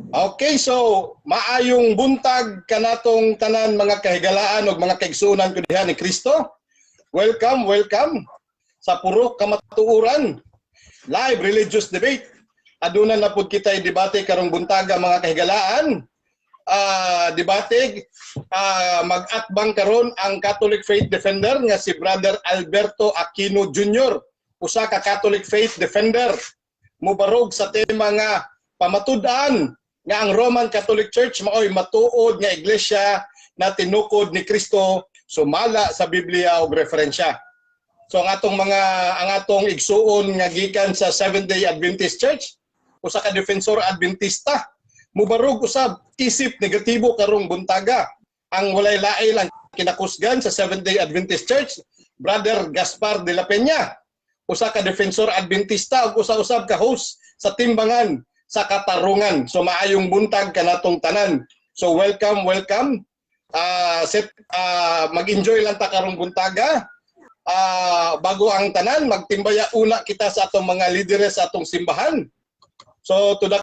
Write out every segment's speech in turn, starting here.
Okay, so maayong buntag kanatong tanan, mga kahigalaan ug mga kaigsuonan ko diha ni Kristo. Welcome, welcome sa Purok Kamatuoran live religious debate. Aduna na pud kita debate karong buntaga, mga kahigalaan. Debate, mag-atbang karon ang Catholic Faith Defender nga si Brother Alberto Aquino Jr., usa ka Catholic Faith Defender, mubarog sa tema nga pamatud-an nga ang Roman Catholic Church maoy matuod nga iglesia na tinukod ni Kristo sumala sa Biblia ug referensya. So ang atong igsuon nga gikan sa Seventh-day Adventist Church, usa ka defensor Adventista, mubarog usab isip negatibo karong buntaga. Ang walay lain lang kinakusgan sa Seventh-day Adventist Church, Brother Gaspar de la Peña, usa ka defensor Adventista ug usa usab ka host sa Timbangan sa Katarungan. So maayong buntag kanatong tanan. So welcome, welcome. Set mag-enjoy lang ta karong buntaga. Bago ang tanan, magtimbaya una kita sa atong mga lideres sa atong simbahan. So to the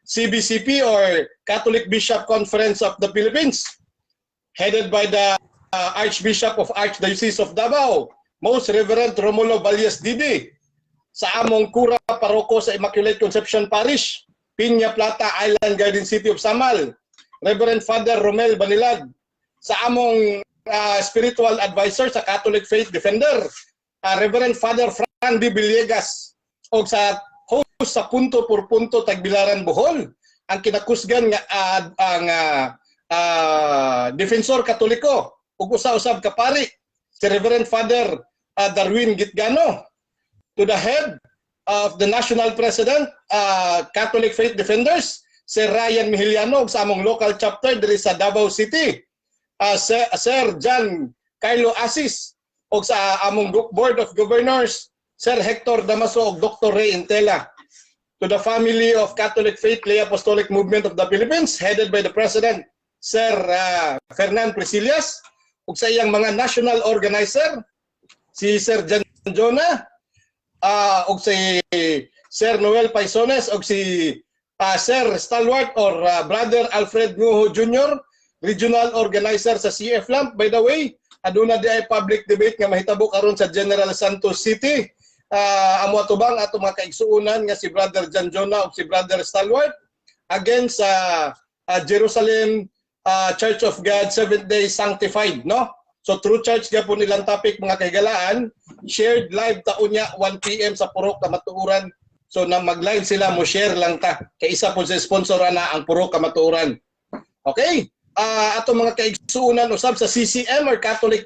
CBCP or Catholic Bishop Conference of the Philippines, headed by the Archbishop of Archdiocese of Davao, Most Reverend Romulo Valles DD, sa among kura paroko sa Immaculate Conception Parish, Piña Plata Island Garden City of Samal, Reverend Father Romel Banilad, sa among spiritual advisor sa Catholic Faith Defender, Reverend Father Frandy Villegas, o sa host sa Punto por Punto Tagbilaran Bohol, ang kinakusgan nga ang defensor Katoliko ug usa-usab ka pari, si Reverend Father Darwin Gitgano. To the head of the national president, Catholic Faith Defenders, Sir Ryan Mihiliano, ug sa among local chapter diri sa Davao City, Sir John Carlo Asis, ug sa among Board of Governors, Sir Hector Damaso ug Dr. Ray Intela. To the family of Catholic Faith Lay Apostolic Movement of the Philippines, headed by the President, Sir Fernan Priscillas, ug sa iyang mga national organizer, si Sir John Jonah, ug si Sir Noel Paisones, ug si Sir Stalwart or Brother Alfred Nguho Jr., regional organizer sa CF Lamp. By the way, aduna di ay public debate nga mahitabo karon sa General Santos City. Amo atubang ato mga kaigsuonan nga si Brother John Jonah ug si Brother Stalwart against sa Jerusalem Church of God Seventh Day Sanctified, no? So true church gyapon nilang topic, mga kahigalaan. Shared live ta unya 1 PM sa Purok Kamatuoran. So na mag-live sila, mo share lang ta. Kay isa po sa sponsor na ang Purok Kamatuoran. Okay? Ato mga kaigsuonan usab sa CCM or Catholic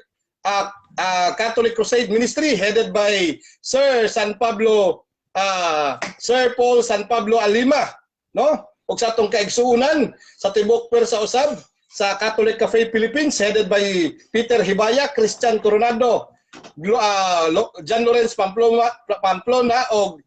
Crusade Ministry headed by Sir Paul San Pablo Alima, no? Ug sa atong kaigsuonan sa tibok sa usab sa Catholic Cafe Philippines headed by Peter Hibaya, Christian Coronado, John Lorenz Pamplona, Pamplona og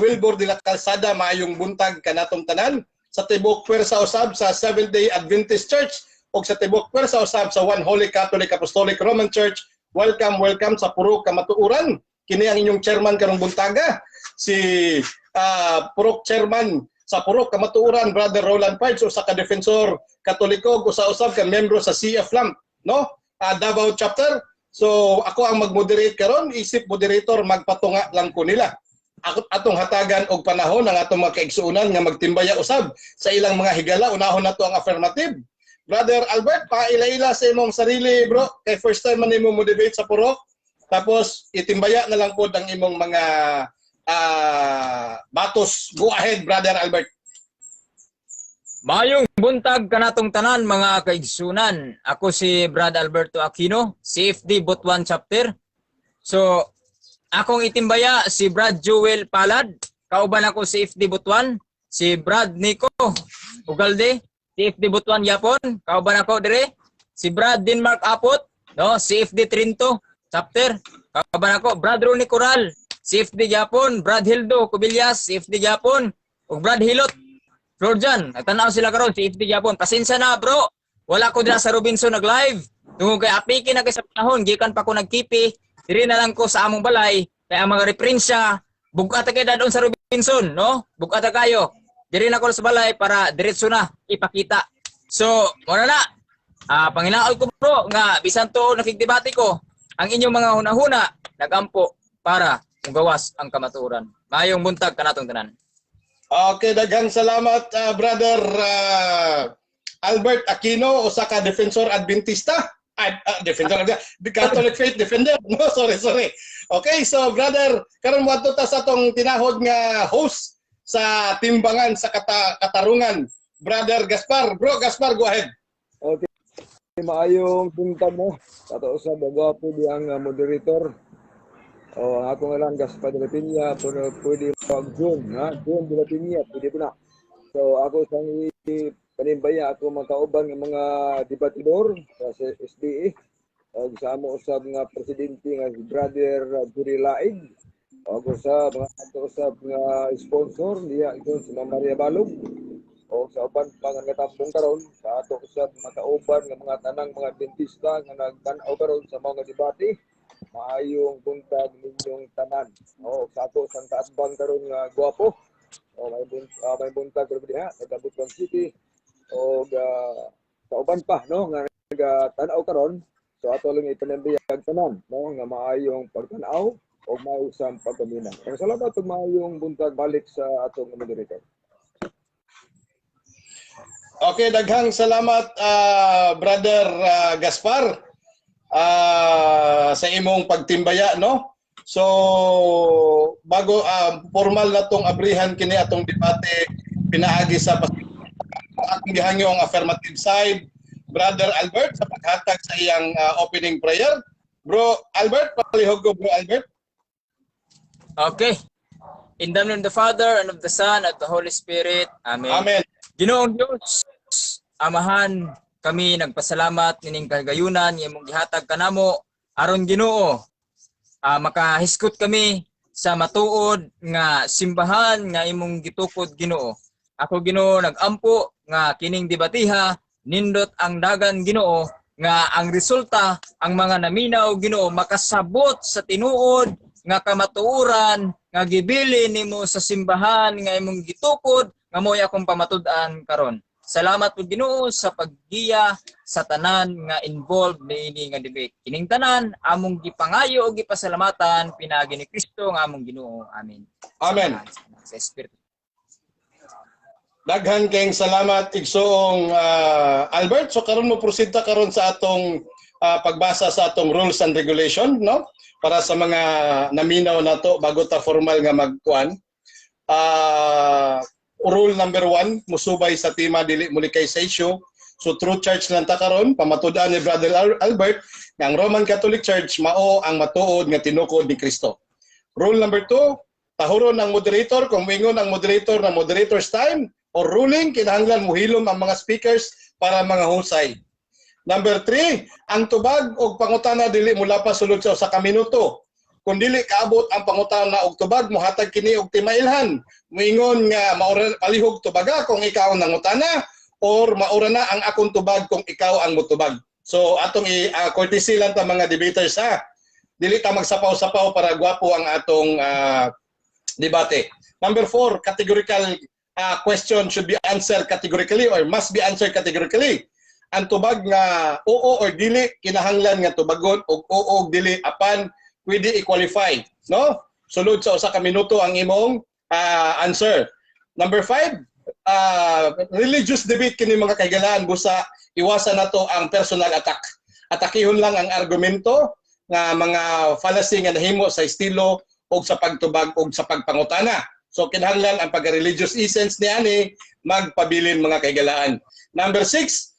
Wilbur de la Calzada. Maayong buntag kanatong tanan sa tibok pwersa usab sa Seventh Day Adventist Church ug sa tibok pwersa usab sa One Holy Catholic Apostolic Roman Church. Welcome, welcome sa Purok Kamatuoran. Kini ang inyong chairman karong buntaga, si Purok Chairman sa Purok Kamatuoran, Brother Roland Pards, usa ka defensor Katoliko, usa usab ka membro sa CF Lamp, no? Davao chapter. So ako ang mag-moderate karon, isip moderator magpatunga lang ko nila. Ako atong hatagan og panahon ang atong mga kaigsuonan nga magtimbaya usab sa ilang mga higala. Unahon nato ang affirmative. Brother Albert, paila-ila sa imong sarili, bro. Kay first time man nimo mo debate sa Purok. Tapos itimbaya na lang pod ang imong mga batos. Go ahead, Brother Albert. Mayong buntag kanatong tanan, mga kaigsunan. Ako si Brad Alberto Aquino, CFD Butuan Chapter. So, akong itimbaya si Brad Joel Palad, kauban ako CFD Butuan, si Brad Nico Ugalde, CFD Butuan yapon, kauban ako dire, si Brad Denmark Apot, no, CFD Trinto Chapter, kauban ako Brad Ronnie Coral, CFD yapon, Brad Hildo Cubillas, CFD yapon, ug Brad Hilot Florjan, nagtanaw sila karon CFD gyapon. Pasensya na, bro. Wala ko dira sa Robinson nag-live. Tungod kay apiki na kay sa panahon, gikan pa ko nagkipi. Diri na lang ko sa among balay. Kay ang mga referensya, bug-at kay dadon sa Robinson, no? Bug-at kayo. Diri na ko sa balay para diretso na ipakita. So, muna na. Panginaon ko, bro, nga bisan to nakigdebate ko, ang inyong mga hunahuna nagampo para mugawas ang kamatuoran. Maayong buntag kanatong tanan. Okay, daghang salamat, Brother Albert Aquino, usa ka defensor Adventista. Ay, defensor, the Catholic Faith Defender. No, sorry, sorry. Okay, so brother, karon moadto ta sa atong tinahod nga host sa timbangan sa katarungan, Brother Gaspar. Bro Gaspar, go ahead. Okay. Maayong buntag mo. Kato sa gwapo diyang moderator. O ang ako nga lang Gaspar de la Peña, pero pwede pag June, ha? June de la Peña, pwede ko na. So ako sang panimbaya ako mga kauban nga mga debatidor sa SDA og sa amo usab nga presidente nga si Brother Jerry Laig og sa mga ato usab nga sponsor diya ito si Ma'am Maria Balog o sa uban pa nga natambong karon sa ato usab mga kauban nga mga tanang mga Adventista nga nagtan-aw karon sa mga debate, maayong buntag ninyong tanan. O sa ato sang kaatbang karon nga gwapo. O may buntag karon diha taga Butuan City o sa uban pa no nga nagatan-aw karon. So ato lang ipanambiyag tanan no nga maayong pagtan-aw o maayong pagpaminaw. Salamat ug maayong buntag balik sa atong moderator. Okay, daghang salamat, Brother Gaspar, sa imong pagtimbaya, no? So bago formal na tong abrihan kini atong debate pinaagi sa akong gihangyo ang affirmative side, Brother Albert, sa paghatag sa iyang opening prayer. Bro Albert, palihog ko, Bro Albert. Okay. In the name of the Father, and of the Son, and of the Holy Spirit. Amen. Amen. Ginoong Diyos, Amahan, kami nagpasalamat nining kagayunan nga imong gihatag kanamo aron, Ginoo, makahiskot kami sa matuod nga simbahan nga imong gitukod, Ginoo. Ako, Ginoo, nagampo nga kining debatiha nindot ang dagan, Ginoo, nga ang resulta, ang mga naminaw, Ginoo, makasabot sa tinuod nga kamatuoran nga gibili nimo sa simbahan nga imong gitukod nga mo'y akong pamatud-an karon. Salamat po, Ginoo, sa paggiya sa tanan nga involved niini nga debate. Kining tanan among gipangayo og gipasalamatan pinaagi ni Kristo nga among Ginoo. Amen. Amen. Sa Espiritu. Daghan kayong salamat, igsoong Albert. So karon mo proceed ta karon sa atong pagbasa sa atong rules and regulation, no? Para sa mga naminaw nato bago ta formal nga magkuan. Rule number 1, musubay sa tema, dili mulikay sa issue. So true church lang ta karon, pamatud-an ni Brother Albert nga ang Roman Catholic Church mao ang matuod nga tinukod ni Kristo. Rule number 2, tahuron ang moderator kung moingon ang moderator na "Moderator's time" or "Ruling," kinahanglan muhilom ang mga speakers para mga husay. Number 3, ang tubag og pangutana dili mulapas sulod sa usa ka minuto. Kung dili kaabot ang pangutana og tubag, mohatag kini og timailhan. Moingon nga maura, "Palihog tubaga kung ikaw ang nangutana" or "Maura na ang akong tubag kung ikaw ang mutubag." So atong i courtesy lang ta mga debaters, ha. Dili ta magsapaw-sapaw para gwapo ang atong debate. Number 4, categorical question should be answered categorically or must be answered categorically. Ang tubag nga oo or dili kinahanglan nga tubagon og oo og dili, apan pwede i-qualify, no? Sulod sa usa ka minuto ang imong answer. Number 5, religious debate kini, mga kahigalaan, busa iwasan nato ang personal attack. Atakihon lang ang argumento nga mga fallacy nga nahimo sa estilo o sa pagtubag o sa pagpangutana. So kinahanglan ang pagka-religious essence ni ani magpabilin, mga kahigalaan. Number 6,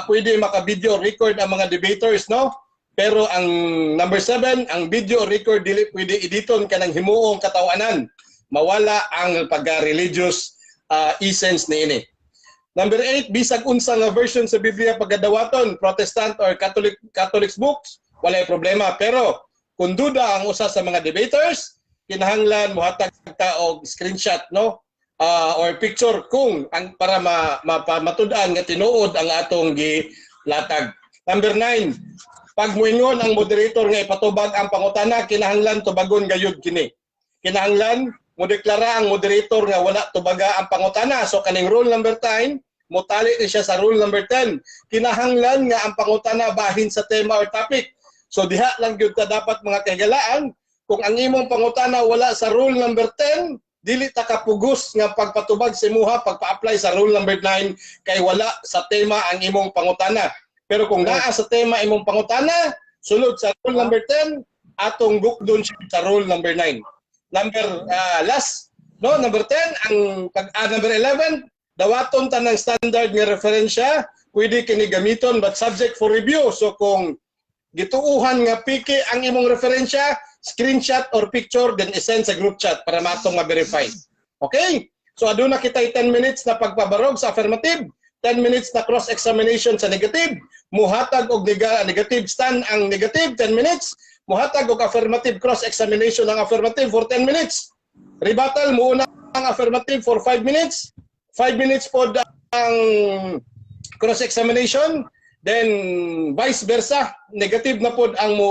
pwede maka-video record ang mga debaters, no? Pero ang number 7, ang video record dili pwede editon kanang himuong katawanan. Mawala ang pagka-religious essence ni ini. Number 8, bisag unsa nga version sa Biblia pagkadawaton, Protestant or Catholic Catholic books, walay problema. Pero kung duda ang usa sa mga debaters, kinahanglan mohatag ta og screenshot, no? Or picture kung ang para matud-an nga tinuod ang atong gilatag. Number 9, pag muingon ang moderator nga ipatubag ang pangutana, kinahanglan tubagon gayud kini. Kinahanglan Modeklara ang moderator nga wala tubaga ang pangutana. So kaning rule number 10, motali ni siya sa rule number 10. Kinahanglan nga ang pangutana bahin sa tema or topic. So diha lang gyud ta dapat, mga kahigalaan, kung ang imong pangutana wala sa rule number 10, dili ta kapugos nga pagpatubag sa imuha pagpa-apply sa rule number 9 kay wala sa tema ang imong pangutana. Pero kung naa sa tema imong pangutana, sulod sa rule number 10, atong gukdon siya sa rule number 9. Number last, no, number 10, ang pag number 11, dawaton ta ng standard nga referensya, pwede kini gamiton but subject for review. So kung gituuhan nga piki ang imong referensya, screenshot or picture, then isend sa group chat para matong ma-verify. Okay? So aduna kitay 10 minutes na pagpabarog sa affirmative, 10 minutes na cross-examination sa negative, muhatag og negative stand ang negative 10 minutes, muhatag og affirmative cross-examination ang affirmative for 10 minutes. Rebuttal, muuna ang affirmative for 5 minutes, 5 minutes pod ang cross-examination, then vice versa, negative na pod ang mo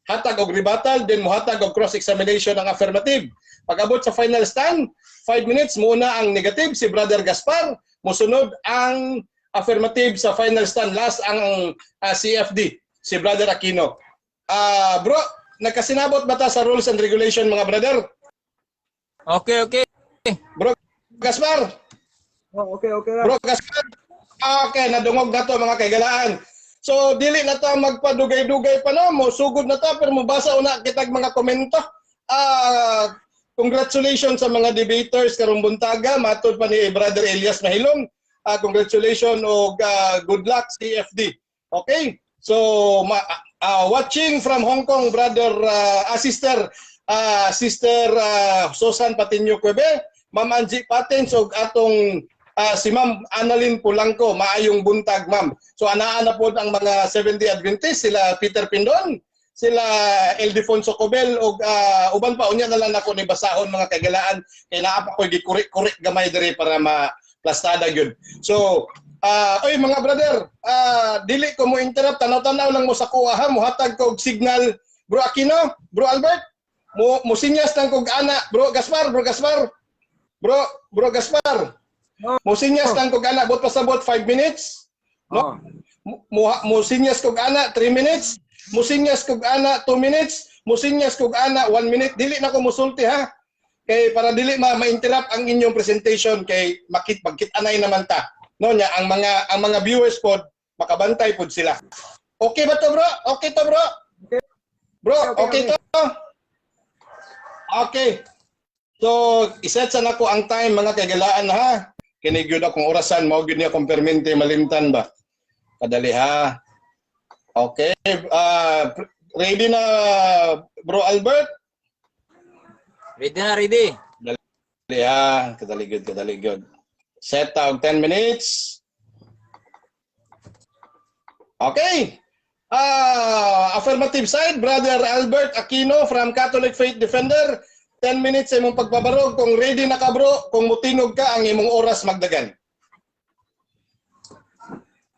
hatag og rebuttal, then muhatag og cross-examination ang affirmative. Pag-abot sa final stand, 5 minutes muna ang negative si Brother Gaspar, musunod ang affirmative sa final stand, last ang CFD, si Brother Aquino. Bro, nagkasinabot ba ta sa rules and regulation, mga brother? Okay. Bro Gaspar? Oh, okay lang. Bro Gaspar? Okay, nadungog na to, mga kaigalaan. So dili na ta magpadugay-dugay pa, no, mo sugod na ta, pero mobasa una kitag mga komento. Congratulations sa mga debaters karong buntaga, matod pa ni Brother Elias Mahilong. Congratulations og good luck, CFD. Okay? So watching from Hong Kong, brother sister Sister Susan Patinio Cueve, Ma'am Angie Patens og atong si Ma'am Annalyn Pulanco, maayong buntag, ma'am. So anaa na pod ang mga 70 Adventist, sila Peter Pindon, sila Eldefonso Cobel og uban pa. Unya na lang nako ni basahon, mga kagalaan, kay naa pa koy gikuri-kuri gamay diri para ma plastada gyud. So oy mga brother, dili ko mo interrupt, tanaw-tanaw lang mo sa kuha ha, muhatag ko og signal. Bro Aquino, Bro Albert, mo mo sinyas lang kog ana, Bro Gaspar, Bro Gaspar. Bro Gaspar. Mo sinyas lang kog ana, bot pasabot 5 minutes. No? Oh. Mo sinyas kog ana 3 minutes, mo sinyas kog ana 2 minutes, mo sinyas kog ana 1 minute. Dili na ko musulti ha. Kay para dili ma ma-interrupt ang inyong presentation kay makit magkit-anay naman ta. No nya ang mga viewers pod makabantay pod sila. Okay ba to, bro? Okay to, bro? Bro, Okay, okay, to? Okay. So, iset sa nako ang time, mga kagalaan ha. Kini gyud akong orasan, mao gyud niya akong permente malimtan ba. Kadali ha. Okay, ready na, Bro Albert? Ready na, ready. Dali ha, kadali gyud, kadali gyud. Set ta og 10 minutes. Okay. Affirmative side, Brother Albert Aquino from Catholic Faith Defender. 10 minutes sa imong pagpabarog. Kung ready na ka, bro, kung mutingog ka, ang imong oras magdagan.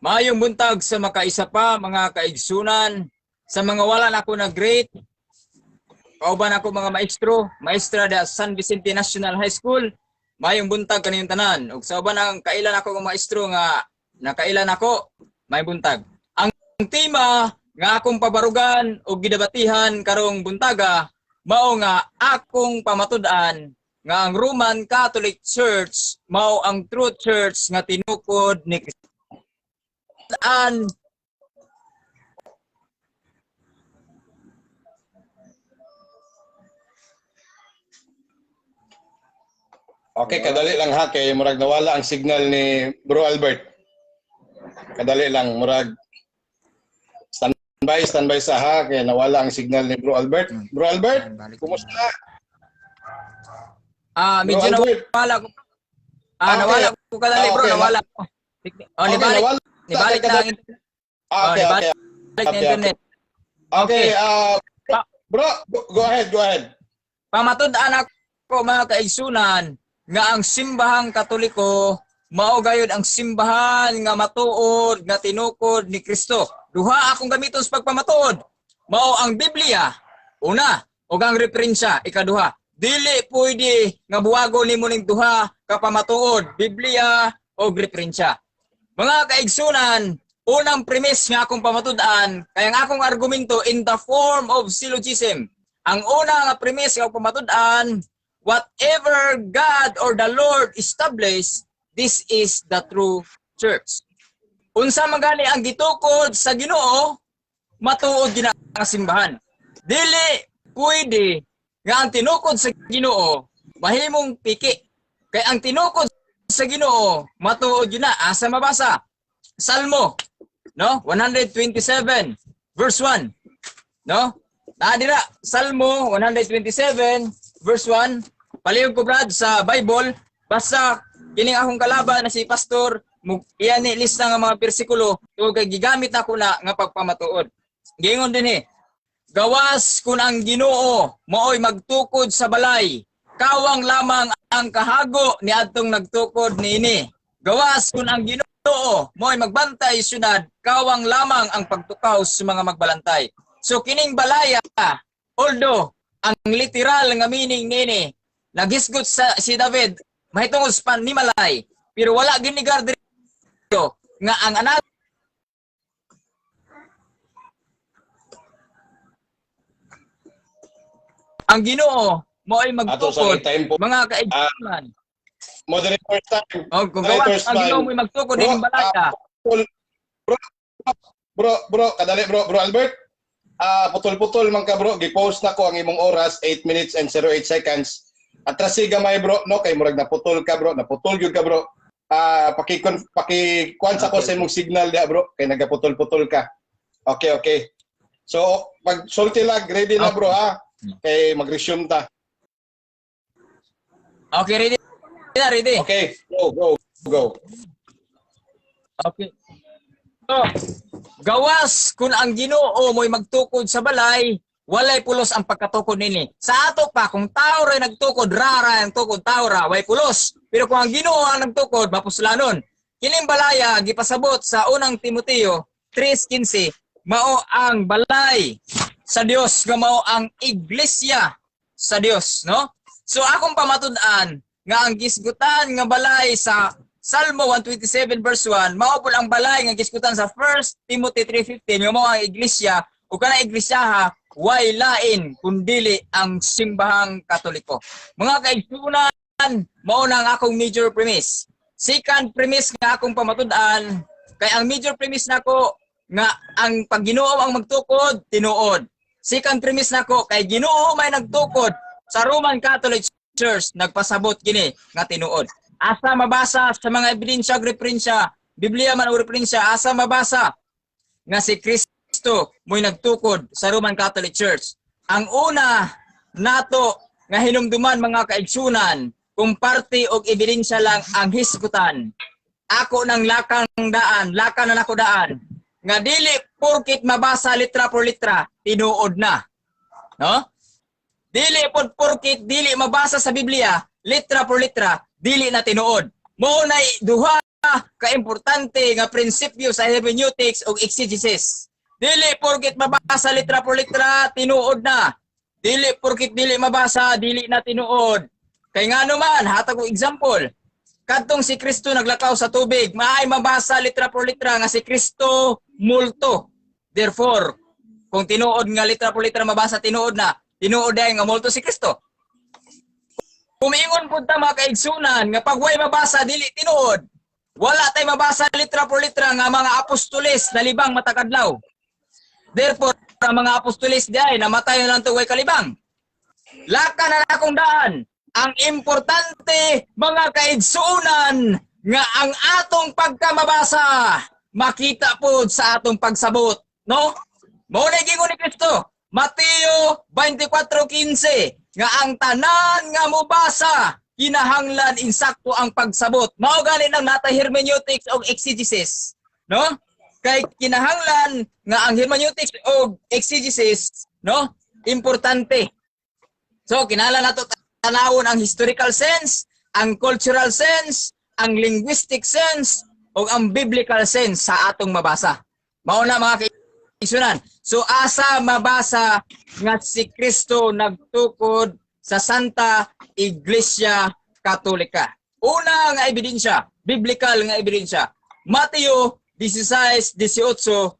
Maayong buntag sa makaisa pa, mga kaigsunan, sa mga wala na ako na great, kauban ako mga maestro, maestra da San Vicente National High School. Maayong buntag kaniyong tanan. Ug sa uban ang kailan ako nga maestro nga nakailan ako, maayong buntag. Ang tema nga akong pabarugan ug gidabatihan karong buntaga mao nga akong pamatud-an nga ang Roman Catholic Church mao ang true church nga tinukod ni Kristo. An Okay, kadali lang ha kay murag nawala ang signal ni Bro Albert. Kadali lang, murag standby, standby sa ha kay nawala ang signal ni Bro Albert. Bro Albert, kumusta? Medyo Bro Albert. nawala ko. Nawala ko kadali, bro, nawala ko. Oh, nibalik, nawala. nibalik na ang internet. Okay, nibalik okay. na internet. Okay, Okay. bro, go ahead, go ahead. Pamatud-an ako, mga kaigsunan, nga ang simbahang Katoliko mao gayud ang simbahan nga matuod nga tinukod ni Kristo. Duha akong gamiton sa pagpamatuod. Mao ang Biblia, una, ug ang referensya, ikaduha. Dili pwede nga buwagon nimo ning duha ka pamatuod, Biblia o referensya. Mga kaigsunan, unang premise nga akong pamatud-an, kay ang akong argumento in the form of syllogism. Ang una nga premise nga akong pamatud-an, whatever God or the Lord established, this is the true church. Unsa man gani ang gitukod sa Ginoo, matuod gina ang simbahan. Dili pwede nga ang tinukod sa Ginoo mahimong piki. Kay ang tinukod sa Ginoo matuod yun na. Asa mabasa? Salmo, no? 127 verse 1. No? Naa dira Salmo 127 verse 1. Palihog ko, Brad, sa Bible, basta kining akong kalaban na si pastor mo iya ni lista nga mga bersikulo tungod kay gigamit nako na nga pagpamatuod. Giingon dinhi, "Gawas kung ang Ginoo maoy magtukod sa balay, kawang lamang ang kahago ni adtong nagtukod niini. Gawas kung ang Ginoo maoy magbantay syudad, kawang lamang ang pagtukaw sa mga magbalantay." So kining balaya, although ang literal nga meaning nini naghisgot sa si David mahitungod sa panimalay, pero wala ginigar diri nga ang anak ang Ginoo mo ay Ato sa magtukod time po. mga kaigsunan. Moderator time. O kung gawas Moderator's ang Ginoo time. mo'y magtukod Bro, ining balaya. ah, bro, bro, bro, kadali, bro, bro Albert. Ah, putol-putol man ka, bro, gi-post na ko ang imong oras, 8 minutes and 08 seconds. Atrasi gamay, bro, no, kay murag naputol ka, bro, naputol gyud ka, bro. Ah, paki paki kuan sa ko sa imong signal dia, bro, kay nagaputol-putol ka. Okay. So, pag sulti lang, ready na, bro, ha. Kay mag-resume ta. Okay, ready na, ready. Okay, go, go, go. Okay. So, gawas kung ang Ginoo mo'y magtukod sa balay, walay pulos ang pagkatukod nini. Sa ato pa, kung tao ra nagtukod, rara ang tukod, tao ra, way pulos. Pero kung ang Ginoo ang nagtukod, mapuslanon. Kining balaya gipasabot sa Unang Timoteo 3:15, mao ang balay sa Dios nga mao ang iglesia sa Dios, no? So akong pamatud-an nga ang gisgutan nga balay sa Salmo 127 verse 1 mao pud ang balay nga gisgutan sa 1 Timothy 3:15 nga mao ang iglesia, ug kana iglesia way lain kundili ang Simbahang Katoliko. Mga kaigsuonan, mao na ang akong major premise. Second premise nga akong pamatud-an, kay ang major premise nako nga ang pag Ginoo ang magtukod, tinuod. Second premise nako, kay Ginoo may nagtukod sa Roman Catholic Church, nagpasabot kini nga tinuod. Asa mabasa sa mga ebidensya ug referensya, Biblia man o referensya, asa mabasa nga si Kristo mo'y nagtukod sa Roman Catholic Church? Ang una nato nga hinumduman, mga kaigsunan, kung parte og ebidensya lang ang hisgutan, ako nang lakang daan, lakan na nako daan, nga dili porkit mabasa litra por litra, tinuod na. No? Dili pod porkit dili mabasa sa Biblia, litra por litra, dili na tinuod. Mao na duha ka importante nga prinsipyo sa hermeneutics ug exegesis. Dili porkit mabasa litra por litra, tinuod na. Dili porkit dili mabasa, dili na tinuod. Kay ngano man, hatag og example. Kadtong si Kristo naglakaw sa tubig, maay mabasa litra por litra nga si Kristo multo. Therefore, kung tinuod nga litra por litra mabasa, tinuod na, tinuod dahil nga multo si Kristo. Kumingon pud ta, mga kaigsunan, nga pag way mabasa, dili tinuod. Wala tay mabasa litra por litra nga mga apostoles nalibang matag adlaw. Therefore, ang mga apostoles diay namatay na lang to, way kalibang. Laka na akong daan. Ang importante, mga kaigsunan, nga ang atong pagkamabasa makita pod sa atong pagsabot, no? Mao na gingon ni Kristo, Mateo 24:15, nga ang tanan nga mobasa kinahanglan insakto ang pagsabot. Mao gani nang nata hermeneutics og exegesis, no? Kay kinahanglan nga ang hermeneutics og exegesis, no? Importante. So kinahanglan nato tanawon ang historical sense, ang cultural sense, ang linguistic sense ug ang biblical sense sa atong mabasa. Mao na, mga kaigsunan. So asa mabasa nga si Kristo nagtukod sa Santa Iglesia Katolika. Una nga ebidensya, biblical nga ebidensya, Mateo 16:18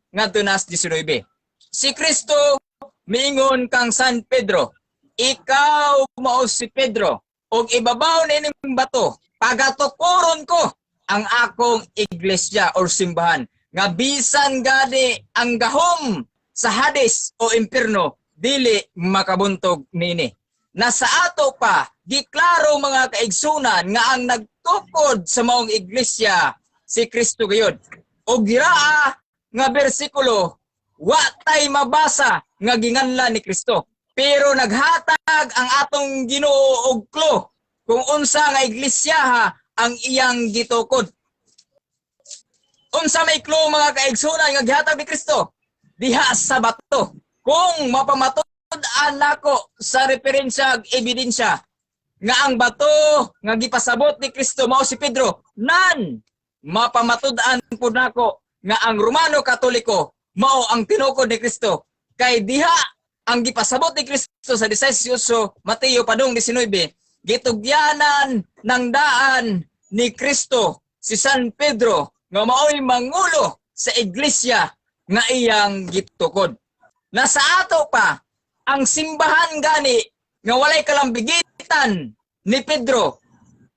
ngadto nas 19. Si Kristo miingon kang San Pedro, "Ikaw mao si Pedro, ug ibabaw niining bato pagatukoron ko ang akong iglesia or simbahan, nga bisan gani ang gahom sa Hades o impierno dili makabuntog niini." Nasa ato pa, giklaro, mga kaigsunan, nga ang nagtukod sa maong iglesia si Kristo gayud. O giraa nga bersikulo, wa tay mabasa nga ginganlan ni Kristo. Pero naghatag ang atong Ginoo og clue kung unsa nga iglesia ang iyang gitukod. Unsa may clue, mga kaigsunan, nga gihatag ni Kristo? Diha sa bato. Kung mapamatud-an nako sa referensya ug ebidensya nga ang bato nga gipasabot ni Kristo mao si Pedro, nan mapamatud-an pud nako nga ang Romano Katoliko mao ang tinukod ni Kristo, kay diha ang gipasabot ni Kristo sa 18 Mateo padung 19, gitugyanan ng daan ni Kristo si San Pedro nga maoy mangulo sa iglesia nga iyang gitukod. Nasa ato pa, ang simbahan gani nga walay kalambigitan ni Pedro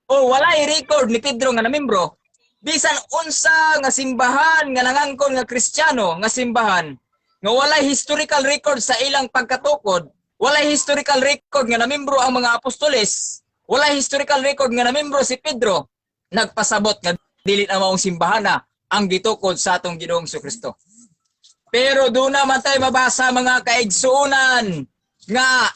o walay record ni Pedro nga namembro, bisan unsa nga simbahan nga nangangkon nga Kristiyano nga simbahan nga walay historical record sa ilang pagkatukod, walay historical record nga namembro ang mga apostoles, walay historical record nga namembro si Pedro, nagpasabot nga dili na maong simbahan na ang gitukod sa atong Ginoong Kristo. Pero doon naman tayo mabasa, mga kaigsuunan, nga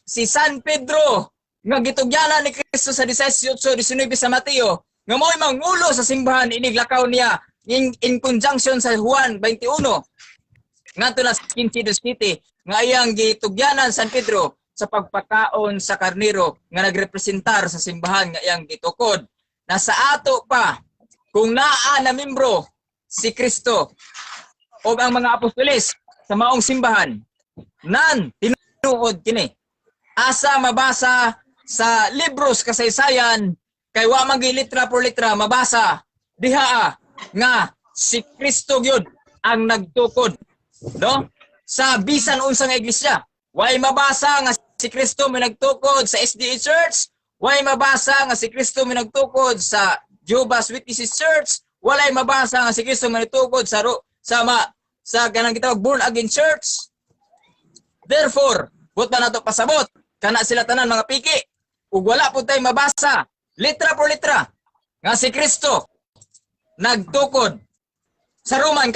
si San Pedro nga gitugyanan ni Kristo sa 18:19 sa Mateo nga mao'y mangulo sa simbahan iniglakaw niya in conjunction sa Juan 21 ngadto na 15:7 nga iyang gitugyanan San Pedro sa pagpakaon sa karnero nga nagrepresentar sa simbahan nga iyang gitukod. Nasa ato pa, kung naa na membro si Kristo o ang mga apostoles sa maong simbahan, nan tinuod kini. Asa mabasa sa libros kasaysayan, kay wa man gyud litra por litra mabasa diha nga si Kristo gyud ang nagtukod, no, sa bisan unsa nga iglesia. Way mabasa nga si Kristo may nagtukod sa SDA Church, way mabasa nga si Kristo may nagtukod sa Jehovah's Witnesses Church, walay mabasa nga si Kristo may nagtukod sa ro, sa ma, sa kanang gitawag Born Again Church. Therefore, buot ba nato pasabot kana sila tanan mga piki ug wala pud tay mabasa litra por litra nga si Kristo nagtukod sa Roman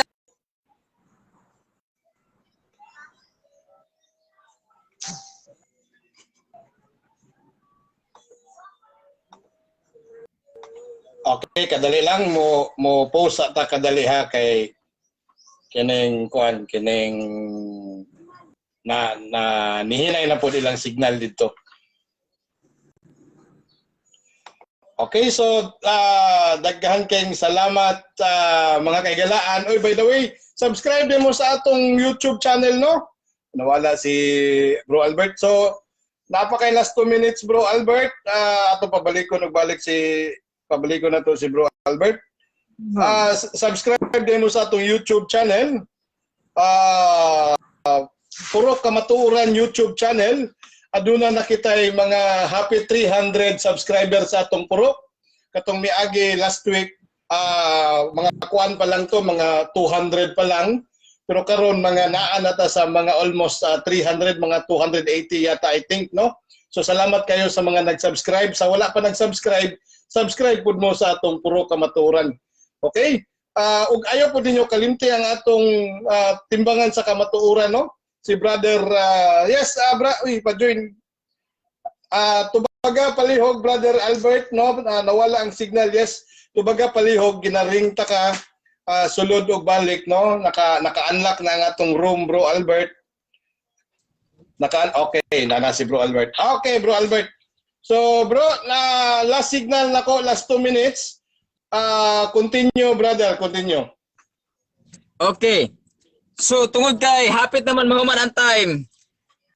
Okay, kadali lang mo mo post ta kadali ha, kay kining kuan kining na na nihinay na po ilang signal dito. Okay, so daghan kayong salamat, mga kaigalaan. Oy, by the way, subscribe din mo sa atong YouTube channel, no? Nawala si Bro Albert. So, napakay last 2 minutes, Bro Albert. Ato pabalik ko nagbalik si pabalik ko na to si Bro Albert. Subscribe din mo sa atong YouTube channel. Puro Kamatuoran YouTube channel. Aduna na kitay mga happy 300 subscribers sa atong puro. Katong miagi last week, mga kuan pa lang to, mga 200 pa lang. Pero karon mga naa na ta sa mga almost 300, mga 280 yata, I think, no? So salamat kayo sa mga nag-subscribe. Sa wala pa nag-subscribe, subscribe pud mo sa atong Puro Kamatuoran. Okay? Ug ayaw pud ninyo kalimti ang atong timbangan sa kamatuoran, no? Si brother, yes, uy, pa-join. Tubaga palihog, Brother Albert, no? Nawala ang signal, yes. Tubaga palihog, ginaring ta ka sulod og balik, no? Naka-unlock na ang atong room, Bro Albert. Okay, nana si Bro Albert. Okay, Bro Albert. So, bro, na last signal nako, last 2 minutes. Continue, brother, continue. Okay. So tungod kay hapit naman mahuman ang time.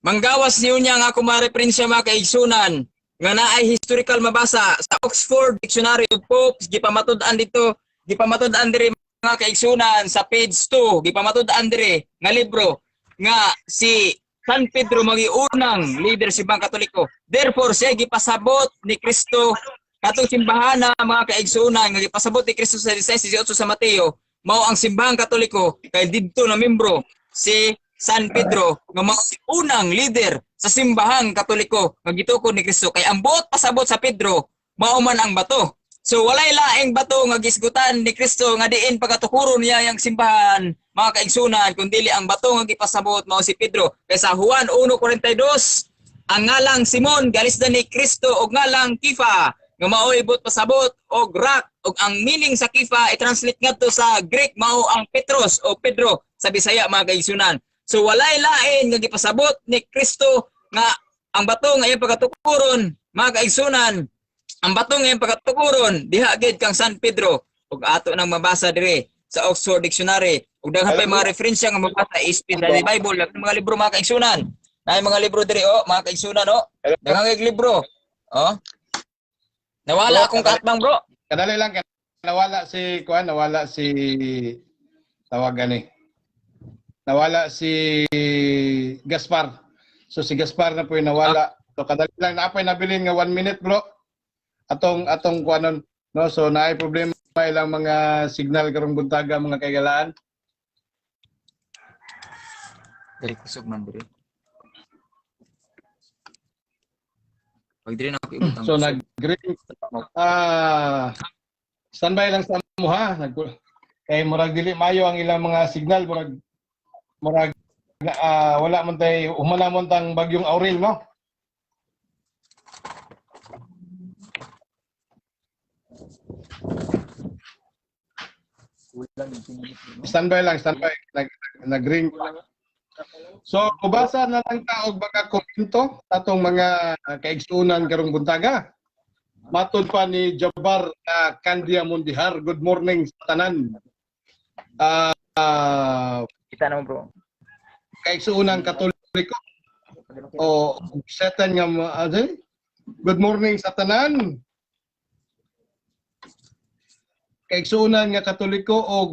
Manggawas niyo niya nga ako mareferensya, mga kaigsunan, nga naay historical mabasa sa Oxford Dictionary of Popes. Gipamatud-an dito, gipamatud-an diri, mga kaigsunan, sa page 2, gipamatud-an diri nga libro nga si San Pedro magiunang leader sa Simbahang Katoliko. Therefore, siya gipasabot ni Kristo katong simbahan na, mga kaigsunan, nga gipasabot ni Kristo sa 16:18 sa Mateo, mao ang Simbahang Katoliko, kay didto na membro si San Pedro nga mao unang leader sa Simbahang Katoliko nga gitukod ni Kristo, kay ang buot pasabot sa Pedro mao man ang bato. So walay laing bato nga gisgutan ni Kristo nga diin pagatukuron niya yang simbahan, mga kaigsunan, kun dili ang bato nga gipasabot mao si Pedro. Kay sa Juan 1:42, ang ngalang Simon galisdan ni Kristo og ngalang Kifa, nga maoy buot pasabot og rock, og ang meaning sa Kifa, i-translate ngadto sa Greek, mao ang Petros o Pedro sa Bisaya, mga kaigsunan. So walay lain nga gipasabot ni Kristo nga ang bato nga iyang pagatukuron, mga kaigsunan, ang bato nga iyang pagatukuron diha gid kang San Pedro, ug ato nang mabasa dire sa Oxford Dictionary ug daghan pa mga referensya nga mabasa isip sa Bible, daghan mga libro, mga kaigsunan. Naay mga libro diri oh, mga kaigsunan oh. Daghan kay libro. Oh. Nawala akong kaatbang, bro. Kadali lang, nawala si kuan, nawala si tawagan eh. Nawala si Gaspar. So si Gaspar na po yung nawala. So kadali lang, naapay nabilin nga 1 minute, bro. Atong kuanon, no? So naay problema ilang mga signal karong buntaga, mga kaigalaan. Diri kusog man diri. Pag diri na ako ibutang. So nag-ring, standby lang sa mo ha. Nag kay murag dili mayo ang ilang mga signal, murag wala man tay humana man tang bagyong Aurel, no? Kulang yung pinili. Standby lang, standby. Nag-ring. So, kubasa na lang ta og mga komento atong mga kaigsunan karong buntaga. Matod pa ni Jabar na Candia Mundihar, good morning sa tanan. Kita naman, bro. Kaigsuonan Katoliko o setan nga ano, good morning sa tanan. Kaigsuonan nga Katoliko og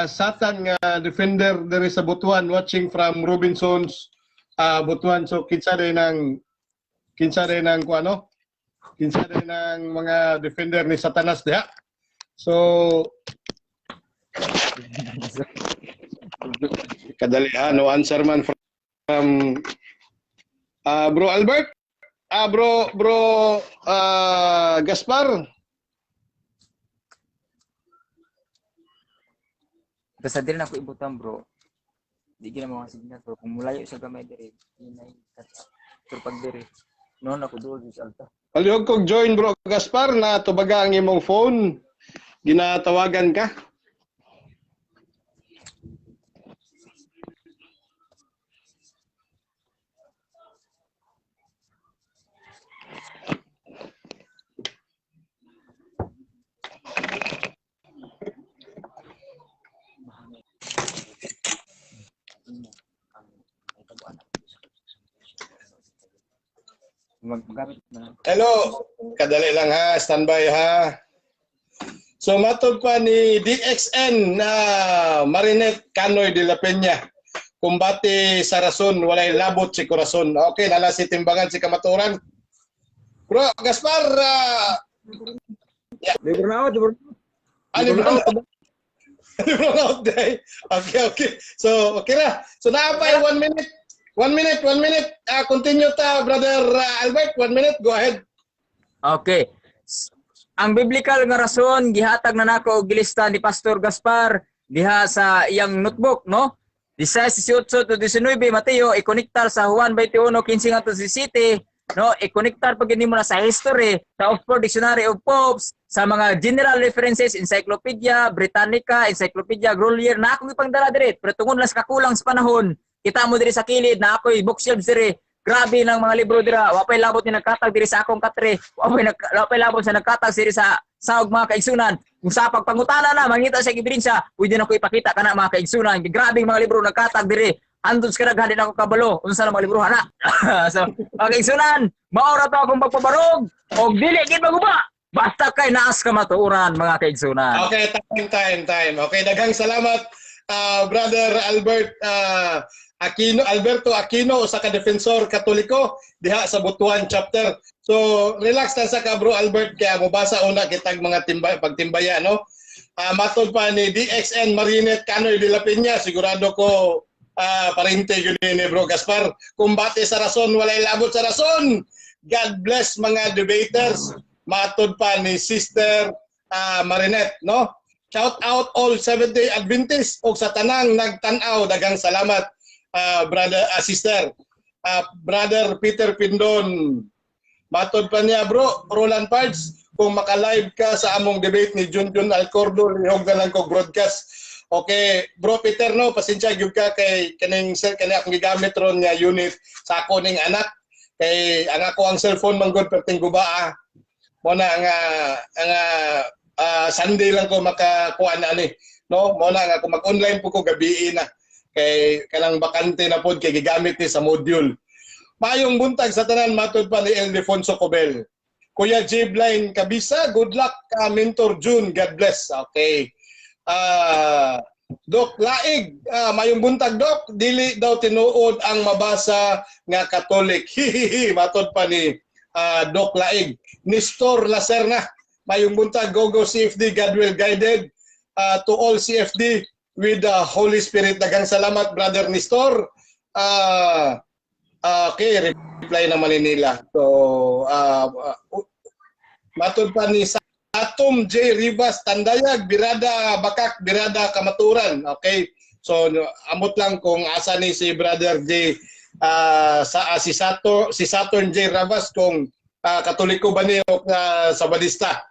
Satan nga defender diri sa Butuan, watching from Robinsons, Butuan. So kinsa din ng kuano, kinsa din ng mga defender ni Satanas diha. So kadali ha, no answer man from Bro Albert, bro Gaspar. Basta diri na ako ibutang, bro. Di gina mga signal, bro. Kung mulayo sa gamay diri, inay cut up. Pero pag diri, noon ako duol sa alta. Palihog kog join, Bro Gaspar, na tubaga ang imong phone. Ginatawagan ka. Maggamit na. Hello. Kadali lang ha, standby ha. So matod pa ni DXN na Marinette Canoy de la Peña. Kumbate sa rason, walay labot si korason. Okay, nala si timbangan si kamaturan. Bro, Gaspar, Libro na out, libro. Ano Libro bro? out. Libro out day. Okay. So, okay na. So, naapay 1 minute. 1 minute, 1 minute. Continue ta, Brother Albert. 1 minute. Go ahead. Okay. Ang biblical nga rason gihatag na nako og gilista ni Pastor Gaspar diha sa iyang notebook, no? 16:18 to 19 Mateo, ikonektar sa Juan 21:15 ngadto 17, no? Ikonektar pag nimo na sa history, sa Oxford Dictionary of Popes, sa mga general references, Encyclopedia Britannica, Encyclopedia Grolier na akong ipangdala diri, pero tungod lang sa kakulang sa panahon, kita mo diri sa kilid na ako'y bookshelves diri. Grabe lang mga libro dira. Wa pay labot ni nagkatag diri sa akong katre. Wa pay labot sa nagkatag diri sa saog, mga kaigsunan. Kung sa pagpangutana na mangita sa ebidensya, pwede na ko ipakita kana, mga kaigsunan. Grabe mga libro nagkatag diri. Antos ka daghan, di na ako kabalo unsa na mga libro hana. So, okay, sunan, mao ra to akong pagpabarog og dili gid maguba basta kay naas ka matuoran, mga kaigsunan. Okay, time, time, time. Okay, daghang salamat, Brother Albert Aquino, Alberto Aquino, usa ka defensor Katoliko diha sa Butuan chapter. So, relax na sa ka, Bro Albert, kaya mobasa una kitag mga timba, pagtimbaya, no? Matod pa ni DXN Marinet Canoy de la Peña, sigurado ko parente yun ni Bro Gaspar. Kumbate sa rason, walay labot sa rason. God bless mga debaters. Matod pa ni Sister Marinette, no? Shout out all Seventh-day Adventists og sa tanang nagtan-aw, daghang salamat, brother, sister. Brother Peter Pindon. Matod pa niya, Bro Roland Pards, kung maka-live ka sa among debate ni Junjun Alcordo, lihog na lang kog broadcast. Okay, Bro Peter, no, pasensya gyud ka kay kaning sir kani akong gigamit ron nga unit sa ako ning anak kay ang ako ang cellphone man gud perting guba ah. Mo na nga Sunday lang ko makakuha na ani, no? Mo na nga kung mag-online po ko gabi na kay kanang bakante na pod kay gigamit ni sa module. Maayong buntag sa tanan, matod pa ni Ildefonso Cobel. Kuya J. Blind Kabisa, good luck ka, Mentor June, God bless. Okay. Doc Laig, mayong buntag, Doc, dili daw tinuod ang mabasa nga Katolik. Hihihi, matod pa ni Doc Laig. Nestor Lacerna, mayong buntag, go go CFD, God will guided to all CFD with the Holy Spirit. Daghang salamat, Brother Nestor. Okay, reply naman ni nila. So, matod pa ni Atom J. Rivas Tandayag, Birada Bakak, Birada Kamaturan. Okay. So, amot lang kung asa ni si Brother J sa si Saturn J. Ravas, kung Katoliko ba ni o Sabadista.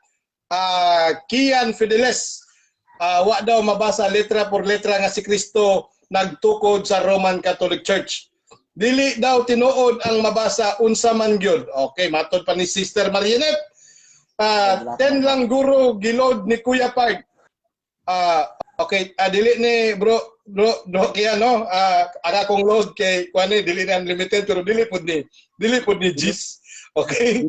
Kian Fideles, wa daw mabasa letra por letra nga si Kristo nagtukod sa Roman Catholic Church. Dili daw tinuod ang mabasa, unsa man gyud. Okay, matod pa ni Sister Marionette. 10 lang guro gilod ni Kuya Park. Okay, dili ni bro kiya, no. Ang akong load kay kuan ni dili na unlimited pero dili pud ni Gis. Okay.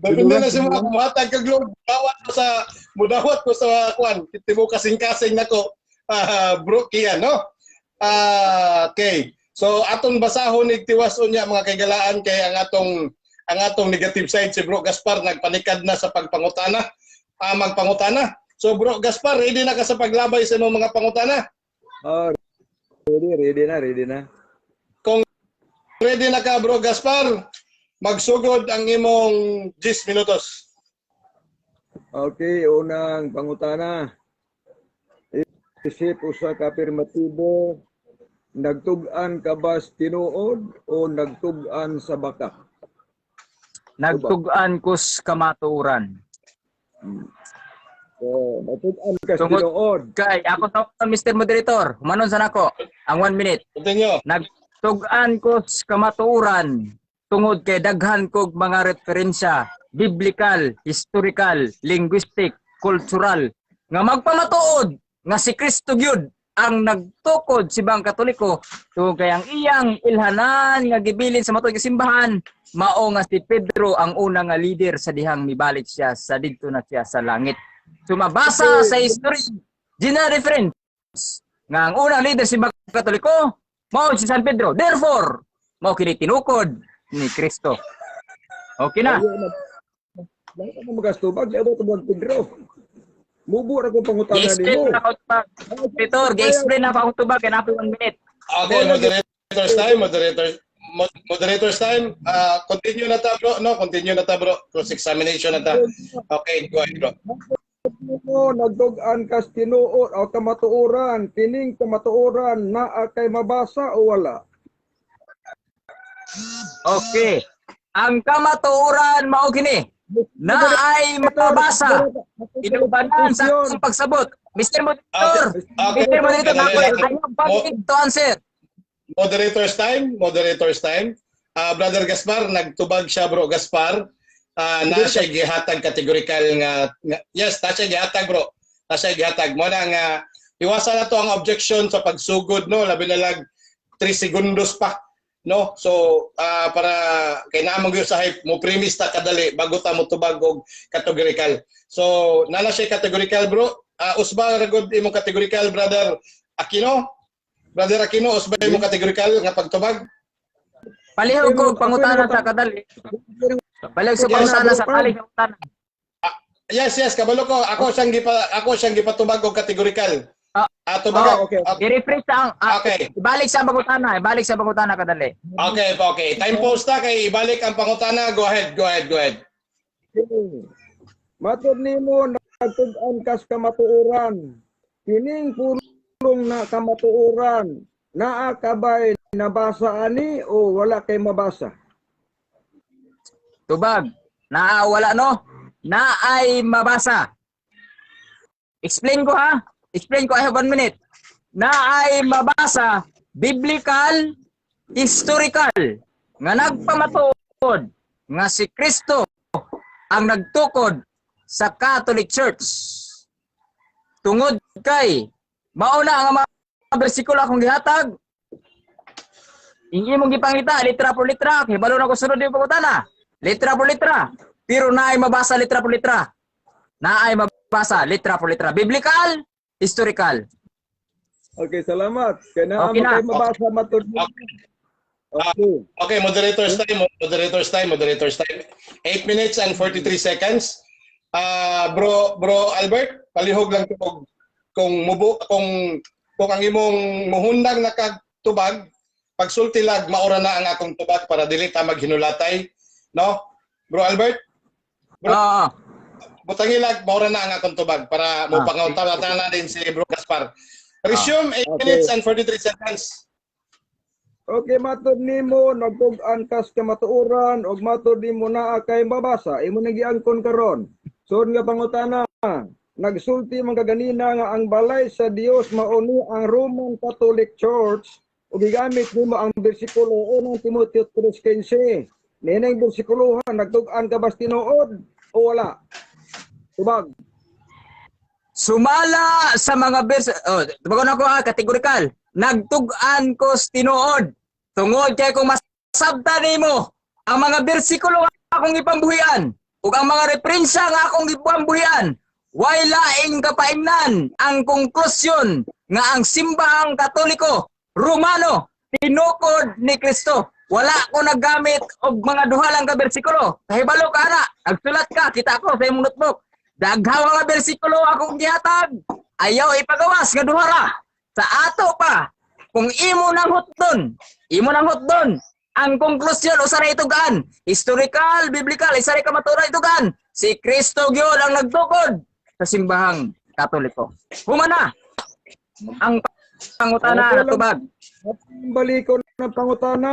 Dili na sa mga kumuhatag kag load, dawat ko sa mudawat ko sa kuan, timo kasing-kasing nako. Bro kiya, no. Okay. So atong basahon ig tiwas unya, mga kaigalaan, kay ang atong negative side, si Bro Gaspar, nagpanikad na sa pagpangutana. Magpangutana. So Bro Gaspar, ready na ka sa paglabay sa imong mga pangutana? Oh, ready, ready na, ready na. Kung ready na ka, Bro Gaspar, magsugod ang imong 10 minutos. Okay, unang pangutana. Isip usa ka afirmatibo, nagtug-an ka ba sa tinuod o nagtug-an sa bakak? Nagtug-an kus kamatuoran. So, nagtug-an ka sa tinuod. Kay ako sa Mr. Moderator, humanon sa nako ang 1 minute. Continue. Nagtug-an ko sa kamatuoran tungod kay daghan kog mga referensya biblical, historical, linguistic, cultural nga magpamatuod nga si Kristo gyud ang nagtukod Simbahang Katoliko tungod kay ang iyang ilhanan nga gibilin sa matuod nga simbahan mao nga si Pedro ang una nga leader sa dihang mibalik siya sa didto na siya sa langit. Sumabasa sa history, general reference nga ang unang leader sa Simbahang Katoliko mao si San Pedro. Therefore, mao kini tinukod ni Kristo. Okay na. Ayaw na. Bakit ka magastubag? Di ba tubag Pedro? Mubo ra kong pangutana Gi-explain nimo. na ako tubag. Peter, gi-explain na pa ako tubag kay napoy 1 minute. Okay, moderator's time, moderator's time. Continue na ta, bro. No, continue na ta, bro. Cross examination na ta. Okay, go ahead, bro. Mo nagtug-an ka sa tinuod o kamatuoran, kining kamatuoran naa kay mabasa o wala? Okay. Ang kamatuoran mao kini na ay mabasa inubanan sa akong pagsabot. Mr. Moderator, Okay. Mr. Moderator, Dali ako lang. I have 1 minute to answer. Moderator's time, moderator's time. Brother Gaspar, nagtubag siya, Bro Gaspar. Na siya gihatag categorical nga, yes, na siya gihatag, bro. Na siya gihatag. Mo na nga iwasan na to ang objection sa pagsugod, no, labi na lang segundos pa, no? So para kay naa man gyud sa hype mo, premise ta kadali bago ta mo tubag og categorical. So nana siya categorical, bro. Usba ra gud imong categorical, Brother Aquino? Brother Aquino, usba imong categorical nga pagtubag? Palihog ko pangutana sa kadali. Palihog sa pangutana sa palihog sa pangutana. Yes, kabalo ko. Ako siyang gipatubag og categorical. Tubag. Ah, okay. I-refresh ang ibalik sa pangutana, ibalik sa pangutana kadali. Okay. Time post ta kay ibalik ang pangutana. Go ahead, go ahead, go ahead. Okay. Matod nimo, nagtug-an kas kamatuoran. Kining pulong na kamatuoran, naa ka bay nabasa ani o wala kay mabasa? Tubag. Naa, wala, no? Naay mabasa. Explain ko ha. Explain ko. I have 1 minute. Naay mabasa, biblical, historical nga nagpamatuod nga si Kristo ang nagtukod sa Catholic Church. Tungod kay mauna ang mga bersikulo akong gihatag. Ing imong gipangita, litra por litra, hibalo na ko sunod yung pangutana. Litra por litra. Pero naay mabasa litra por litra. Naay mabasa litra por litra. Biblical, historical. Okay, salamat. Kay naa Okay na. kay mabasa matod nimo. Okay. Okay, moderator's time, moderator's time, moderator's time. 8 minutes and 43 seconds. Bro Albert, palihog lang kung mubo kung ang imong muhundang nakatubag, pagsulti lag maura na ang akong tubag para dili ta maghinulatay, no? Bro Albert, Bro. Oo. Butangilag maura na ang akong tubag para mo pangutana na din si Bro Gaspar. Resume 8 minutes and 43 seconds. Okay, matod nimo nagtug-an kas kamatuoran ug matod nimo naa kay mabasa, imo nang giangkon karon. So nga pangutana, nagsulti man kaganina nga ang balay sa Dios mao ni ang Roman Catholic Church ug gigamit nimo ang bersikulo 1 Timoteo 3:15. Nining bersikulohan, nagtug-an ka bas tinuod o wala? Tubag. Sumala sa mga verse, oh, tubagon ako ha, categorical. Nagtug-an ko sa tinuod. Tungod kay kung masabta nimo ang mga bersikulo nga akong ipambuhian ug ang mga referensya nga akong ipambuhian, way laing kapaingnan ang konklusyon nga ang Simbahang Katoliko Romano tinukod ni Kristo. Wala ko naggamit og mga duha lang ka bersikulo. Kahibalo ka ana, nagsulat ka, kita ko sa imong notebook. Daghang mga bersikulo akong gihatag. Ayaw ipagawas nga duha ra. Sa ato pa, kung imo nang hutdon, imo nang hutdon, ang konklusyon usa ra itugaan. Historical, biblical, isa ra kamatuoran itugaan. Si Kristo gyud ang nagtukod sa Simbahang Katoliko. Humana ang pangutana Okay na lang. tubag. Balikon ng pangutana.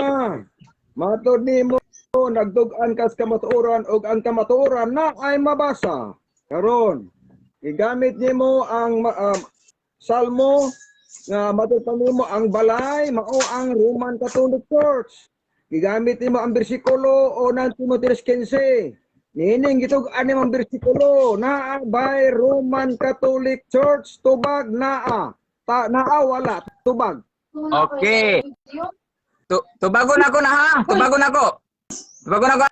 Matod nimo nagtug-an kas kamatuoran ug ang kamatuoran na ay mabasa. Karon, gigamit nimo ang Salmo nga matod pa nimo ang balay mao ang Roman Catholic Church. Gigamit nimo ang bersikulo o ng Timoteo 15. Niining gitug-an nimo ang bersikulo naa by Roman Catholic Church? Tubag, naa. Ta, naa, wala? Tubag. Okay. Tubagon ako na ha. Tubagon ako. Tubagon ako.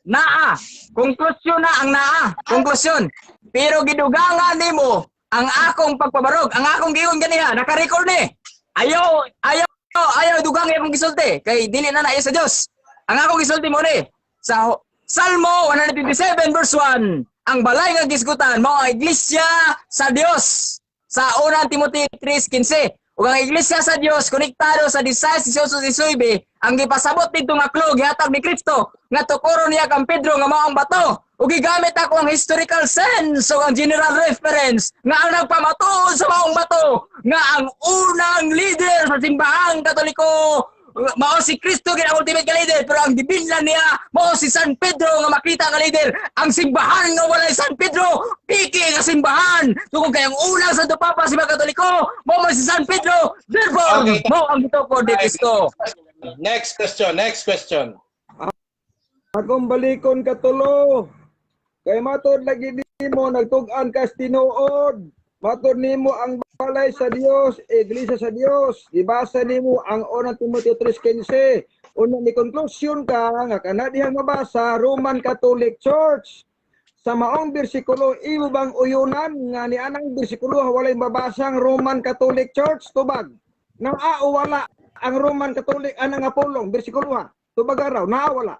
Naa. Konklusyon na ang naa. Konklusyon. Pero gidugangan nimo ang akong pagpabarog, ang akong giingon ganiha, naka-record ni. Ayaw, ayaw, ayaw dugang akong gisulti kay dili na na sa Dios. Ang akong gisulti mo ni sa Salmo 127 verse 1, ang balay nga gisgutan mao ang iglesia sa Dios. Sa unang Timothy 3:15, ug ang iglesia sa Dios konektado sa 16, 18, 19, ang gipasabot didto nga clue gihatag ni Kristo nga tukoron niya kang Pedro nga mao ang bato. Ug gigamit ako ang historical sense ug ang general reference nga ang nagpamatuod sa maong bato nga ang unang leader sa Simbahang Katoliko mao si Kristo gid ang ultimate nga leader, pero ang gibilnan niya mao si San Pedro nga makita nga leader. Ang simbahan nga walay San Pedro, piki nga simbahan, tungod kay ang unang Santo Papa sa mga Katoliko mao man si San Pedro. Therefore, mao ang gitukod ni Kristo. Next question, next question. Akong balikon katulo. Kay matod lagi nimo nagtug-an kas tinuod. Matod nimo ang balay sa Dios, iglesia sa Dios. Gibasa nimo ang unang Timoteo 3:15. Una ni conclusion ka nga kana dihang mabasa Roman Catholic Church. Sa maong bersikulo, imo bang uyunan nga ni anang bersikulo walay mabasang Roman Catholic Church? Tubag. Naa o wala ang Roman Catholic anang nga pulong bersikulo ha? Tubag araw, naa wala?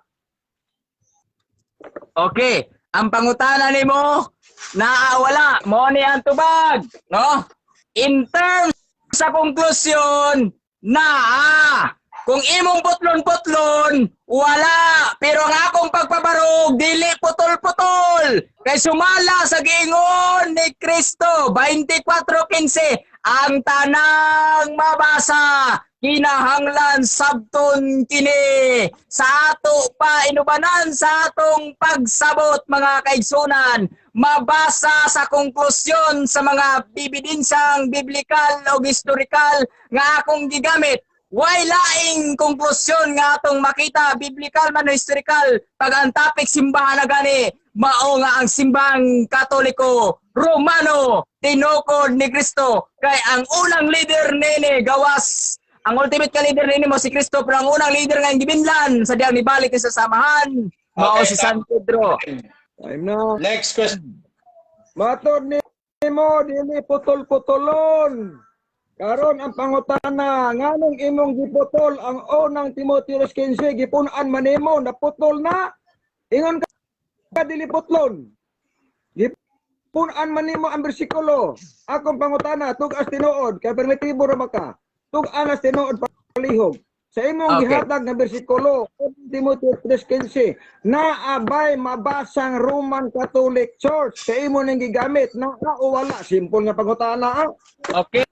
Okay, ang pangutana nimo, naa wala, mo ni ang tubag, no? In terms sa konklusyon, naa. Kung imong putlon-putlon, wala. Pero ang akong pagpabarog, dili putol-putol. Kay sumala sa giingon ni Kristo, 24:15, ang tanang mabasa, kinahanglan sabton kini sa ato pa inubanan sa atong pagsabot, mga kaigsunan. Mabasa sa konklusyon sa mga ebidensiyang biblikal o historical nga akong gigamit. Way laing konklusyon nga atong makita, biblikal man o historical, pag ang topic simbahan na gani, mao nga ang Simbahang Katoliko Romano tinukod ni Kristo, kay ang unang leader nini gawas ang ultimate ka leader nini mo si Kristo, pero ang unang leader nga gibinlan sa diyang nibalik sa samahan mao si San Pedro. Time na. Next question. Matod nimo dili putol-putolon. Karon ang pangutana, nganong imong giputol ang unang Timoteo 15, gipun-an man nimo, naputol na. Ingon ka dili putlon. Gipun-an man nimo ang bersikulo. Akong pangutana, tug-as tinuod kay permitibo ra ba ka? Tug-anas tinuod palihog. Sa imong gihatag nga bersikulo, Timoteo 3:15, naabay mabasang Roman Catholic Church sa imo ning gigamit, naa o wala? Simple nga pangutana ah. Okay.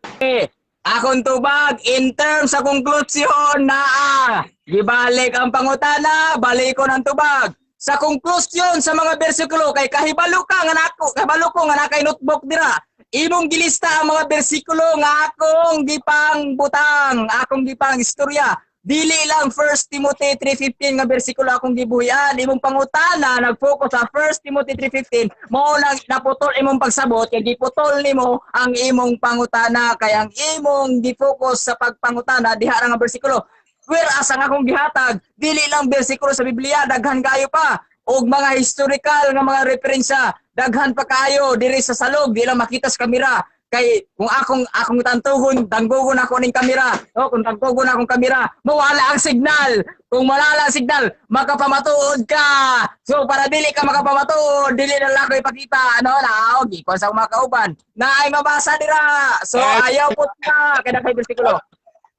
Akong tubag, in terms sa konklusyon, naa. Gibalik ang pangutana, balikon ang tubag. Sa konklusyon sa mga bersikulo, kay kahibalo ka nga nako, kahibalo ko nga nakay notebook dira. Imong gilista ang mga bersikulo nga akong gipang butang, akong gipang istorya. Dili lang 1 Timothy 3:15 nga bersikulo akong gibuhian. Imong pangutana nag-focus sa 1 Timothy 3:15, mao nang naputol imong pagsabot kay giputol nimo ang imong pangutana, kay ang imong gi-focus sa pagpangutana diha ra nga bersikulo. Whereas ang akong gihatag dili lang bersikulo sa Biblia, daghan kayo pa og mga historical nga mga referensya, daghan pa kayo diri sa salog, di lang makita sa kamera. Kay kung akong tantugon, tanggugon ako ning kamera. No, kung tanggugon akong kamera, mawala ang signal. Kung mawala ang signal, makapamatuod ka. So para dili ka makapamatuod, dili na lang ako ipakita. Ano, naog, ikaw sa mga kauban. Na ay mabasa dira. So ayaw po na kada kay bersikulo.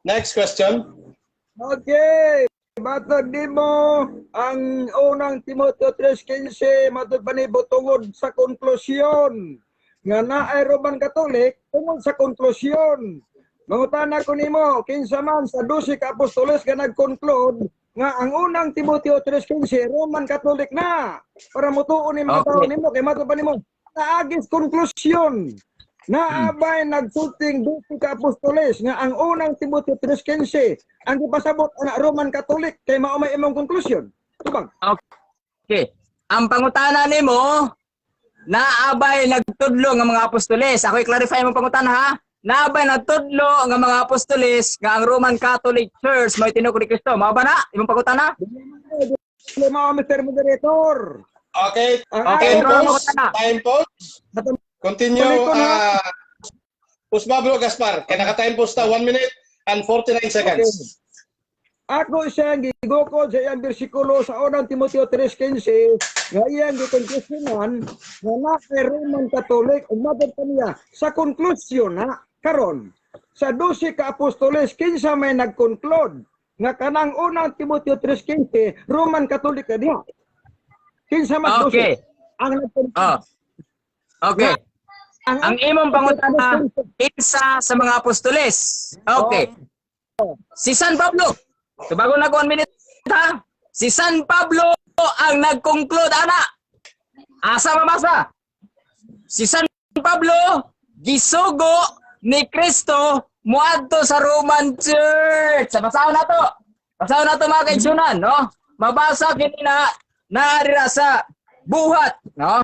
Next question. Okay. Matod nimo ang unang Timoteo 3:15 matod pa ni tungod sa konklusyon nga naay Roman Catholic tungod sa konklusyon. Mangutana ko nimo, kinsa man sa 12 ka apostoles nga nag-conclude nga ang unang Timoteo 3:15 Roman Catholic na para mutuon ni mga tao nimo, kay matod pa nimo naagis konklusyon? Naabay nagsulting 12 ka apostoles nga ang unang Timoteo 3:15 ang gipasabot ana Roman Catholic, kay mao may imong konklusyon? Tubag. Okay. Ang pangutana nimo, naabay nagtudlo nga mga apostoles. Ako i-clarify mo pangutana ha. Naabay nagtudlo nga mga apostoles nga ang Roman Catholic Church may tinuod ni Kristo. Mao ba na imong pangutana? Dili mao, Mr. Moderator. Okay. Ang Okay, Time bro, pause. pangutana. Time pause. Continue. Balik ko na. Pause ba, bro, Gaspar? Kaya naka-time pause ta. 1 minute and 49 seconds. Ako siyang gigukod sa iyang bersikulo sa unang Timoteo 3:15 nga iyang gikonklusyonan nga na kay Roman Catholic ug matod pa niya sa konklusyon na karon sa 12 ka apostoles, kinsa may nag-conclude nga kanang unang Timoteo 3:15 Roman Catholic na diha? Kinsa man 12 ang nag-conclude? Oh. Okay. Ang imong pangutana, kinsa sa mga apostoles? Okay. Si San Pablo. Tubagon na ko 1 minute ha. Si San Pablo ang nag-conclude ana. Asa mamasa? Si San Pablo gisugo ni Kristo muadto sa Roman Church. Sa basahon nato. Basahon nato, mga kaigsunan, no? Mabasa kini na naarira sa Buhat, no?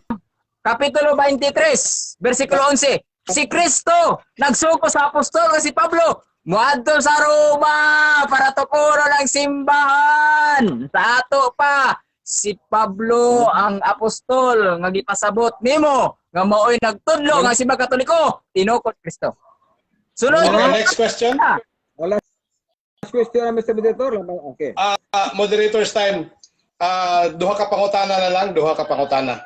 Kapitulo 23, versikulo 11. Si Kristo nagsugo sa apostol nga si Pablo muadto sa Roma para tukuron ang simbahan. Sa ato pa, si Pablo ang apostol nga gipasabot nimo nga maoy nagtudlo nga Simbang Katoliko tinukod Kristo. Sunod. Okay, next question. Wala. Last question na, Mr. Moderator. Okay. Moderator's time. Duha ka pangutana na lang, duha ka pangutana.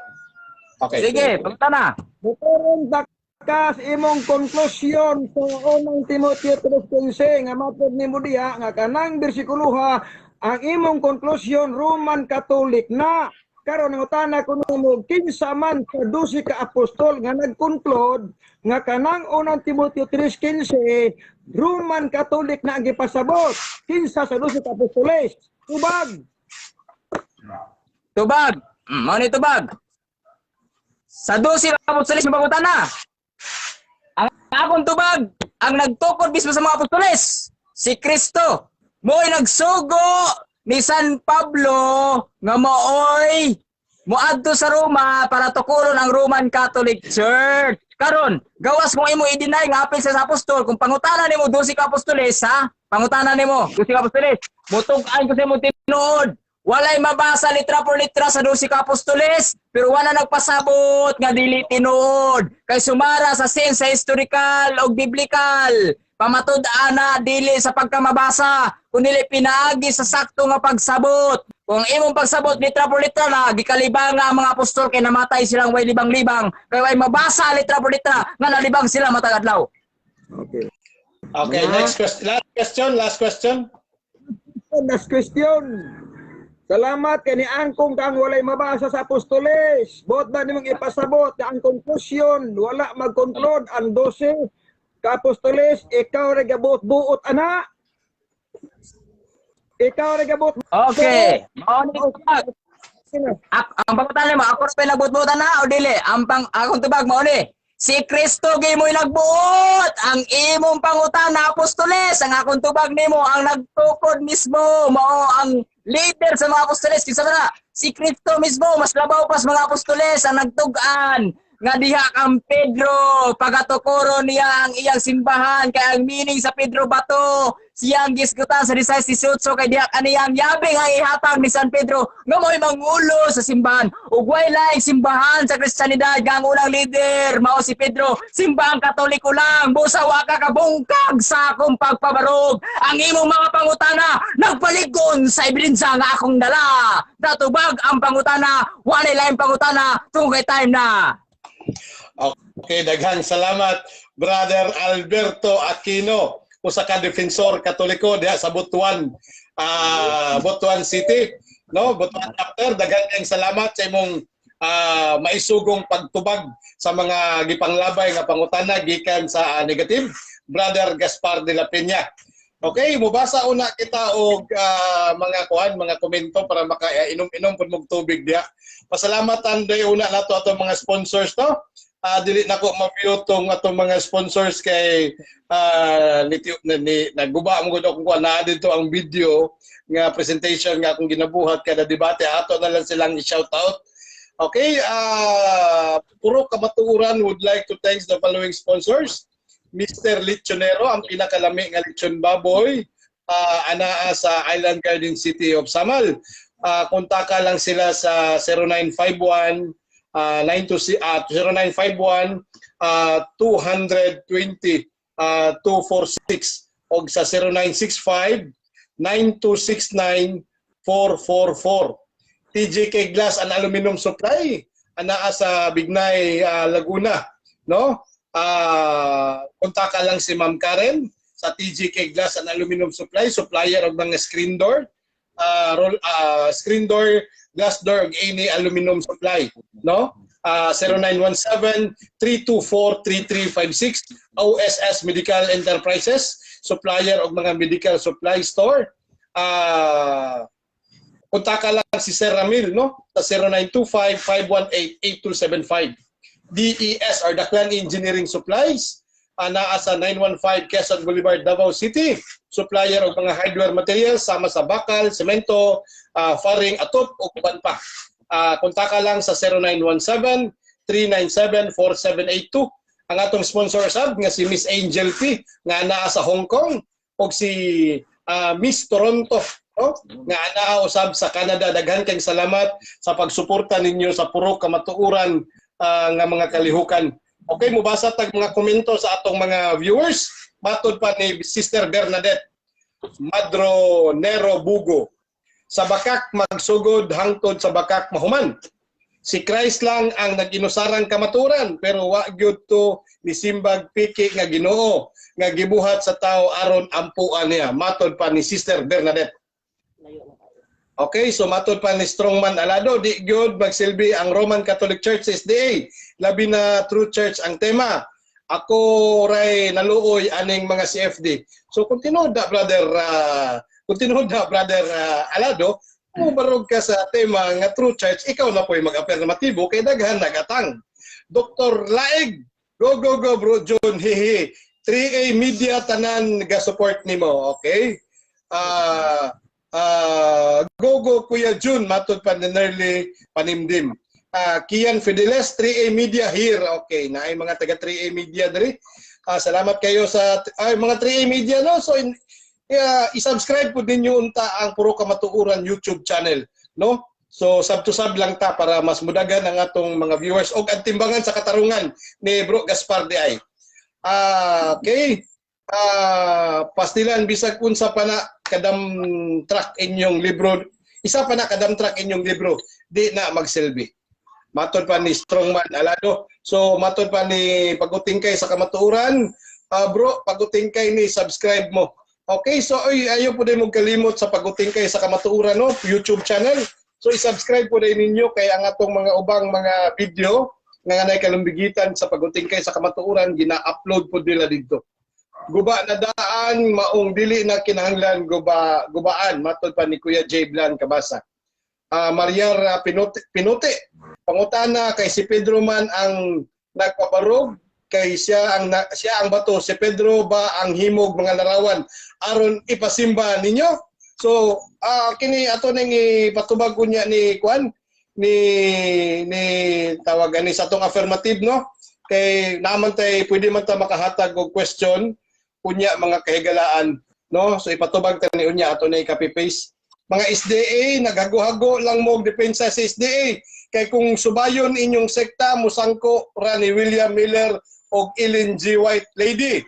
Okay. Sige, pangutana. Moturon ba ka sa imong konklusyon sa Unang Timoteo 3:15 nga matod nimo diha nga kanang bersikuloha, ang imong konklusyon Roman Catholic na? Karon nangutana ko nimo, kinsa man sa 12 ka apostol nga nag-conclude nga kanang Unang Timoteo 3:15 Roman Catholic na ang gipasabot? Kinsa sa 12 ka apostoles? Tubag. Tubag. Mao ni tubag. Sa 12 ka apostoles nga pangutana. Ang akong tubag, ang nagtukod mismo sa mga apostoles, si Kristo. Mo'y nagsugo ni San Pablo nga maoy moadto sa Roma para tukuron ang Roman Catholic Church. Karon, gawas kung imo i-deny nga apil sa apostol, kung pangutana nimo 12 ka apostoles, ha? Pangutana nimo 12 ka apostoles, mutug-an ko sa imong tinuod. Walay mabasa litra por litra sa 12 ka apostoles, pero wala nagpasabot nga dili tinuod. Kay sumara sa sense sa historical o biblical, pamatud-an na dili sa pagkamabasa, kundi pinaagi sa sakto nga pagsabot. Kung ang imong pagsabot litra por litra na, gikalibang nga ang mga apostol kay namatay silang way libang-libang, kay way mabasa litra por litra nga nalibang sila matag adlaw. Okay. Okay, next question. Last question, last question. Last question. Salamat kay ni angkong kang walay mabasa sa apostoles. Buot ba nimong ipasabot nga ang conclusion wala mag-conclude ang 12 ka apostoles? Ikaw ra gabot buot ana. Ikaw ra gabot. Okay. Mao ni tubag. Ang pangutana mo, ako ra nagbuot-buotan na o dili? Ang pang akong tubag mao ni: Si Kristo gyud nagbuot. Ang imong pangutana apostoles, ang akong tubag nimo, ang nagtukod mismo mao ang leader sa mga apostoles. Kinsa man na? Si Kristo mismo, mas labaw pa sa mga apostoles, ang nagtug-an nga diha kang Pedro pagatukoro niya ang iyang simbahan, kay ang meaning sa Pedro, bato. Siyang gisgutan sa 16:18 kay diha kaniyang yabi nga ihatag ni San Pedro nga mo'y mangulo sa simbahan, ug way laing simbahan sa Kristiyanidad nga ang unang leader mao si Pedro. Simbahang Katoliko lang. Busa wa ka kabungkag sa akong pagpabarog. Ang imong mga pangutana nagpaligon sa ebidensya nga akong dala. Datubag ang pangutana, walay laing pangutana tungkol kay time na. Okay, daghang salamat, Brother Alberto Aquino, usa ka defensor Katoliko diha sa Butuan, Butuan City, no? Butuan chapter. Daghang kayong salamat sa imong maisugong pagtubag sa mga gipanglabay nga pangutana gikan sa negative, Brother Gaspar de la Peña. Okay, mubasa una kita og mga kuan, mga komento para maka-inom-inom pud mog tubig diha. Pasalamatan day una nato atong mga sponsors, no. Dili nako ma-view tong atong mga sponsors kay ni naguba mo gud akong kuan na dito ang video nga presentation nga akong ginabuhat kada debate. Ato na lang silang i-shout out. Okay, Puro Kamatuoran would like to thank the following sponsors. Mr. Lechonero, ang pinakalami nga lechon baboy, anaa sa Island Garden City of Samal. Kontaka lang sila sa 0951 92 0951 220 246 og sa 0965 9269 444. TJK Glass and Aluminum Supply anaa sa Bignay, Laguna, no? Kontaka lang si Ma'am Karen sa TJK Glass and Aluminum Supply, supplier og mga screen door, roll, screen door, glass door ug any aluminum supply, no? 0917 324 3356. OSS Medical Enterprises, supplier og mga medical supply store. Kontaka lang si Sir Ramil, no? Sa 0925 518 8275. DES or Daklan Engineering Supplies, naa sa 915 Quezon Boulevard, Davao City. Supplier og mga hardware materials sama sa bakal, semento, faring, atop ug uban pa. Kontaka lang sa 0917 397 4782. Ang atong sponsor sab nga si Miss Angel P nga naa sa Hong Kong ug si Miss Toronto, no, nga naa usab sa Canada. Daghan kayong salamat sa pagsuporta ninyo sa puro kamatuoran nga mga kalihukan. Okay, mubasa tag mga komento sa atong mga viewers. Matod pa ni Sister Bernadette Madro Nero Bugo: "Sa bakak magsugod hangtod sa bakak mahuman. Si Christ lang ang nag-inusarang kamaturan, pero wa gyud to ni simbag piki nga Ginoo nga gibuhat sa tao aron ampuan niya." Matod pa ni Sister Bernadette. Okay, so matod pa ni Strongman Alado: "Di gyud magsilbi ang Roman Catholic Church sa SDA. Labi na True Church ang tema. Ako ray naluoy aning mga CFD." So kung tinuod na, brother, kung tinuod na, brother Alado, mubarog ka sa tema nga True Church, ikaw na po'y mag-affirmatibo kay daghan nagatang. Dr. Laig: "Go, go, go, bro John, hihi. 3A Media tanan ga-support nimo," okay? "Go, go, Kuya Jun," matod pa ni Nerly Panimdim. Kian Fideles: "3A Media here." Okay, na ay mga taga 3A Media diri. Salamat kayo sa ay, mga 3A Media, no. So yeah, i-subscribe po ninyo unta ang Puro Kamatuoran YouTube channel, no? So sub to sub lang ta para mas mudagan ang atong mga viewers og ang timbangan sa katarungan ni Bro Gaspar diay. Okay. "Pastilan bisag unsa pa na kadam track inyong libro, isa pa na kadam track inyong libro, di na magsilbi." Matod pa ni Strongman Alado. So matod pa ni Pagutingkay sa Kamatuoran, bro, Pagutingkay ni subscribe mo. Okay, so oy, ayaw po din mong kalimot sa Pagutingkay sa Kamatuoran, no, YouTube channel. So i-subscribe po din ninyo kay ang atong mga ubang mga video nga nay kalumbigitan sa Pagutingkay sa Kamatuoran gina-upload po nila dito. "Guba na daan maong dili na kinahanglan guba gubaan," matod pa ni Kuya J Blan Kabasa. Mariar Pinote, Pinote: "Pangutana kay si Pedro man ang nagpabarog kay siya ang bato, si Pedro ba ang himog mga larawan aron ipasimba ninyo?" So kini ato ning ipatubag kunya ni kwan ni tawag ani sa atong affirmative, no, kay naman tay pwede man ta makahatag og question unya, mga kahigalaan, no? So ipatubag ta ni unya, ato na i-copy paste. "Mga SDA, naghago-hago lang mo og depensa sa SDA kay kung subayon inyong sekta, musangko ra ni William Miller og Ellen G. White lady.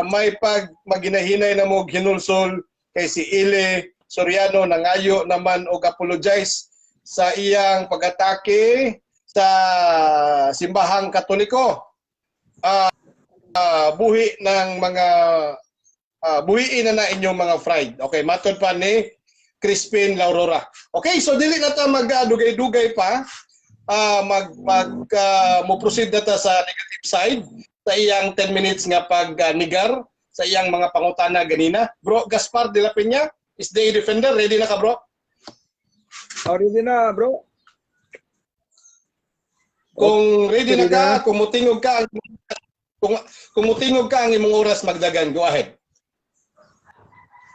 May pag maginahinay na mo og hinulsol kay si Ile Soriano nangayo naman og apologize sa iyang pag-atake sa simbahang Katoliko. Buhi ng mga buhiin na na inyong mga pride." Okay, matod pa ni Crispin Laurora. Okay, so dili na ta mag-dugay-dugay pa. Mag mag mo proceed na ta sa negative side sa iyang 10 minutes nga pag-nigar sa iyang mga pangutana ganina. Bro Gaspar de la Peña is the defender. Ready na ka, bro? Oh, ready na, bro. Kung ready na Ready ka, na. Kung mutingog ka ang imong oras magdagan, go ahead.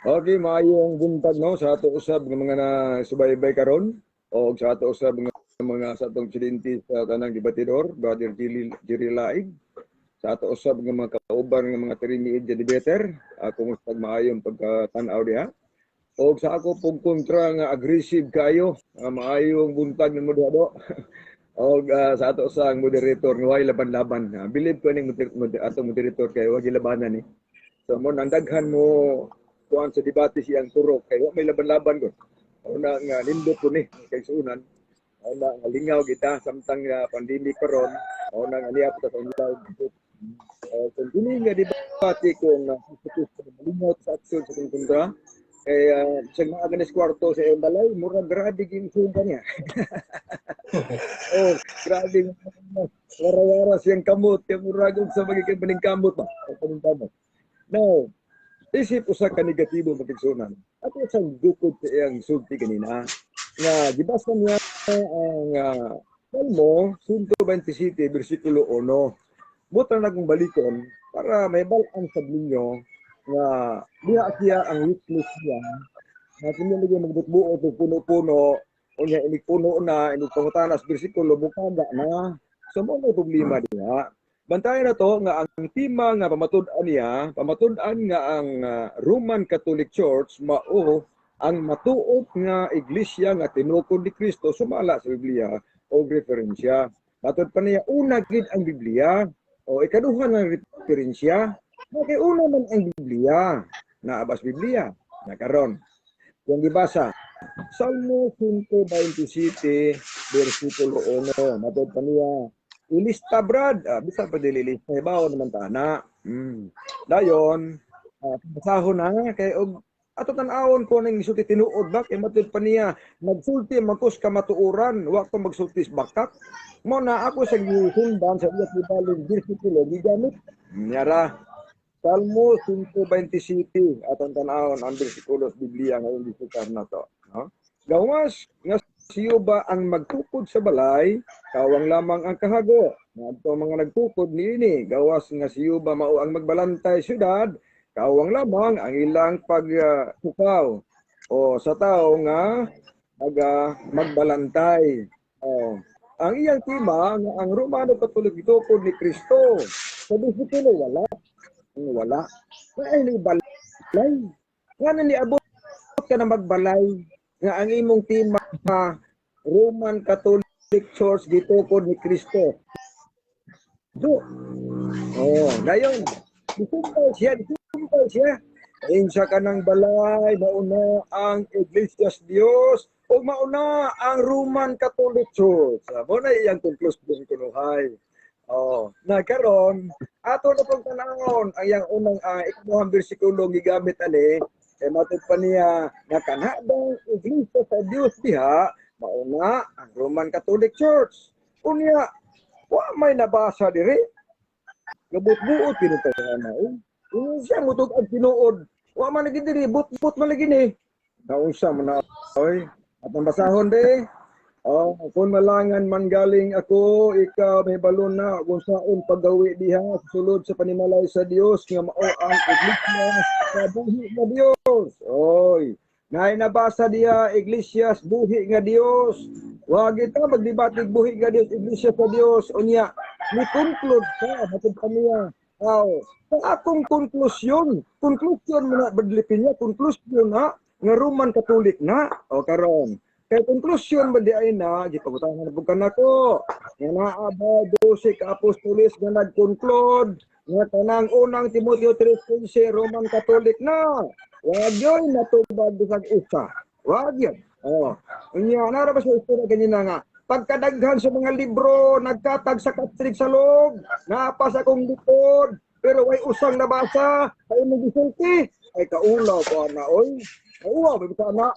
Okay, maayong buntag, no, sa ato usab nga mga na subaybay karon o sa ato usab nga mga sa atong presidente sa tanang debatidor, Brother Jerry, Jerry Laig. Sa ato usab nga mga kauban nga mga 3A Media debater, ako kumusta, maayong pagkatan-aw diha. O sa ako pong kontra nga aggressive kayo, maayong buntag nimo diha do. Og sa ato sa moderator nga way laban-laban. Believe ko ning atong moderator kay wa gilabanan ni. So mo nang daghan mo kuan sa debate siyang turok kay wa may laban-laban ko. Una nga nindot ko ni kay suunan. Una nga lingaw kita samtang pandemic karon. Una nga niya pa sa online. Kung dili nga debate kung uh, malingaw sa aksyon sa kong kontra, eh siya nga ganis kwarto sa iyong balay, mura grabe ging suga niya. Oh, grabe wara-wara siyang kamot, kaya mura kung sa magiging paningkamot ba? Paningkamot. Now, isip usa ka negatibo, magigsunan. Ato sa dukod sa iyang sulti kanina nga gibasa niya ang Salmo 127 bersikulo 1. Buta na kong balikon para may balaan sa ninyo nga diha siya ang weakness niya nga kini lagi magbutbuot og puno-puno, unya inig puno na inig pangutana sa bersikulo, bukaga na. So mo na problema diha. Bantayan na to nga ang tema nga pamatud-an niya, pamatud-an nga ang Roman Catholic Church mao ang matuod nga iglesia nga tinukod ni Kristo sumala sa Biblia o referensya. Matod pa niya, una gid ang Biblia o ikaduha nga referensya. Kay una man ang Biblia. Naabas Biblia. Na karon. Yung gibasa, Salmo 127, versikulo 1. Matod pa niya, ilista, Brad. Ah, bisa pa dili ilista, ibaw naman ta na. Dayon, basahon na kay og ato tan-awon ko ning gisulti tinuod ba, kay matud pa niya nagsulti man ko sa kamatuoran, wa ko magsulti sa bakak. Mo na ako sa gisundan sa iya gibalin bersikulo gigamit nyara. Salmo 127, atong tan-awon ang bersikulo sa Biblia nga gisultar na to, no? Gawas nga siyo ba ang magtukod sa balay, kawang lamang ang kahago. Ngadto mga nagtukod niini, gawas nga siyo ba mao ang magbalantay syudad, kawang lamang ang ilang pagtukaw o sa tao nga magbalantay. O, ang iyang tema nga ang Romano Catholic gitukod ni Kristo. Sa bersikulo wala. Wala. Ay ni balay. Nga na niabot ka na magbalay nga ang imong tema Roman Catholic Church gitukod ni Kristo. Do. Oh, dayon. Disumpay siya, disumpay siya. Insa ka ng balay, mauna ang Iglesia sa Dios o mauna ang Roman Catholic Church. Mo na iyang konklusyon kunuhay. Oh, na karon ato na pong tanawon ang iyang unang ikaduhang bersikulo gigamit ani, kay matud pa niya nga kanadang Iglesia sa Dios diha mauna ang Roman Catholic Church. Unya wa may nabasa diri. Gabot-buot pinutahan na eh. Ingon siya mutug ang tinuod. Wa man lagi diri, but-but man lagi ni. Naunsa man na oy. At ang basahon de. Oh, kung malangan man galing ako, ikaw may balon na kung saon paggawi diha sa sulod sa panimalay sa Dios nga mao ang iglesia sa buhi nga Dios. Oy, naay nabasa diha, iglesia sa buhi nga Dios. Wa kita magdebate buhi nga Dios, iglesia sa Dios. Unya, ni conclude ka matod pa niya. Aw, sa akong konklusyon, konklusyon mo na badlipin niya, konklusyon na nga Roman Catholic na. O karon, kay konklusyon ba di ay na, gipagutangan na pud kanako. Nga naa ba 12 ka apostoles nga nag-conclude nga kanang unang Timoteo 3:15 Roman Catholic na? Wag yun natubag bisag usa. Wag yun. Oh. Unya, nara ba sa istorya ganyan na nga, pagkadaghan sa mga libro, nagkatag sa Catholic sa loob, napas akong likod, pero way usang nabasa, ay imong gisulti, ay kaulaw ko na, oy. Kauwaw, may bisa na.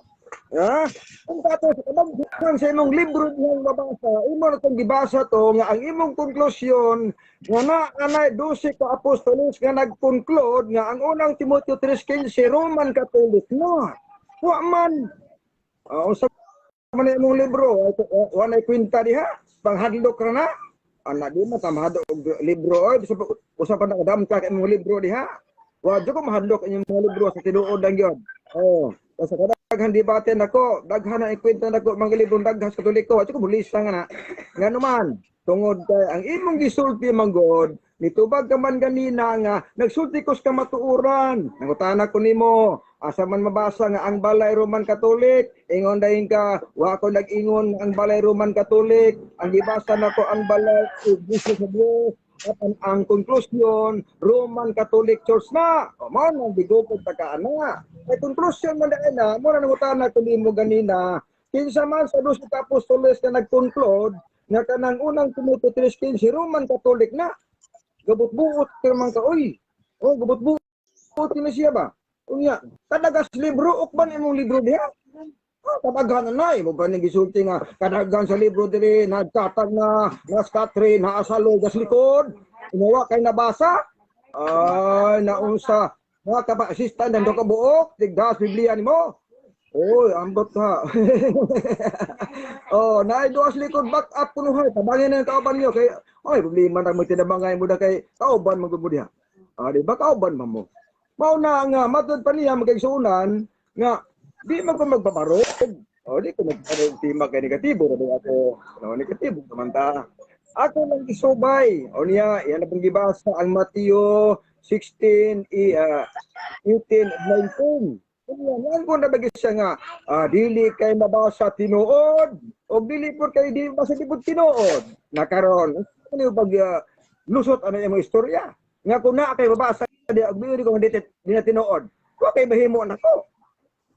Ha? Kung kato sa kadaghan sa imong libro niyang nabasa, imo na itong gibasa to, nga ang imong konklusyon, nga na anay 12 ka apostoles nga nag-conclude nga ang unang Timoteo 3:15 Roman Catholic na. Wa man. Unsa man imong libro, wa nay kwenta diha, panghadlok ra na. Ana di man ta mahadlok og libro oy, bisa usa pa nakadamta ka imong libro diha. Wa jud ko mahadlok inyong mga libro sa tinuod lang gyud. Oh, sa daghan debate nako, daghan na ikwenta nako mga libro daghan sa Katoliko, at ko bulisa nga na. Ngano man, tungod kay ang imong gisulti man god, nitubag ka man ganina nga nagsulti ko sa kamatuoran. Nangutana ko nimo, asa man mabasa nga ang balay Roman Catholic? Ingon dayon ka, wa ko nag-ingon ang balay Roman Catholic. Ang gibasa nako ang balay Iglesia sa Dios. At ang konklusyon, Roman Catholic Church na. O, mao nang gigukod ta ka ana. Kay konklusyon man dahil na, mo na nangutana ko nimo ganina, kinsa man sa 12 ka apostoles na nag-conclude nga kanang unang Timoteo 3:15 Roman Catholic na? Gabot-buot ka man ka, oy. Oh, gabot-buot na siya ba? Unya, kadagas libro, ukban imong libro diha. Ah, kadaghan na na, imo ba ning gisulti nga kadaghan sa libro diri nagkatag na nas katrin naasalo gas likod. Inawa kay nabasa. Ay, naunsa. Mga ka assistant nando ka buok, tigdas Biblia nimo. Oy, ambot ha. Oh, naay duas likod back up kunuhay. Tabangin na ang kauban niyo kay oy, problema na mo tinabangay mo da kay kauban man gud mo diha. Ah, di ba kauban man mo? Mao na nga matud pa niya magkaigsuonan nga di man ko magbabarog. O di ko magbabarog tema kay negatibo ra ako. No, negatibo naman ta. Ako lang gisubay. O niya, yan na pong gibasa ang Mateo 16, 18, 19. Unya, yan ko na ba siya nga, dili kay mabasa tinuod, o dili po kay di basa di po tinuod. Nakaron, ano yung pag lusot ano yung mga istorya? Nga kung naa kay mabasa di og di ko di na tinuod. Wa kay mahimo nako.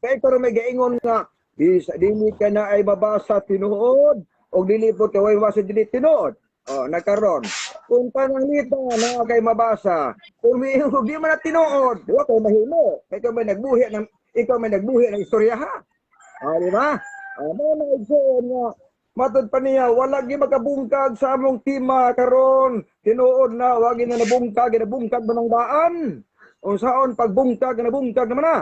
Kay ikaw may gaingon nga di dili ka na ay mabasa tinuod o dili po kay way mabasa dili tinuod. Oh, nakaron. Kung pananglita na kay mabasa, kung may di man na tinuod, wa kay mahimo. Kay ikaw may nagbuhi ng ikaw may nagbuhi ng istorya ha. Oh, di ba? Oh, mo na igsoon nga matod pa niya wala gyud makabungkag sa among tima karon. Tinuod na wa gyud na nabungkag, ginabungkag man ang daan. Unsaon pagbungkag, nabungkag naman na.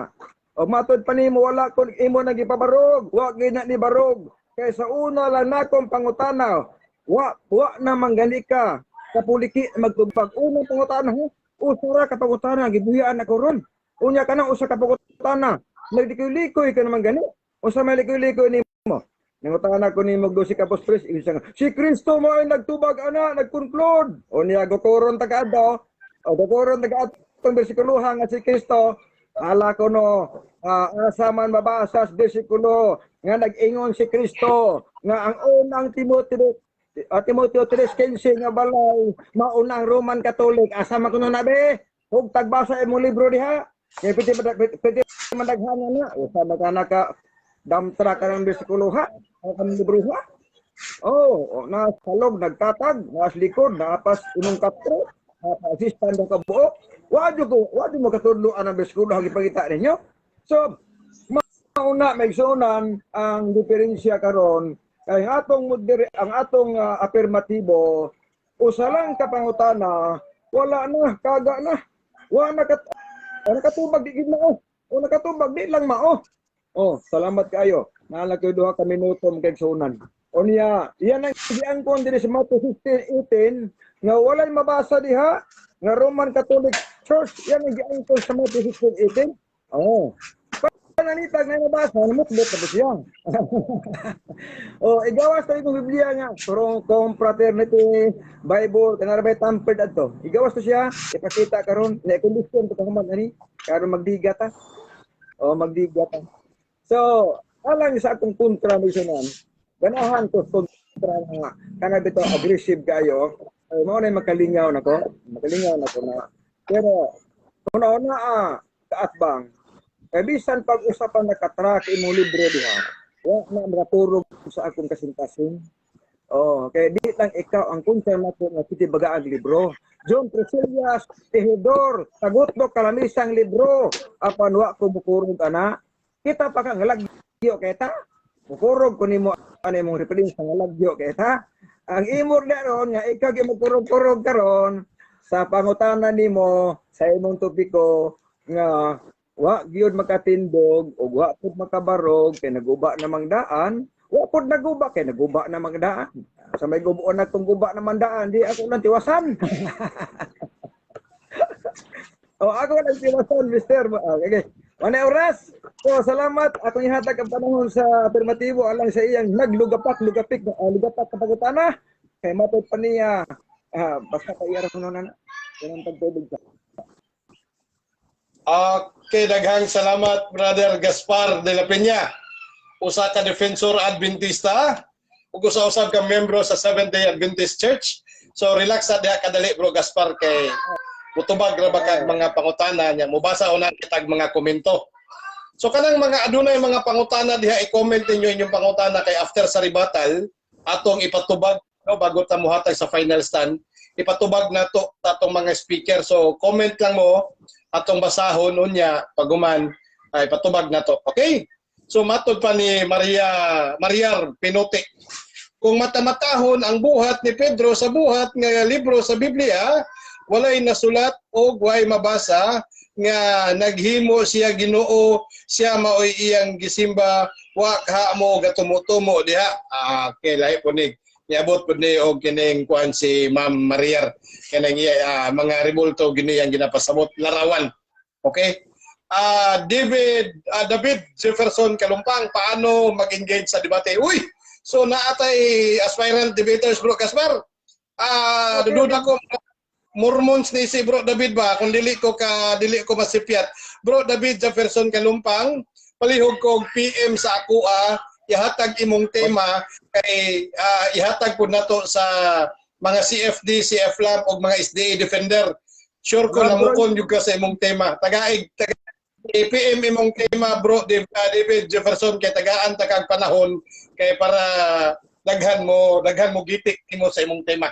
O matod pa nimo wala kon imo nang gipabarog, wa gyud na ni barog. Kay sa una lang nakong pangutana, wa na manggali ka kapuliki magtubag. Unang pangutana ho, usa ra ka pangutana gibuhian ako ron. Unya kanang usa ka pangutana, nagdikoy-likoy ka naman gani. Unsa may likoy-likoy nimo? Nangutana ko nimo 12 ka apostles, ibig nga, si Kristo mo ay nagtubag ana, nagconclude. O niya gokoron ta kaadto, o gokoron ta kaadtong bersikuloha nga si Kristo, ala ko no, asa man mabasa sa bersikulo nga nag-ingon si Kristo nga ang unang Timoteo 3:15 nga balay maunang Roman Catholic, asa man kuno nabe hug tagbasa imong libro diha kay pwede pwede madaghan na usa man ka naka dump truck ka ng bersikulo ha ang libro ha. Oh, na salog nagtatag, na likod, naapas imong katro, assistant ka buok. Wa jud mo katudlo ang bersikulo ang gipangita ninyo. So, mauna may igsuonan ang diferensya karon kay ang atong apirmatibo, usa lang ka pangutana, wala na, kaga na. Wa na kat wa nakatubag di gid mao. O nakatubag di lang mao. Oh, salamat kaayo. Naa koy 2 ka minuto kay igsuonan. O niya, iyan ang giangkon diri sa Matthew 15:18 nga walay mabasa diha nga Roman Catholic Church. Yan ang giangkon sa Matthew 15:18. Oh. Pananitag na nabasa, namutbot na ba siya? Oh, igawas tayo itong Biblia nga. Strong Confraternity Bible, kanara bay tampered adto. Igawas to siya, ipakita karon, na kondisyon to kahuman ani, karon magdiga ta. Oh, magdiga ta. So, alang sa akong kontra ni sunan, ganahan ko kontra nga kana bitaw aggressive kayo. Ay, mao na makalingaw nako, makalingaw nako na. Pero kung na kaatbang, kay bisan pag usapan nakatrack imong libro diha, wa na makaturog sa akong kasing-kasing. Oh, kay di lang ikaw ang kontra nako nga kitibagaan libro. John Priscillas Tejedor, tagutlo kalamisang libro, apan wa ko mukurog ana. Kita pa ka nga lagyo kay ta. Mukurog ko nimo ano imong reference nga lagyo kay ta. Ang imo na ron nga ikaw gyud magkurog-kurog karon sa pangutana nimo sa imong topiko nga wa gyud makatindog ug wa pud makabarog kay naguba namang daan, wa pud naguba kay naguba namang daan. Sa may gubuon na kung guba naman daan, di ako lang tiwasan. Oh, ako lang tiwasan, mister. Okay. Wala oras. So, salamat. Akong ihatag ang panahon sa afirmatibo alang sa iyang naglugapak, lugapik, lugapak ka pagutana. Kay matod pa niya, basta pa iya ra kuno na. Ganang pagtubig sa. Okay, daghang salamat, Brother Gaspar de la Peña. Usa ka defensor Adventista ug usa-usab ka membro sa Seventh-day Adventist Church. So relax sa diha kadali, Bro Gaspar, kay mutubag ra ba kag mga pangutana niya. Mubasa una kitag mga komento. So kanang mga adunay mga pangutana diha, i-comment ninyo inyong pangutana kay after sa rebuttal atong ipatubag, no, bago ta mohatag sa final stand, ipatubag nato atong mga speaker. So comment lang mo, atong basahon, unya paguman ay patubag nato. Okay? So matod pa ni Maria Mariar Pinote. Kung matamatahon ang buhat ni Pedro sa buhat nga libro sa Biblia, walay nasulat o way mabasa nga naghimo siya Ginoo, siya maoy iyang gisimba, wa ka mo gatumutumo diha. Ah, okay, lahi po ni niabot pud ni og kining kuan si Ma'am Mariar kanang iya mga rebulto gini ang ginapasabot larawan. Okay? David Jefferson Kalumpang, paano mag-engage sa debate? Uy! So naatay aspirant debaters, Bro Gaspar. Duda ko Mormons ni si Bro David ba, kung dili ko masipyat. Bro David Jefferson Kalumpang, palihog ko og PM sa akoa, ihatag imong tema kay ihatag pud nato sa mga CFD, CF Lab og mga SDA Defender. Sure ko namukon jud ka sa imong tema. Tagaig taga PM imong tema, Bro David Jefferson, kay tagaan ta kag panahon kay para daghan mo gitik nimo sa imong tema.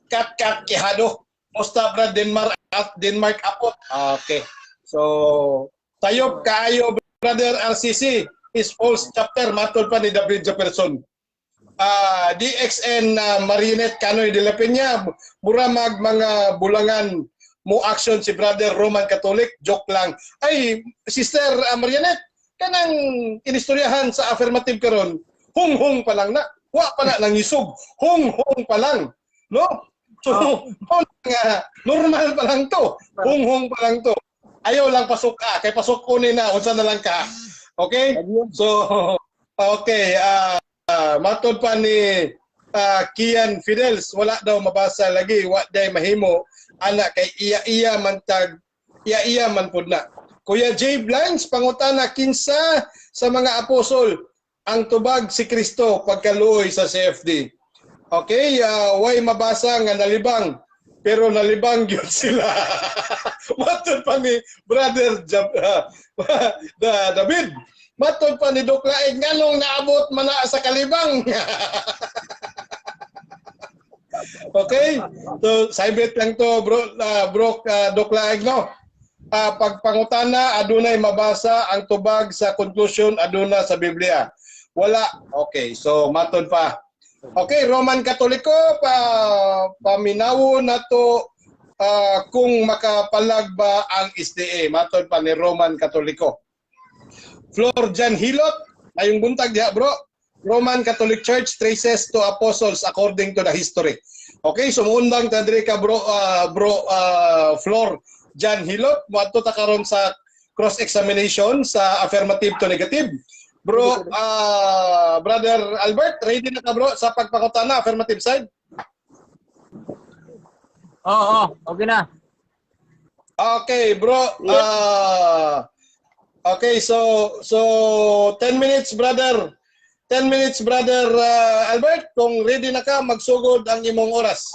Kat kat kihado. Musta, Brad Denmark at Denmark apot. Okay. So sayop kaayo, Brother RCC is false chapter, matod pa ni David Jefferson. DXN Marionette Canoy de la Peña, mura mag mga bulangan mo action si Brother Roman Catholic, joke lang. Ay, Sister Marionette, kanang inistoryahan sa affirmative karon, hung-hung pa lang na. Wa pa na nangisog, hung-hung pa lang. No? So, nga, normal pa lang to. Hung-hung pa lang to. Ayaw lang pasok ka, kay pasok ko ni na, unsa na lang ka. Okay? So, okay, matod pa ni Kian Fidels, wala daw mabasa lagi, wa day mahimo ana kay iya-iya man tag iya-iya man pud na. Kuya J Blanks, pangutana, kinsa sa mga apostol ang tubag si Kristo pagkaluoy sa CFD? Okay, way mabasa nga nalibang, pero nalibang gyud sila. Matod pa ni Brother David. Matod pa ni Duklaig, nganong naabot man na sa kalibang? Okay? So, saybit lang to, bro, Duklaig, no? Pagpangutana, adunay mabasa ang tubag sa conclusion, aduna sa Biblia. Wala. Okay, so matod pa. Okay, Roman Katoliko, pa paminawo na to kung makapalag ba ang SDA. Matod pa ni Roman Katoliko. Flor Jan Hilot, mayong buntag diha, bro. Roman Catholic Church traces to apostles according to the history. Okay, sumundang ta diri ka, bro, Flor Jan Hilot, moadto ta karon sa cross examination sa affirmative to negative. Bro, Brother Albert, ready na ka, bro, sa pagpangutana, affirmative side? Oo, okay na. Okay, bro. Okay, so 10 minutes, brother. 10 minutes, Brother Albert. Kung ready na ka, magsugod ang imong oras.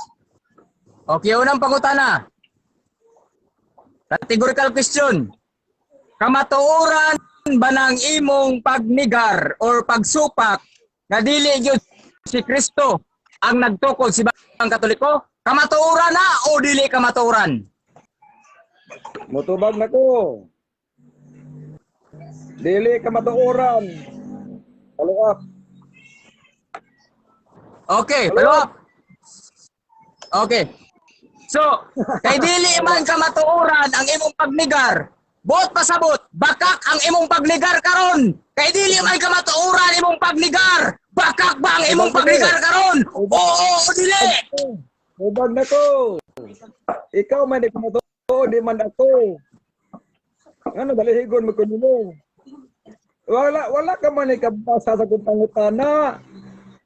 Okay, unang pangutana. Categorical question. Kamatuoran ba ng imong pagnigar or pagsupak nga dili gyud si Kristo ang nagtukod Simbahang Katoliko? Kamatuoran na o dili kamatuoran? Mutubag na ko. Dili ka matuoran. Follow up. Okay, follow up. Okay. So, kay dili man kamatuoran ang imong pagnigar, buot pasabot, bakak ang imong pagnigar karon. Kay dili man kamatuoran imong pagnigar, bakak ba ang imong pagnigar karon? Oo o dili? Mubag na ko. Ikaw man di ka matuod, di man ako. Ano balihigon mo ko nimo? Wala ka man ikabasa sa kong pangutana.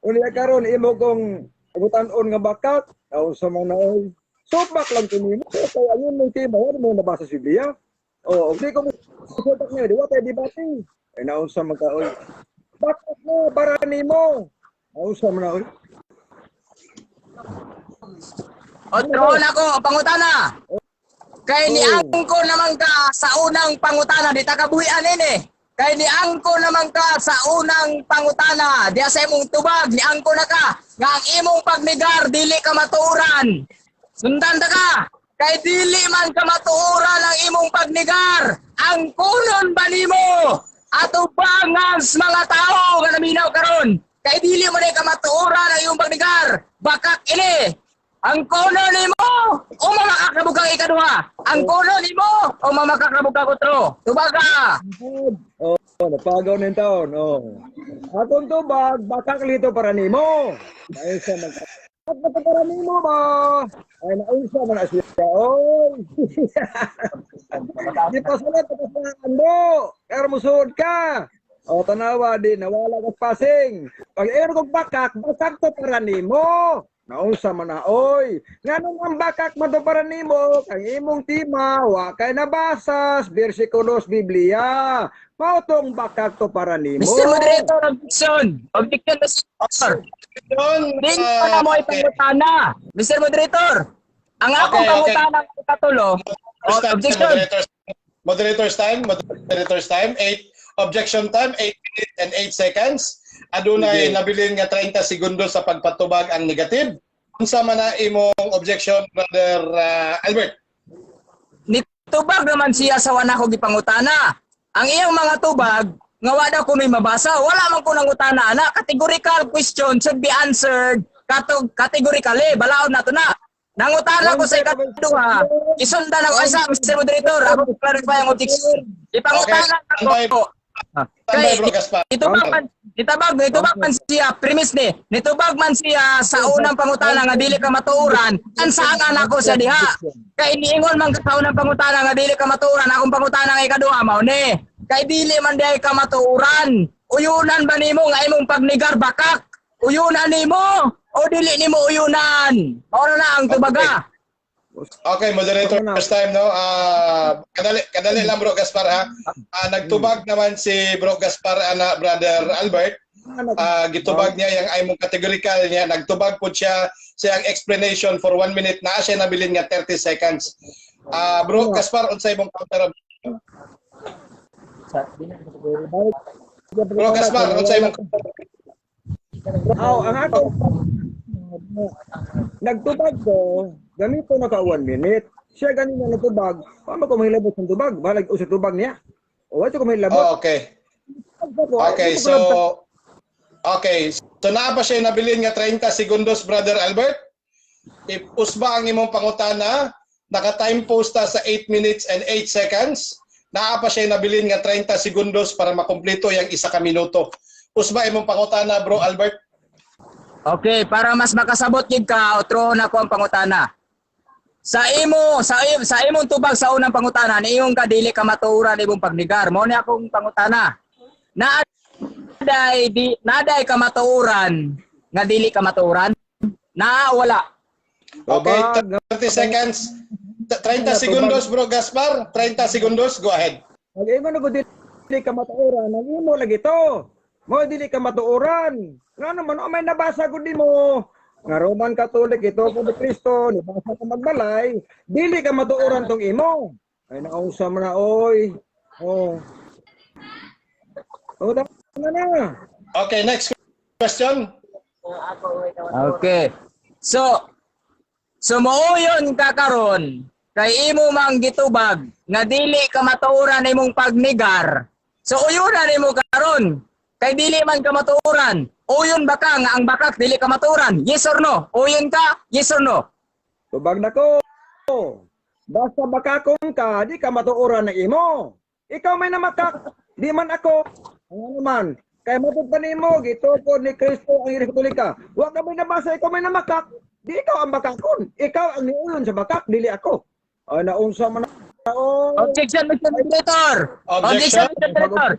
Unya karon imo kong agutan-on nga bakak, aw sa mga naoy. Supak lang ko nimo kay ayun mo tema, wala mo nabasa sa Biblia. Oh, og di ko mo supak niyo, di wa tay debate. Ay naunsa man ka oy. Bakak mo para nimo. Naunsa man na oy. Otro na ko, pangutana. Kay ni angko naman ka sa unang pangutana, di ta kabuhian ini. Kay ni angko naman ka sa unang pangutana, diya sa imong tubag, ni angko na ka, nga ang imong pagnigar, dili ka matuoran. Sundan ta ka, kay dili man ka matuoran ang imong pagnigar, ang kunon ba nimo? Atubangan sa mga tao nga naminaw karon, kay dili mo na ka matuoran ang imong pagnigar, bakak ini. Ang kono nimo o mamakakabog kang ikaduha. Ang kono nimo o mamakakabog kang utro. Tubaga. Oh, napagaw ng taon. Oh. Atong tubag, bakak lito para nimo. Ay sa mag Bakak para nimo ba? Ay naunsa man na siya. Oy. Di pa sulat pa sa ando. Pero musuod ka. O tanawa di nawala ka passing. Pag ero kog bakak, bakak to para nimo. Naunsa man na, oy. Nganong ang bakak matuparan nimo ang imong tima wa kay nabasa sa bersikulos Biblia. Mao tong bakak tuparan nimo. Mr. Moderator, objection. Objection, Mr. Moderator. Yun, Dili pa na mo ipangutana. Mr. Moderator, ang akong pangutana ng katulo, oh, objection. Moderators time, moderators time, 8 objection time, 8 minutes and 8 seconds. Adunay nabilin nga 30 segundo sa pagpatubag ang negative. Unsa man na imong objection, Brother Albert? Nitubag naman siya sa wana ko gipangutana. Ang iyang mga tubag, nga wa daw kuno'y mabasa. Wala man ko nangutana ana. Categorical question should be answered categorically. Balaod na to na. Nangutana ko sa ikaduha. Isundan ako isa, Mr. Moderator. Ako clarify ang objection. Ipangutana ako. Standby, Kay, Bro Gaspar. Nitubag man siya, premise ni, nitubag man siya sa unang pangutana nga dili ka matuoran, ang anak ko siya diha. Kay niingon man ka sa unang pangutana nga dili ka matuoran, akong pangutana nga ikaduha mao ni. Kay dili man diay ka matuoran. Uyunan ba nimo nga imong pagnigar bakak? Uyunan nimo o dili nimo uyunan? Mao na na ang tubaga. Okay, moderator's time, no? Kadali, kadali lang, Bro Gaspar, ha? Nagtubag naman si Bro Gaspar, ana, Brother Albert. Gitubag niya yung imong categorical niya. Nagtubag po siya siyang explanation for 1 minute na siya nabilin nga 30 seconds. Bro Gaspar, unsay imong counter? Bro Gaspar, unsay imong counter? Aw, ang ako nagtubag ko, ganito na ka 1 minute. Siya ganina nagtubag, paano ko mahilabot ng tubag? Bahalag usap tubag niya. O wala ko mahilabot. Oh, okay. Okay, so okay. So naa pa siya nabilin nga 30 segundos, Brother Albert. If usba ang imong pangutana, naka-time post ta sa 8 minutes and 8 seconds. Naa pa siya nabilin nga 30 segundos para makumpleto yang isa ka minuto. Usba imong pangutana, Bro Albert? Okay, para mas makasabot gid ka, otro na ko ang pangutana. Sa imong tubag sa unang pangutana, niingon ka dili ka matuoran imong pagnigar. Mao ni akong pangutana. Naaday ka matuoran nga dili ka matuoran? Naa wala? Okay, Tubag. 30 seconds. 30 segundos, Bro Gaspar. 30 segundos, go ahead. Ang imo na dili ka matuoran, ang imo lagi to. Mo dili ka matuoran. Ngano man o may nabasa gud nimo nga Roman Catholic ito ko ni Kristo, nibasa ka magbalay, dili ka matuoran tong imo. Ay naunsa man na oy. Oh. Oh, tama na. Okay, next question. Okay. So mouyon ka karon kay imo mang gitubag nga dili ka matuoran imong pagnigar. So uyunan nimo karon kay dili man ka matuoran. Uyon ba ka nga ang bakak dili ka matuoran? Yes or no? Uyon ka? Yes or no? Tubag na ko. Basta bakakon ka, di ka matuoran ng imo. Ikaw may namakak, di man ako. Ano naman, kay matod pa nimo, gitukod ni Kristo ang Iglesia Katolika. Wa ka may nabasa, ikaw may namakak. Di ikaw ang bakakon. Ikaw ang niuyon sa bakak, dili ako. Ay, naunsa man ako. Objection, Mr. Moderator. Objection. Objection, Mr. Moderator.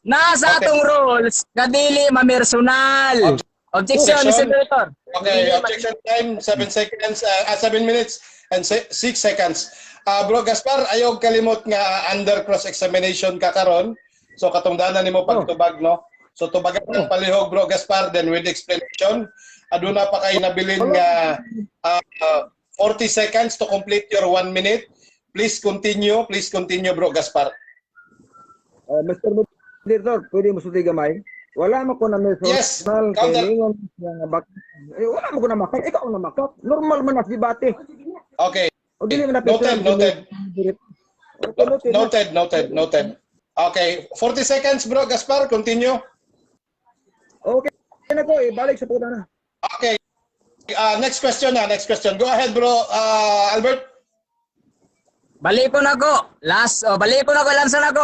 Nasa atong rules nga dili mamersonal. Objection, Mr. Objection. Moderator. Okay, objection time, 7 seconds, 7 minutes and 6 seconds. Bro Gaspar, ayaw kalimot nga under cross-examination ka karon. So katungdanan nimo pagtubag, no? So tubagan ng palihog, Bro Gaspar, then with explanation. Aduna pa kay nabilin nga 40 seconds to complete your 1 minute. Please continue, Bro Gaspar. Mr. Moderator, pwede mo sulti gamay? Wala mo ko na personal Yes, counter. kay ningon siya nga bak. Eh, wala mo ko na makak, ikaw ang namakak. Normal man na debate. Okay. O dili man na Noted, noted. Okay, noted. Noted, noted, noted. Okay, 40 seconds, Bro Gaspar, continue. Okay na ko, ibalik sa puta na. Okay. Next question na, next question. Go ahead, bro, Albert. Balik ko na ko. Last, oh, balik ko na ko, lansa na ko.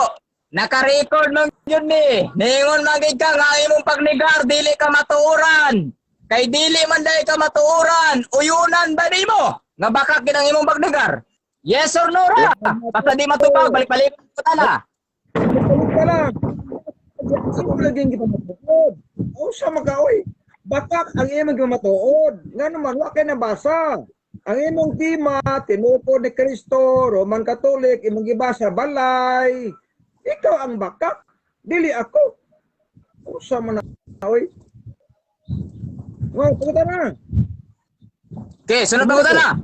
Naka-record man yun ni. Ningon man gid ka nga imong pagnigar dili ka matuoran. Kay dili man dai ka matuoran, uyunan ba nimo? Nga baka gid ang imong pagnigar? Yes or no ra? Basta di matubag, balik-balik ko ta na. Balik ka lang. Sino lagi kita matukod? O sa maka, oy. Bakak ang imong gimatuod. Nga naman, wa kay nabasa. Ang imong tema, tinukod ni Kristo, Roman Catholic, imong gibasa balay. Ikaw ang bakak. Dili ako. Usa man na, oy. Wow, pagkita na. Okay, sunod pangutana.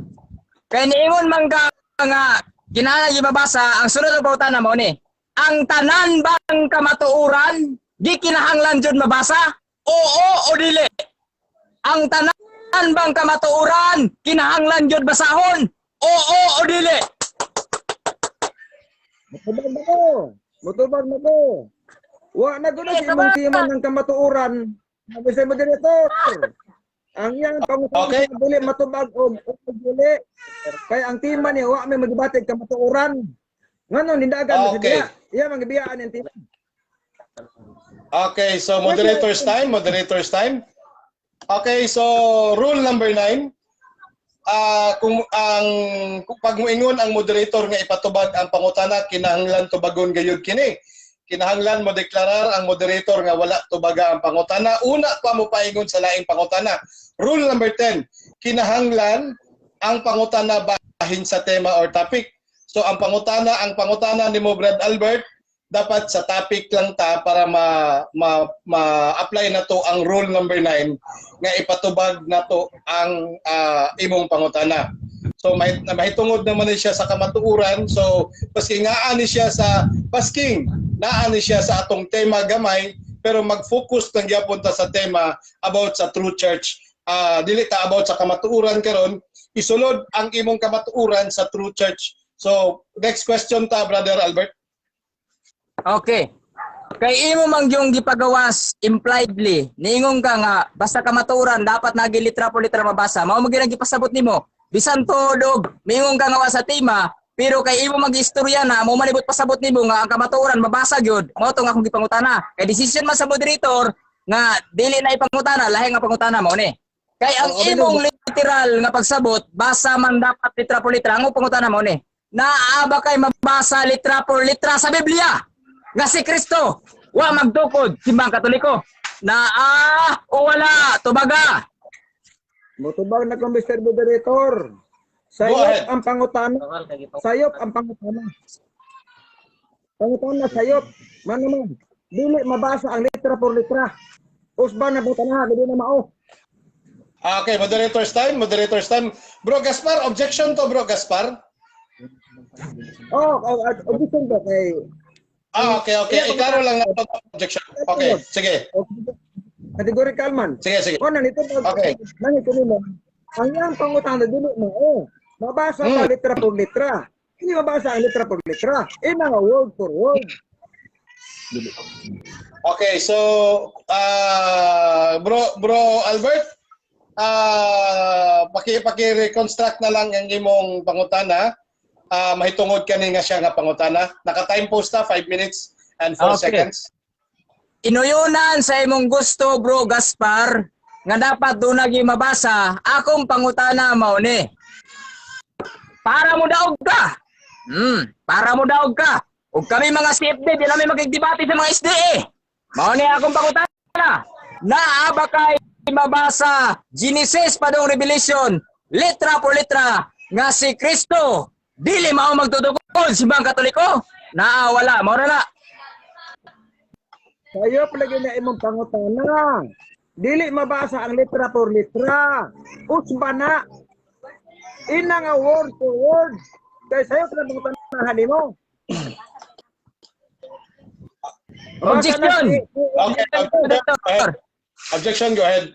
Kay niingon man ka nga kinahanglan gibabasa, ang sunod nga pangutana mao ni: Ang tanan bang kamatuoran gikinahanglan jud mabasa? Oo o dili? Ang tanan bang kamatuoran kinahanglan jud basahon? Oo o dili? Mutubag na ko. Mutubag na ko. Wa na gud sa imong tema ng kamatuoran. Sabi sa moderator. Ang iyang pangutana dili matubag og dili. Kay ang tema niya wa may magdebate kamatuoran. Ngano nindagan mo sa diya? Iya mangibiyaan ang tema. Okay, so moderator's time, moderator's time. Okay, so rule number 9. Kung pag muingon ang moderator nga ipatubag ang pangutana, kinahanglan tubagon gayud kini. Kinahanglan mo deklarar ang moderator nga wala tubaga ang pangutana. Una pa mo paingon sa laing pangutana. Rule number 10. Kinahanglan ang pangutana bahin sa tema or topic. So ang pangutana nimo, Brad Albert, dapat sa topic lang ta para ma, ma-apply na to ang rule number 9 nga ipatubag na to ang imong pangutana. So may mahitungod naman ni siya sa kamatuoran. So pasking naa ni siya sa atong tema gamay, pero mag-focus lang gyapon ta sa tema about sa true church. Dili ta about sa kamatuoran karon, isulod ang imong kamatuoran sa true church. So next question ta, Brother Albert. Okay. Kay imo man yung gipagawas impliedly, niingon ka nga basta kamatuoran dapat nagi litra por litra mabasa. Mao mo gyud ang gipasabot nimo. Bisan tuod og miingon ka nga wa sa tema, pero kay imo mag-istorya na mo manibot pasabot nimo nga ang kamatuoran mabasa gyud. Mao to nga akong gipangutana. Kay decision man sa moderator nga dili na ipangutana, lahi nga pangutana mao ni. Kay ang Oo, imong literal nga pagsabot, basa man dapat litra por litra. Ang pangutana mao ni: Naa ba kay mabasa litra por litra sa Biblia nga si Kristo wa magtukod Simbang Katoliko? Naa o wala? Tubaga. Mutubag na kong Mr. Moderator. Go ahead. Sayop ang pangutana. Sayop ang pangutana. Pangutana sayop. Man naman. Dili mabasa ang letra por letra. Usba na pangutana, dili na mao. Okay, moderator's time, moderator's time. Bro Gaspar, objection to, Bro Gaspar. Oh, objection ba kay Ah, okay. Iklaro lang na objection. Okay, sige. Categorical man. Sige, sige. O na nito nang ito nimo. Ang iyang pangutana dili mao. Mabasa pa letra por letra. Hindi mabasa ang letra por letra. Ina nga word for word. Okay, so bro Albert, paki paki-reconstruct na lang ang imong pangutana. Mahitungod kani nga siya nga pangutana. Naka-time post ta 5 minutes and 4 seconds. Inuyunan sa imong gusto, Bro Gaspar, nga dapat doon nagi mabasa, akong pangutana mao ni: Para mo daog ka. Para mo daog ka. Ug kami mga CFD, di namin makigdebate sa mga SDA. Mao ni akong pangutana. Naa ba kay mabasa Genesis padong Revelation, letra por letra, nga si Kristo dili mao magtutukod Simbang Katoliko? Naa wala? Mao na na. Sayop lagi na imong pangutana. Dili mabasa ang letra por letra. Usba na. Ina nga word for word. Kay sayop na pangutana nimo. Objection. Okay, go ahead. Objection, go ahead.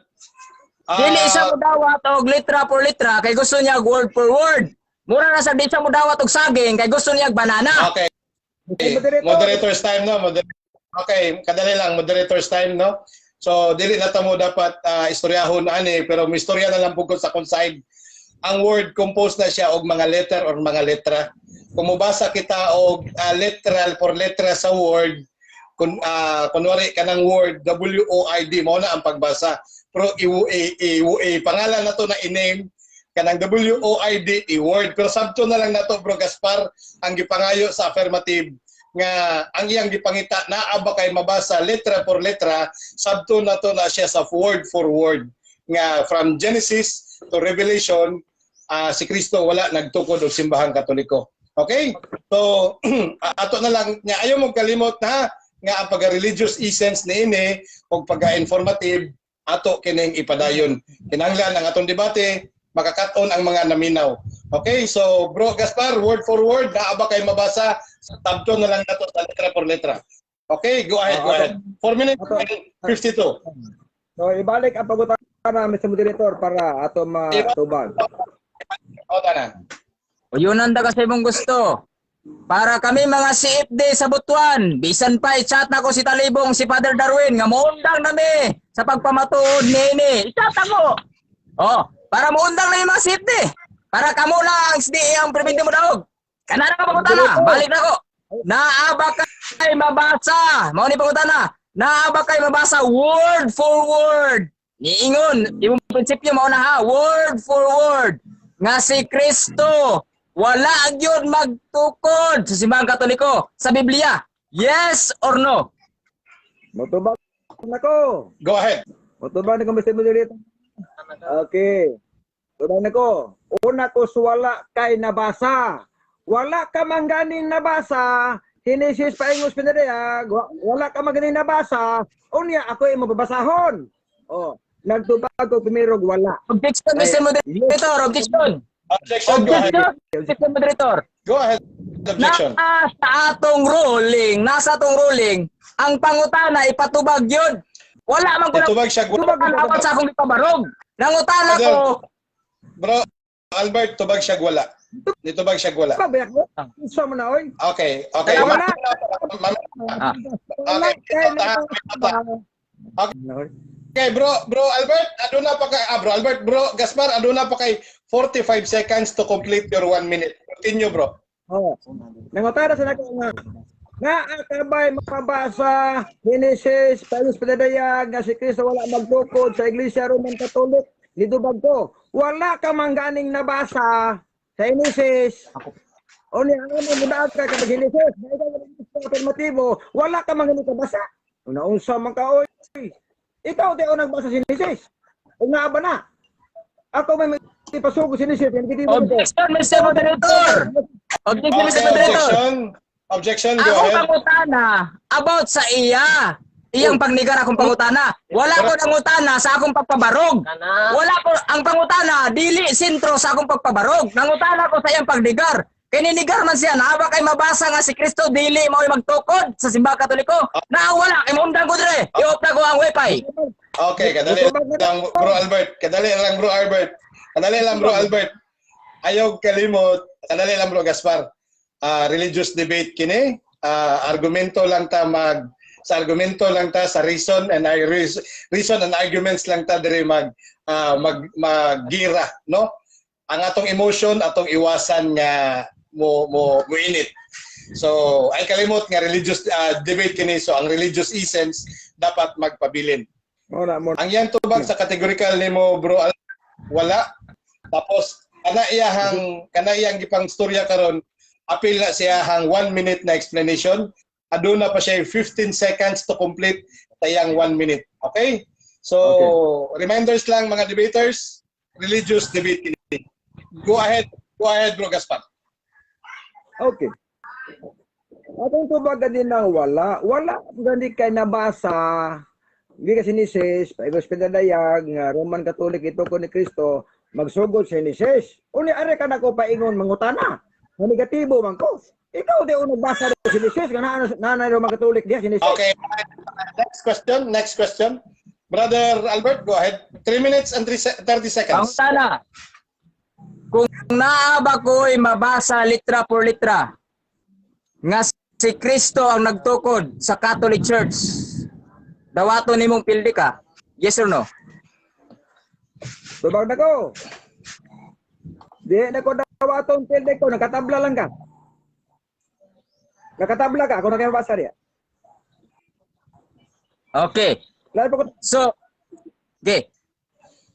Dili siya mo dawat og letra por letra kay gusto niya og word for word. Mura na sa di siya mo dawat og saging kay gusto niya og banana. Okay. Moderator's time, no? Okay, kadali lang, moderator's time, no? So, dili na ta mo dapat istoryahon ani, pero may istorya na lang pugod sa akong side. Ang word, composed na siya og mga letter or mga letra. Kung mobasa kita og literal por letra sa word, kun kunwari kanang word W O I D, mao na ang pagbasa. Pero i pangalan na to na i-name kanang W O I D i word. Pero sabto na lang nato, Bro Gaspar, ang gipangayo sa affirmative. nga ang iyang gipangita, naa ba kay mabasa letra por letra, sabto nato na siya sa word for word nga from Genesis to Revelation, si Kristo wala nagtukod og Simbahang Katoliko. Okay? So ato na lang nya, ayaw mo kalimot na nga ang pagka-religious essence niini og pagka-informative ato kining ipadayon. Kinahanglan ang atong debate makakat-on ang mga naminaw. Okay, so Bro Gaspar, word for word, naa ba kay mabasa? Tabto na lang nato sa letra por letra. Okay, go ahead, go ahead. 4 minutes and 52. So ibalik ang pangutana, Mr. Moderator, para ato matubag. O, tanan. O yun ang kasi mong gusto. Para kami mga CFD sa Butuan, bisan pa i-chat na ko si Talibong, si Father Darwin, nga muundang nami sa pagpamatuod niini. I-chat ako. Oh, para muundang na yung mga CFD. Para kamo lang ang SDA ang perminti mo daog. Kana na ka pangutana, balik na ko. Naa ba kay mabasa? Mao ni pangutana. Naa ba kay mabasa word for word? Niingon, imong prinsipyo mao na ha, word for word nga si Kristo wala gyud magtukod sa Simbahang Katoliko sa Biblia. Yes or no? Motubag na ko. Go ahead. Motubag na ko, Mr. Moderator. Okay. Tubag na ko. Una ko, wala kay nabasa. Wala ka man ganing nabasa. Genesis paingos pinadayag, wala ka man ganing nabasa. Unya ako ay mababasahon. Oh, nagtubag ko primero, wala. Objection, Mr. Moderator. Objection. Objection, go ahead. Objection, Mr. Moderator. Go ahead. Objection. Nasa atong ruling, ang pangutana ipatubag yun. Wala man ko Itubag siya. Tubag. na sa akong ipabarog. Nangutana ko, Bro, Albert, tubag siya wala. Nitubag siya wala. Pa bayak mo? Unsa mo na oy? Okay. Wala. Ah. Wala Okay, kay ito, nabasa. Okay, bro Albert, aduna pa kay bro Albert, bro Gaspar, aduna pa kay 45 seconds to complete your 1 minute. Continue, bro. Oh. Nangutana sa nako nga nga akabay mabasa Genesis paingos pinadayag nga si Kristo wala magtukod sa Iglesia Roman Catholic. Nitubag ko, wala ka man ganing nabasa sa Genesis. O niya ano mo daag ka kapag Genesis, na ikaw sa afirmatibo, wala ka man ganing kabasa. Una, unsa man ka oy? Ikaw di ako nagbasa sa Genesis. O nga ba na? Ako may ipasugo sa Genesis, negatibo ko. Objection, Mr. Moderator. Objection, Mr. Okay, Moderator. objection. Objection, go Ako ahead. pangutana about sa iya. Iyang pagnigar akong pangutana. Wala ko nangutana sa akong pagpabarog. Wala ko ang pangutana dili sentro sa akong pagpabarog. Nangutana ko sa iyang pagnigar. Kay ninigar man siya, naa ba kay mabasa nga si Kristo dili mao'y magtukod sa Simbahang Katoliko? Naa wala kay maundang ko dire. I-off na ko ang wifi. Okay, kadali lang, bro Albert. Kadali lang, bro Albert. Kadali lang, bro Albert. Ayaw kalimot. Kadali lang, bro Gaspar. Ah, religious debate kini. Ah, argumento lang ta mag sa argumento lang ta, sa reason and arguments lang ta diri mag maggira, no? Ang atong emotion atong iwasan nga mo init. So ay kalimot nga religious debate kini, so ang religious essence dapat magpabilin. Mo na mo. Ang iyang tubag sa categorical nimo, bro, wala. Tapos kana iyang gipang storya karon, apil na siya hang 1 minute na explanation. Aduna pa siya 15 seconds to complete sa iyang 1 minute. Okay? So, reminders lang, mga debaters, religious debate kini. Go ahead. Go ahead, bro Gaspar. Okay. Atong tubag din ng wala. Wala gani kay nabasa. Hindi kasi ni Sis, paigos pinadayag, nga Roman Catholic ito ko ni Kristo, magsugod sa Genesis. Uni are ka nako paingon mangutana. Nga negatibo man ko. Ikaw di unang basa sa Genesis, nga naa na Roman Catholic diha Genesis. Okay. Next question. Next question. Brother Albert, go ahead. 3 minutes and 30 seconds. Pangutana. Kung naa ba ko'y mabasa litra por litra nga si Kristo ang nagtukod sa Catholic Church, dawaton nimong pildi ka? Yes or no? Tubag na ko. Di na ko dawaton pildi ko, nakatabla lang ka. Nakatabla ka, ako na kayo mabasa diya. Okay. Lahat pa ko. So, okay.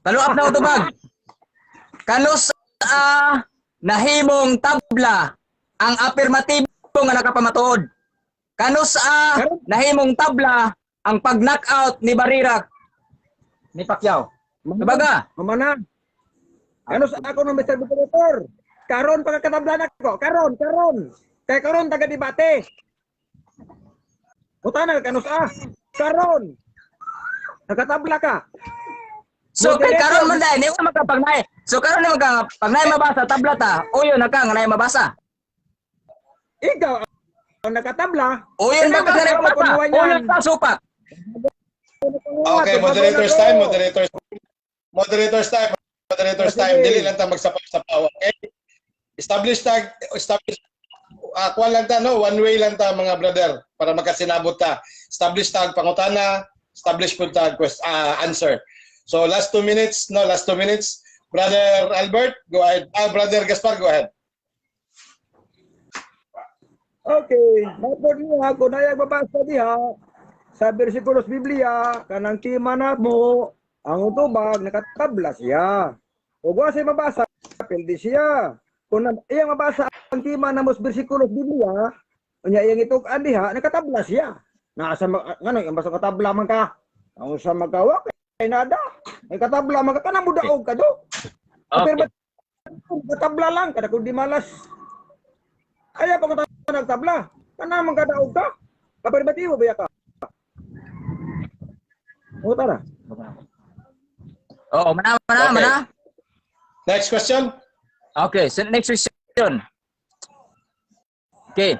Follow up na ko tubag. Kanus nahimong tabla ang apirmatibo nga nakapamatuod? Kanus-a Karon- nahimong tabla ang pag-knockout ni Barrera ni Pacquiao? Tubaga. Mamana. Ano sa ako ng Mr. Moderator? Karon pagkatabla na ko. Karon, karon. Kay karon taga debate. Utana kanus ah. Karon. Nakatabla ka. So kay Moderator. karon man dai ni makapagnay. So karon ni maka pag naay mabasa tabla ta, uyon na ka nga naay mabasa. Ikaw ang nakatabla. Uyon ba ka nga naay mabasa? Uyon ta supak. Okay, moderators time, moderators. Moderators time, moderators time. Dili lang ta magsapaw-sapaw, okay? Establish tag, establish kuwan lang ta, no, one way lang ta, mga brother, para makasinabot ta. Establish tag pangutana, establish pud tag answer. So last 2 minutes, no, last 2 minutes. Brother Albert, go ahead. Ah, Brother Gaspar, go ahead. Okay, mapod niya ako na mabasa diha sa bersikulos Biblia kanang tima na mo ang tubag nakatabla siya. Ug wa siya mabasa, pildi siya. Kung iyang mabasa ang tima na mo sa bersikulos Biblia, unya iyang itug-an diha, nakatabla siya. Nasa ngano yung basta katabla man ka. Ang sa magawa kay nada. Ay katabla man ka, kanang mudaog ka do. Okay. Pero katabla lang kada kung di malas. Ayaw pa ko nagtabla. Kana man kadaog ka. Kaperbatibo ba ka? O tara. Oo, mana mana Okay. mana. Next question. Okay, so next question. Okay.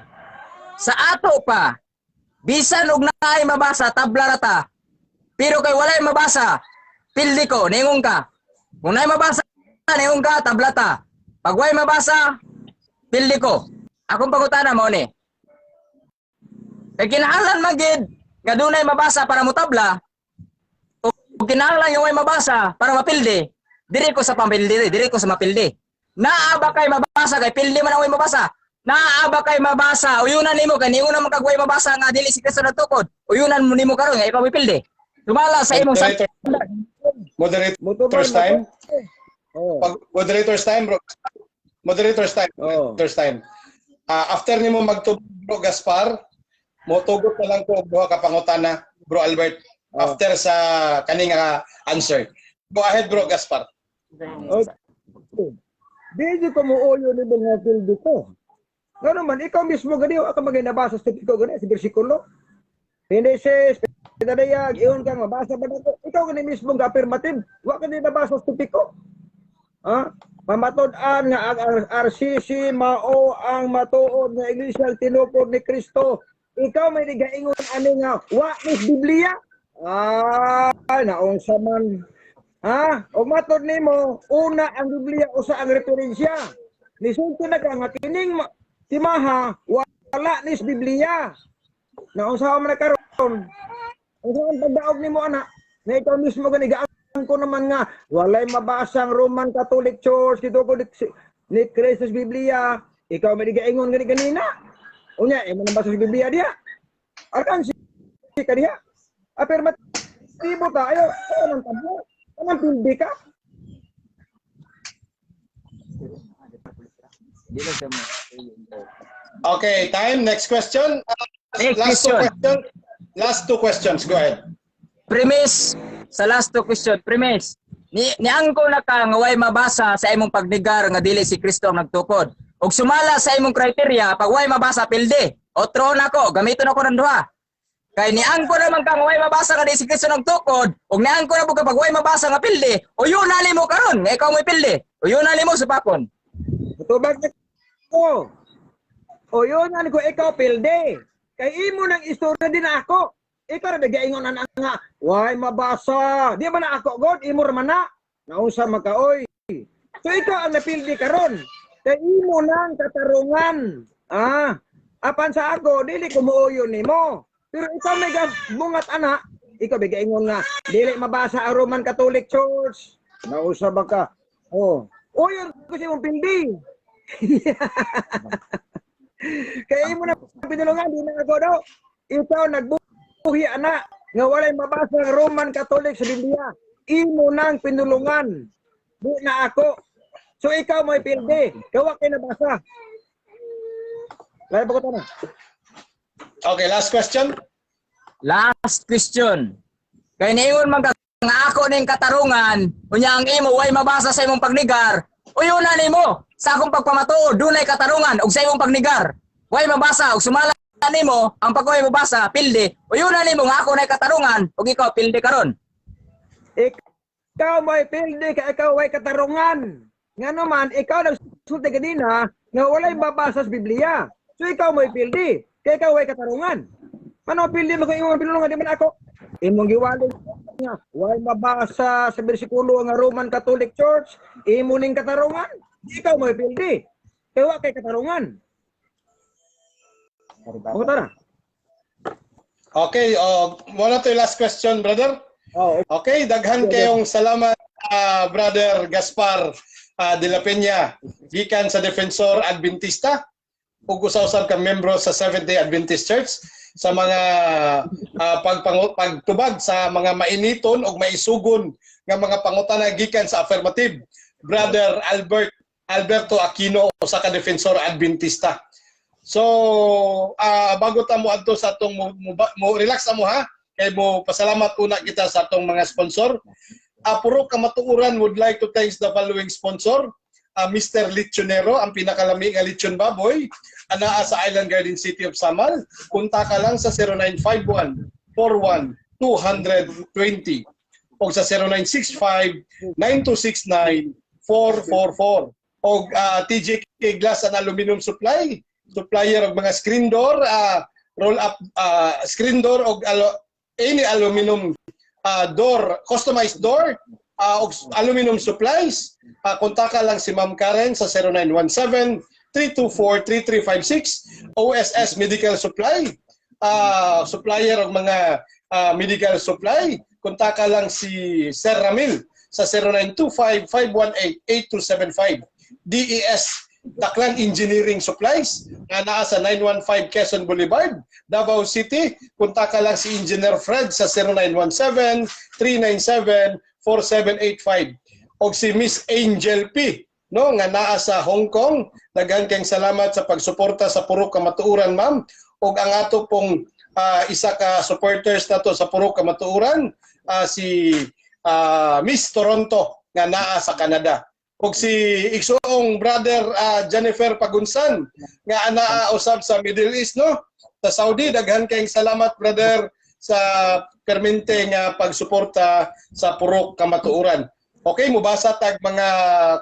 Sa ato pa, bisan og naay mabasa, tabla ra ta. Pero kay walay mabasa, pildi ko, ningon ka. Kung naay mabasa, ningon ka, tabla ta. Pag walay mabasa, pildi ko. Akong pangutana mao ni. Kay kinahanglan man gid nga dunay mabasa para motabla, o kinahanglan yung way mabasa para mapildi, diri ko sa pamildi, diri ko sa mapildi. Naa ba kay mabasa kay pildi man ang way mabasa? Naa ba kay mabasa? Uyunan nimo kay ningon naman kag way mabasa nga dili si Kristo nagtukod. Uyunan mo nimo karon nga ikaw mipildi. Sumala sa imong sa Moderator, Motuban moderators time. Oh. Pag moderators time, bro. Moderators time. Oo. Moderators time. Ah, after nimo magtubag, bro Gaspar, motugot na lang ko og duha ka pangutana, Bro Albert, Oo. after sa kaning answer. Go ahead, Bro Gaspar. Okay. Di ko muuyo ni mga pildi ko. Ngano man, ikaw mismo gani wa ka magay nabasa sa ko gani sa bersikulo. Genesis, Pinadayag, iyon kang mabasa ba nako? Ikaw gani mismo nga affirmative, wa ka ni nabasa sa topiko. Ha? Mamatod-an nga ang RCC mao ang matuod nga iglesia tinukod ni Kristo. Ikaw may nigaingon ani nga wa ni Biblia. Ah, naunsa man. Ha? O matod nimo, una ang Biblia usa ang referensya. Nisulti na ka nga kining timaha wala ni Biblia. Naunsa man na karon? Unsa ang pagdaog nimo ana? Na ikaw mismo gani ko naman nga walay mabasa ang Roman Catholic Church kitukod ni Christus Biblia. Ikaw may gaingon gani ganina. Unya imo nang basa sa Biblia diha. Arkan si ka diha. Affirmatibo ta ayo ayo nang tabo. Anang pildi ka? Okay, time. Next question. Next Last two question. questions. Last two questions. Go ahead. Premise sa last two question, premise. Ni niangko na ka nga way mabasa sa imong pagnegar nga dili si Kristo ang nagtukod. Og sumala sa imong criteria, pag way mabasa pildi. Otro na ko, gamiton ako ng duha. Kay niangko naman ka nga way mabasa nga dili si Kristo nagtukod, ug niangko na pud ka pag way mabasa nga pildi, uyon na nimo karon nga ikaw mo'y pildi. Uyon na nimo supakon. Tubag na ko. O yun ano ko ikaw pilde. Kay imo nang istorya din ako. Ikaw ra gaingon ana nga, way mabasa. Di ba na ako god imo ra man na. Naunsa makaoy. So ikaw ang napildi karon. Kay imo nang katarungan. Ah, apan sa ako dili ko muuyon nimo. Pero ikaw may bungat ana, ikaw may gaingon nga dili mabasa ang Roman Catholic Church. Naunsa ba ka? Oh. Uyon ko si imong pildi. Kaya imo na pinulungan, di na ako daw. Ikaw nagbuhi ana nga walay mabasa ang Roman Catholic sa Biblia. Imo nang pinulungan. Di na ako. So ikaw may pildi. Gawa kay nabasa. Lain pa ko na. Okay, last question. Last question. Kay niingon man ka nga ako ning katarungan, unya ang imo way mabasa sa imong pagnigar, uyuna nimo sa akong pagpamatuod dunay katarungan ug sa imong pagnigar. Way mabasa ug sumala nimo ang pagkuhay mabasa pildi, uyuna nimo nga ako nay katarungan ug ikaw pildi karon. Ikaw may pildi ka, ikaw way katarungan. Nga naman, ikaw nagsulti kanina nga walay mabasa sa Biblia. So ikaw may pildi, kay ikaw way katarungan. Ano pildi mo kung imong pinulungan di man ako? Imong giwali nga way mabasa sa bersikulo nga Roman Catholic Church, imo ning katarungan. Di ikaw may pildi. Kay wa kay katarungan. Mo na. Okay, mao na to yung last question, brother. Oh. Okay, daghan kayong salamat, Brother Gaspar de la Peña, gikan sa Defensor Adventista ug usa-usab ka membro sa Seventh-day Adventist Church, sa mga pagtubag sa mga mainiton ug maisugon nga mga pangutana gikan sa affirmative, Brother Alberto Aquino, usa ka Defensor Adventista. So, bago ta mo adto sa atong mo relax na mo ha, kay mo pasalamat una kita sa atong mga sponsor. Puro Kamatuoran would like to thank the following sponsor. Mr. Lichonero, ang pinakalami nga lechon baboy, anaa sa Island Garden City of Samal. Kontak ka lang sa 0951 41 220 o sa 0965 9269 444. O TJK Glass and Aluminum Supply, supplier og mga screen door, roll up screen door og any aluminum door, customized door, og aluminum supplies. Kontaka lang si Ma'am Karen sa 0917 324 3356. OSS Medical Supply, supplier og mga medical supply. Kontaka lang si Sir Ramil sa 0925 518 8275. DES Daklan Engineering Supplies nga naa sa 915 Quezon Boulevard, Davao City. Kontaka lang si Engineer Fred sa 0917 397 4785. Og si Miss Angel P, no, nga naa sa Hong Kong. Daghan kayong salamat sa pagsuporta sa Puro Kamatuoran, ma'am. Og ang ato pong isa ka supporters nato sa Puro Kamatuoran, si Miss Toronto nga naa sa Canada. Ug si igsuong brother Jennifer Pagunsan nga anaa usab sa Middle East, no, sa Saudi. Daghan kayong salamat, brother, sa permente nga pagsuporta sa Purok Kamatuoran. Okay, mubasa tag mga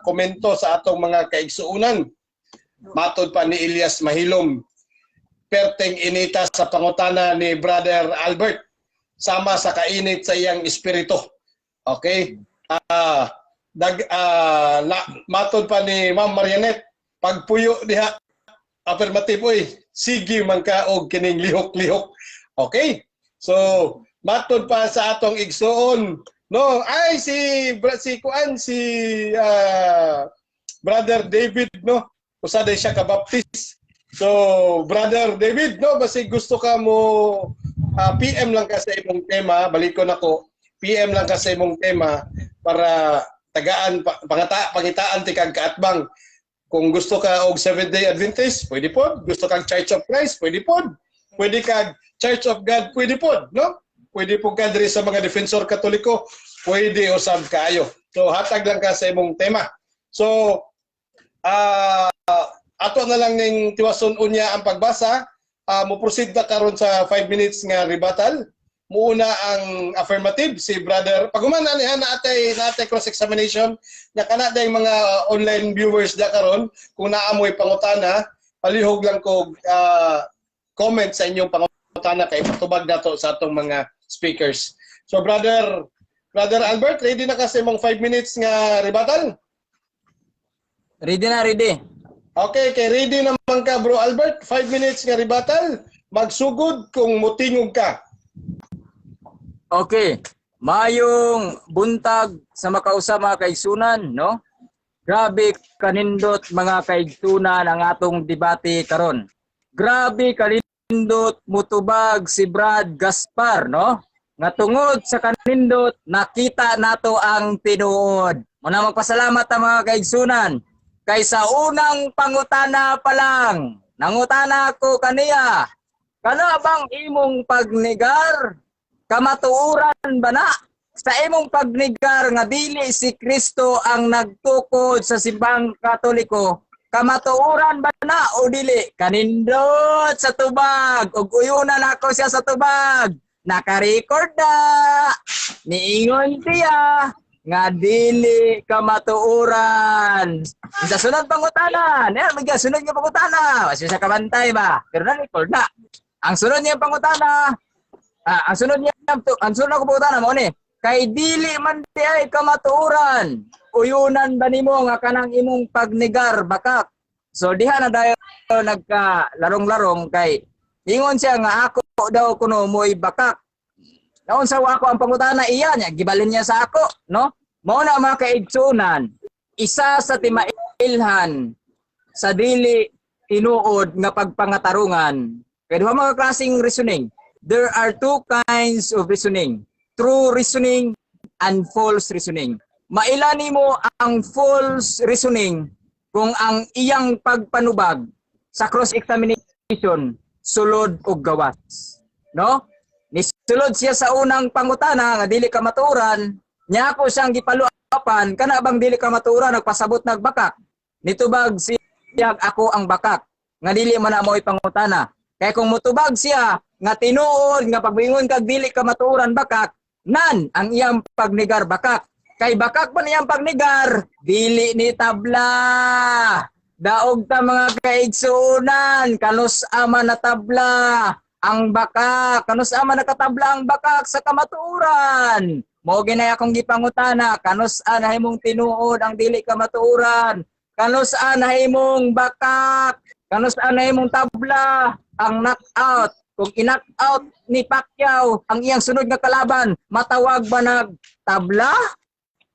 komento sa atong mga kaigsuonan. Matod pa ni Elias Mahilom, perteng inita sa pangutana ni Brother Albert sama sa kainit sa iyang espiritu. Okay? Matod pa ni Ma'am Marianet, pagpuyo diha affirmative oy, sige man ka og kining lihok-lihok. Okay? So, matod pa sa atong igsuon, no, ay si kuan si Brother David, no. Usa day siya ka Baptist. So, Brother David, no, basi gusto ka mo PM lang ka sa imong tema, balikon ako. PM lang ka sa imong tema para tagaan pangitaan ti kag kaatbang. Kung gusto ka og Seventh Day Adventist, pwede pod. Gusto kag Church of Christ, pwede pod. Pwede kag Church of God, pwede pod, no? Pwede po ka diri sa mga Defensor Katoliko, pwede usab kaayo. So hatag lang ka sa imong tema. So ato na lang ning tiwason unya ang pagbasa. Mo proceed na karon sa 5 minutes nga rebuttal. Muuna ang affirmative si brother. Pag-human ani ha, naatay cross examination na kana day mga online viewers da karon, kung naa moy pangutana, palihog lang ko comment sa inyong pangutana kay patubag nato sa atong mga speakers. So brother Albert, ready na ka sa imong 5 minutes nga rebuttal? Ready na, ready. Okay, kay ready naman ka, Bro Albert, 5 minutes nga rebuttal. Magsugod kung mutingog ka. Okay. Mayong buntag sa makausap, mga kaigsunan, no? Grabe kanindot, mga kaigsunan, ang atong debate karon. Grabe kanindot mutubag si Brad Gaspar, no? Nga tungod sa kanindot, nakita nato ang tinuod. Muna magpasalamat ang mga kaigsunan. Kay sa unang pangutana pa lang, nangutana ko kaniya, Kana bang imong pagnegar, kamatuoran ba na? Sa imong pagnegar nga dili si Kristo ang nagtukod sa Simbahang Katoliko, kamatuoran ba na o dili? Kanindot sa tubag ug uyunan ako siya sa tubag. Naka-record na. Niingon siya nga dili kamatuoran. Sa sunod pangutana, yan, may sunod nga pangutana. Wala siya kabantay ba? Pero na-record na. Ang sunod niya pangutana, ang sunod ko pangutana mao ni, kay dili man di ay kamatuoran. Uyunan ba nimo nga kanang imong pagnegar bakak? So diha na dayon nagka larong-larong kay ingon siya nga ako daw kuno mo'y bakak. Naunsa wa ako ang pangutana iya niya, gibalin niya sa ako, no? Mao na, mga kaigsunan, isa sa timailhan sa dili tinuod nga pagpangatarungan. Kay duha mga klaseng reasoning. There are two kinds of reasoning: true reasoning and false reasoning. Maila nimo ang false reasoning kung ang iyang pagpanubag sa cross-examination sulod og gawas. No? Nisulod siya sa unang pangutana nga dili ka matuoran, nya ako siyang gipaluapan, kana bang dili ka matuoran nagpasabot nagbakak? Nitubag siya, "Ako ang bakak," nga dili man na mo'y pangutana. Kay kung mutubag siya nga tinuod nga pagmingon kag dili ka matuoran bakak, nan ang iyang pagnegar bakak. Kay bakak man iyang pagnegar, dili ni tabla. Daog ta, mga kaigsuonan, kanus ama na tabla ang bakak, kanus ama nakatabla ang bakak sa kamatuoran? Mao ginay akong gipangutana, kanus a nahimong tinuod ang dili kamatuoran? Kanus a nahimong bakak? Kanus a nahimong tabla ang knockout? Kung i-knock out ni Pacquiao ang iyang sunod nga kalaban, matawag ba nag tabla?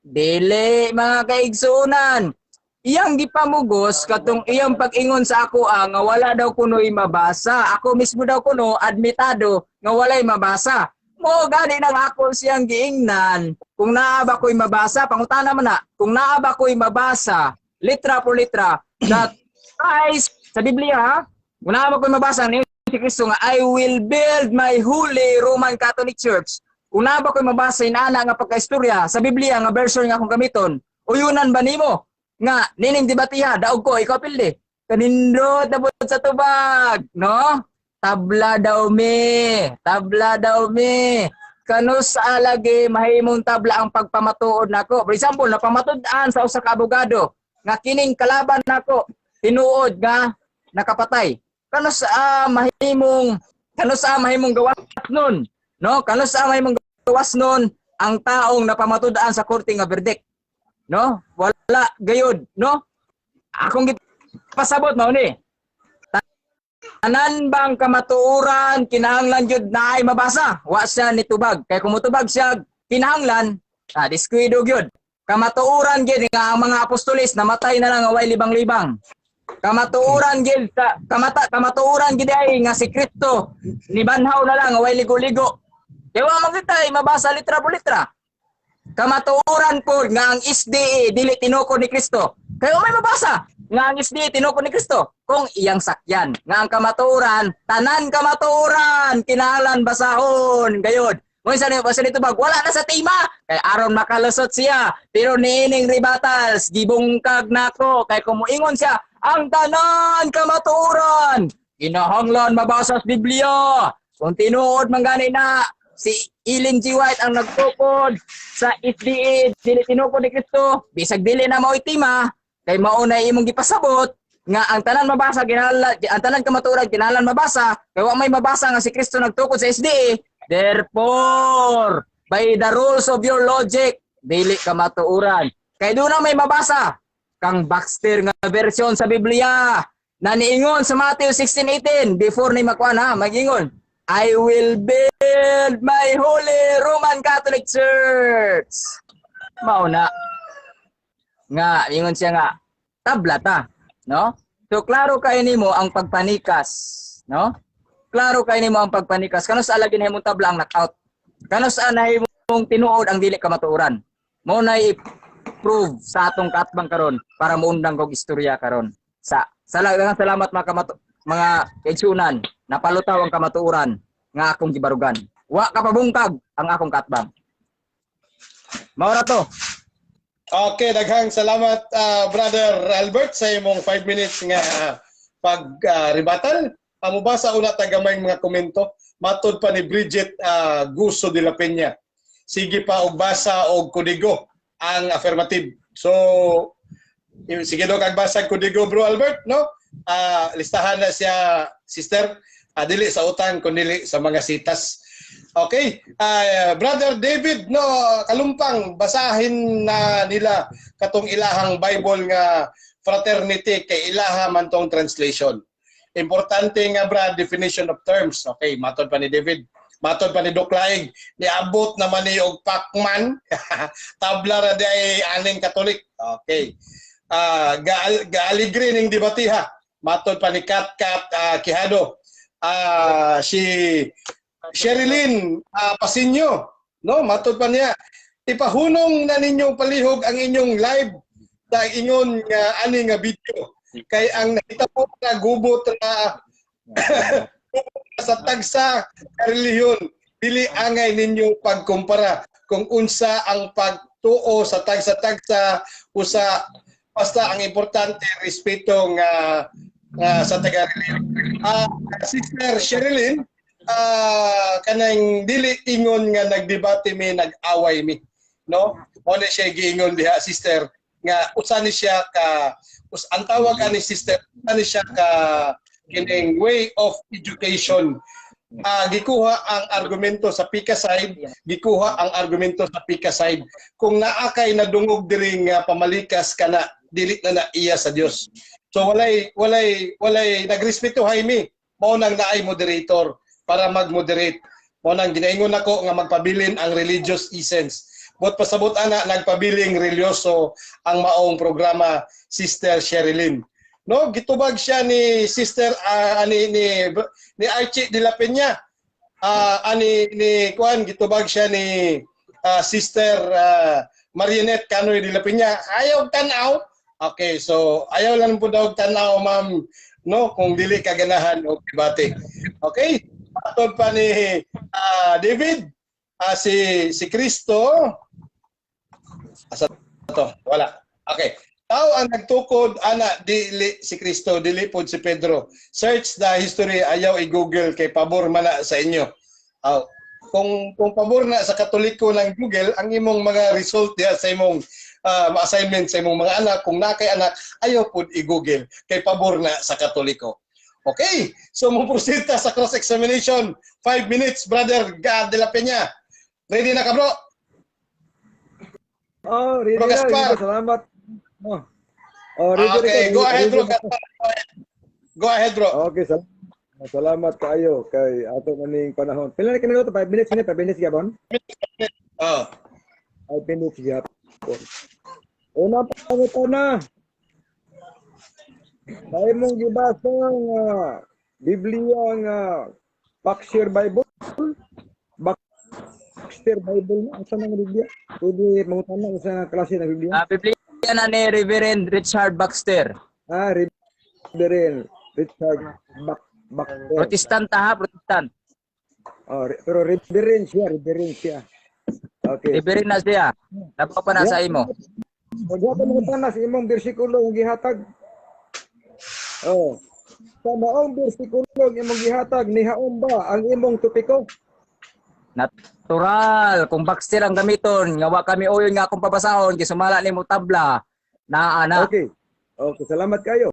Dili, mga kaigsuonan. Iyang gipamugos katong iyang pag-ingon sa ako nga wala daw kuno'y mabasa. Ako mismo daw kuno admitado nga walay mabasa. Mo gani nang ako siyang giingnan. Kung naa ba ko'y mabasa, pangutana man na, kung naa ba ko'y mabasa, litra por litra, that Christ, sa Biblia ha, kung naa ba ko'y mabasa, ni si Kristo nga "I will build my holy Roman Catholic Church." Kung naa ba ko'y mabasa inana nga pagkaistorya sa Biblia nga version nga akong gamiton, uyunan ba nimo nga nining debatiha daog ko ikaw pildi? Kanindot na pud sa tubag, no? Tabla daw mi, tabla daw mi. Kanus alagi mahimong tabla ang pagpamatuod nako? For example, napamatud-an sa usa ka abogado nga kining kalaban nako tinuod nga nakapatay. Kanus sa mahimong gawas nun, no? Kanus sa mahimong gawas nun ang taong napamatud-an sa korte nga verdict, no? Wala gayud, no? Akong gipasabot mao ni, tanan bang kamatuoran kinahanglan jud na ay mabasa? Wa siya nitubag. Kay kung mutubag siya kinahanglan, diskuido gyud. Kamatuoran gyud nga ang mga apostoles namatay na lang nga way libang-libang. Kamatuoran gyud sa kamata kamatuoran gyud ay nga si Kristo nibanhaw na lang nga way ligo-ligo. Kay wa man kita ay mabasa litra por litra. Kamatuoran po nga ang SDA dili tinukod ni Kristo. Kay wa may mabasa nga ang SDA tinukod ni Kristo kung iyang sakyan. Nga ang kamatuoran, tanan kamatuoran, kinahanglan basahon. Gayod. Mo sa basa nito bag wala na sa tema kay aron makalusot siya. Pero niining rebuttals gibungkag nako kay kung moingon siya ang tanan kamatuoran kinahanglan mabasa sa Biblia. Kung tinuod man gani na si Ellen G. White ang nagtukod sa SDA, dili tinukod ni Kristo, bisag dili na mao'y tema, kay mao na imong gipasabot nga ang tanan mabasa kinahanglan, ang tanan kamatuoran kinahanglan mabasa, kay wa may mabasa nga si Kristo nagtukod sa SDA. Therefore, by the rules of your logic, dili kamatuoran. Kay doon na may mabasa kang Baxter nga version sa Biblia na niingon sa Matthew 16:18 before ni makuan ha, magingon, "I will build my holy Roman Catholic Church." Mao na nga ingon siya nga tabla ta, no? So klaro kay nimo ang pagpanikas, no? Klaro kay nimo ang pagpanikas. Kanus sa lagi nahimong tabla ang knockout? Kanus sa nahimong tinuod ang dili kamatuoran? Mao na i-prove sa atong kaatbang karon para muundang kog istorya karon. Sa salamat mga kaigsunan. Napalutaw ang kamatuoran nga akong gibarugan. Wa ka pabungkag ang akong katbang. Mao ra to. Okay, daghang salamat, Brother Albert, sa imong 5 minutes nga pag-rebuttal. Mubasa una ta gamay mga komento. Matod pa ni Bridget Guso de la Peña. Sige pa og basa og kodigo ang affirmative. So sige daw kag basa og kodigo, Bro Albert, no? Listahan na siya, sister. Dili sa utang kundi sa mga sitas. Okay, Brother David, no, Kalumpang, basahin na nila katong ilahang Bible nga Fraternity kay ilaha man tong translation. Importante nga, brad, definition of terms. Okay, matod pa ni David. Matod pa ni Doklaig, niabot naman ni og Pacman. Tabla ra di ay aning Katolik. Okay. Gaaligre ning debatiha. Matod pa ni Kat Kat Quijado. Si Sherilyn Pasinyo, no, matod pa niya. Ipahunong na ninyong palihog ang inyong live sa ingon nga ani nga video. Kay ang nahitabo na gubot na sa tagsa ka relihiyon, dili angay ninyo pagkumpara kung unsa ang pagtuo sa tagsa-tagsa usa, basta ang importante respeto nga sa taga relihiyon. Sister Sherilyn, kanang dili ingon nga nagdebate mi, nag-away mi, no? Mao na siya giingon diha, sister, nga usa ni siya ka ang tawag ani, sister, usa ni siya ka kining way of education. Gikuha ang argumento sa pika side, gikuha ang argumento sa pika side. Kung naa kay nadungog diri nga pamalikas kana, dili na na iya sa Dios. So walay nagrespeto mi. Mao nang naay moderator para mag-moderate. Mao nang ginaingon nako nga magpabilin ang religious essence. But pasabot ana, nagpabiling religyoso ang maong programa, Sister Sherilyn. No, gitubag siya ni Sister ani ni Archie de la Peña. Ani ni kuan, gitubag siya ni Sister Marionette Canoy de la Peña. Ayaw tanaw. Okay, so ayaw lang po daw tanaw, ma'am, no, kung dili ka ganahan og debate. Okay? Matod pa ni David, si si Kristo asa to? Wala. Okay. Tao ang nagtukod ana, dili si Kristo, dili pod si Pedro. Search the history, ayaw i-Google kay pabor man na sa inyo. Aw, kung pabor na sa Katoliko ng Google, ang imong mga result diha sa imong assignment sa imong mga anak, kung naa kay anak, ayaw pod i-Google kay pabor na sa Katoliko. Okay, so mo proceed ta sa cross-examination. 5 minutes, Brother Gad de la Peña. Ready na ka, bro? Oh, ready Bro na, Gaspar. Ready na. Salamat. Oh, ready, Okay, ready, go ahead, ready bro. na. Gaspar. Go ahead. Go ahead, bro. Okay, salamat kaayo kay ato maning panahon. Pila na ka minuto? 5 minutes ni, 5 minutes gyapon? Oh. 5 minutes gyapon. Una pangutana. Sa imong gibasa nga Biblia nga Baxter Bible, Baxter Bible na asa nga Biblia? Pwede mangutana unsa nga klase ng Biblia? Biblia na ni Reverend Richard Baxter. Ah, Reverend Richard Baxter. Protestant ha, Protestant. Oh, pero reverend siya, reverend siya. Okay. Reverend na siya. Labaw pa na sa imo. Maghatag mga tanas imong bersikulo ang gihatag. Oh. Sa maong bersikulo ang imong gihatag, nihaom ba ang imong topiko? Natural, kung Baxter ang gamiton, nga wa kami uyon nga akong pabasahon, kay sumala nimo tabla. Naa na. Okay. Okay, salamat kayo.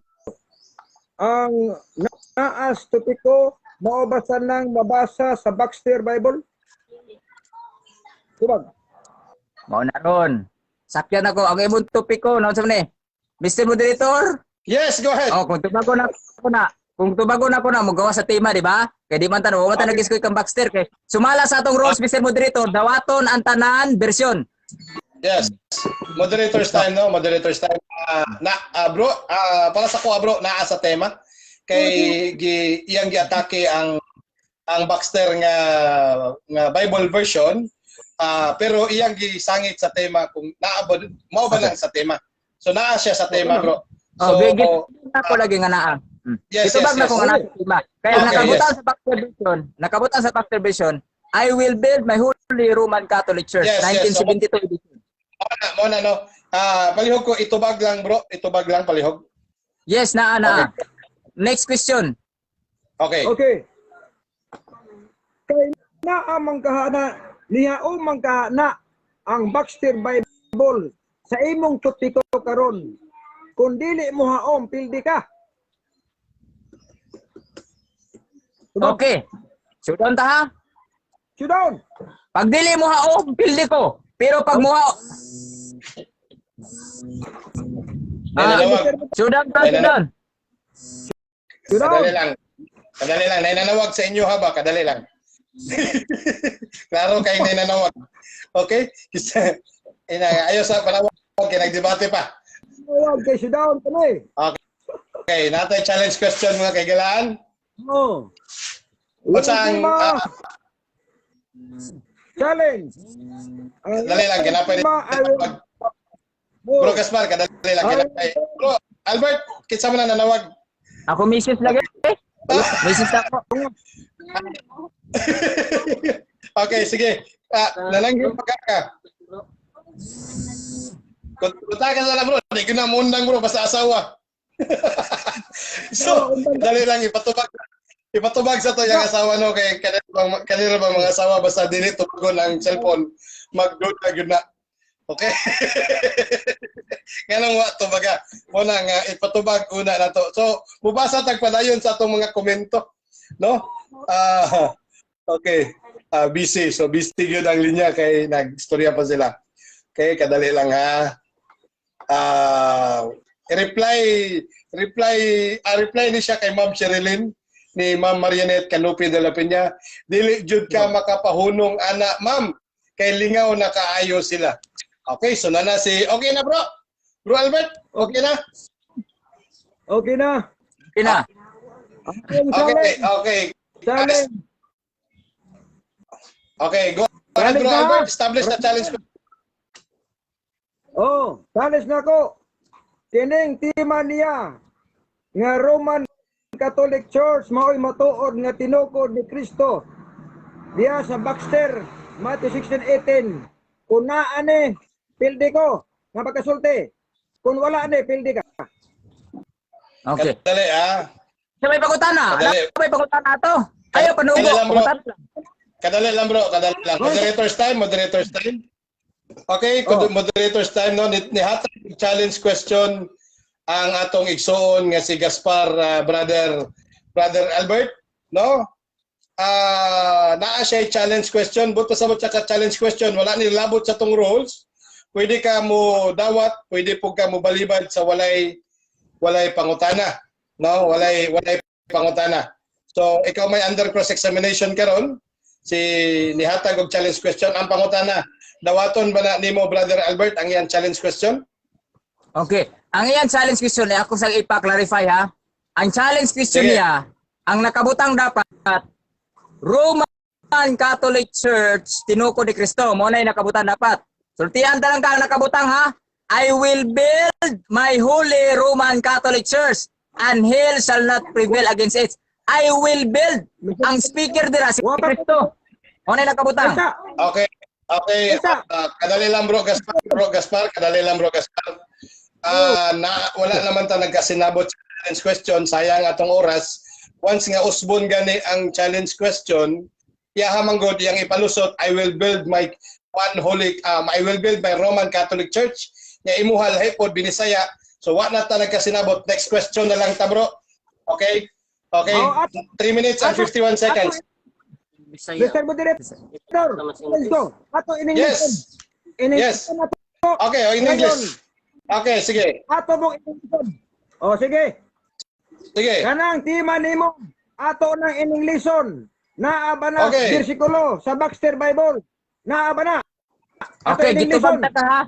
Ang naas topiko, mao ba nang mabasa sa Baxter Bible? Tubag. Mao na ron. Sakyan ako ang imong topiko, no sa ni? Mr. Moderator? Yes, go ahead. Oh, kung tubago na ako na, kung tubago na ako na, mogawa sa tema, di ba? Kay di man tan, wa man tan nag kang Baxter kay sumala sa atong rules, Mr. Moderator, dawaton ang tanan version. Yes. Moderator's time, no? Moderator's time. Na, bro, para sa ko, bro, naa sa tema. Kay gi, iyang giatake ang Baxter nga Bible version. Pero iyang gisangit sa tema kung naa ba, mao ba lang sa tema. So naa siya sa tema, bro. Oh, So so, ako lagi nga naa. Yes, Itubag yes, na ko yes. nga nasa tema. Kaya nakabutan sa Baxter Vision, nakabutan sa Baxter Vision, "I will build my Holy Roman Catholic Church," Yes. 1972 edition. Mo na, no. Ah, palihog ko itubag lang, bro. Itubag lang, palihog. Yes, naa na. Next question. Okay. Okay. Kay naa man kahana niya o man kahana ang Baxter Bible sa imong topiko karon. Kung dili mo haom, pildi ka. Tubag. Okay. So doon ta ha. Sit down. Pag dili mo haom, pildi ko. Pero pag mo haom, Ay, nanawag. So down ta, Ay, so down. Sit down. Kadali lang. Kadali lang. Nainanawag sa inyo ha ba? Kadali lang. Klaro kay nainanawag. Okay? Ina, ayaw sa panawag kay nagdebate pa. Tawag kay sit down kami. Okay, natay challenge question, mga kaigalaan. Oh. Unsa ang Ultima challenge. Ang Dali lang, kinapay ultima, I will- Bro Gaspar, kadali lang, kinapay. Bro Albert, kinsa man na nanawag? Ako misis lagi. Misis ako. Okay, sige. Ah, nalanggim pa ka. Kunta ka sa lang, bro, di ko na mundang, bro, basta asawa. So, dali lang, ipatubag. Ipatubag sa to yung asawa, no, kay kanila bang mga asawa basta dili tubagon ang cellphone, magduda gyud na. Okay. Nganong wa tubaga? Mo na nga ipatubag una na to. So, mubasa tag padayon sa atong mga komento, no? Ah, okay. Ah, busy. So busy gyud ang linya kay nagstorya pa sila. Okay, kadali lang ha. Ah, reply reply ah, reply ni siya kay Ma'am Sherilyn ni Ma'am Marianette Canupi de la Peña. Dili jud ka makapahunong ana, ma'am, kay lingaw na kaayo sila. Okay, so na na si okay na, bro. Bro Albert, okay na? Okay na. Okay na. Ang Okay, challenge. okay. Challenge. Okay, go ahead, Challenge bro na. Albert. Establish the challenge. Oh, challenge na ko. Kining tema niya nga Roman Catholic Church mao'y matuod nga tinukod ni Kristo diya sa Baxter Matthew 16:18. Kung naa ni, pildi ko nga pagkasulti. Kung wala ni, pildi ka. Okay. Kadali ah. Sa may pangutana. Kadali. Ano may pangutana to? Ayaw panubo. Kadali lang, bro. Pangutana lang. Kadali lang, bro, kadali lang. Moderator's time, moderator's time. Okay, Oh. Moderator's time, no, ni hatag og challenge question ang atong igsoon nga si Gaspar, brother brother Albert, no? Ah, naa siya challenge question, buto sa siya ka challenge question, wala ni labot sa tong rules. Pwede ka mo dawat, pwede po ka mo balibad sa walay pangutana, no? Walay pangutana. So, ikaw may under cross examination karon, si nihatag og challenge question. Ang pangutana, dawaton ba na nimo, Brother Albert, ang iyang challenge question? Okay. Ang iyang challenge question eh, ako sa ipa-clarify ha. Ang challenge question Sige. niya, ang nakabutang dapat Roman Catholic Church tinukod ni Kristo. Mo na yung nakabutang dapat. Sultihan ta lang ka ang nakabutang ha. "I will build my holy Roman Catholic Church and hell shall not prevail against it." I will build. Ang speaker dira si Kristo. Mo na yung nakabutang. Isa. Okay. Okay. Isa. Kadali lang, bro Gaspar, bro Gaspar, kadali lang, bro Gaspar. Ah, na wala naman ta nagkasinabot sa challenge question, sayang atong oras. Once nga usbon gani ang challenge question, iyaha man gud iyang ipalusot, "I will build my one holy I will build my Roman Catholic Church." Nya imuha lahi pod Binisaya. So wa na ta nagkasinabot. Next question na lang ta, bro. Okay? Okay. Oh, 3 minutes and 51 seconds. Bisaya. Mr. Moderator, let's go. Ato in English. Yes. In English Yes. na to. Okay, oh, in English. Okay, sige. Ato mong in English. Oh, sige. Sige. Kanang tema nimo ato nang in-Englishon. Naa ba na bersikulo sa Baxter Bible? Naa ba na? Ato Okay, in-Englishon. gitubag ta ka ha.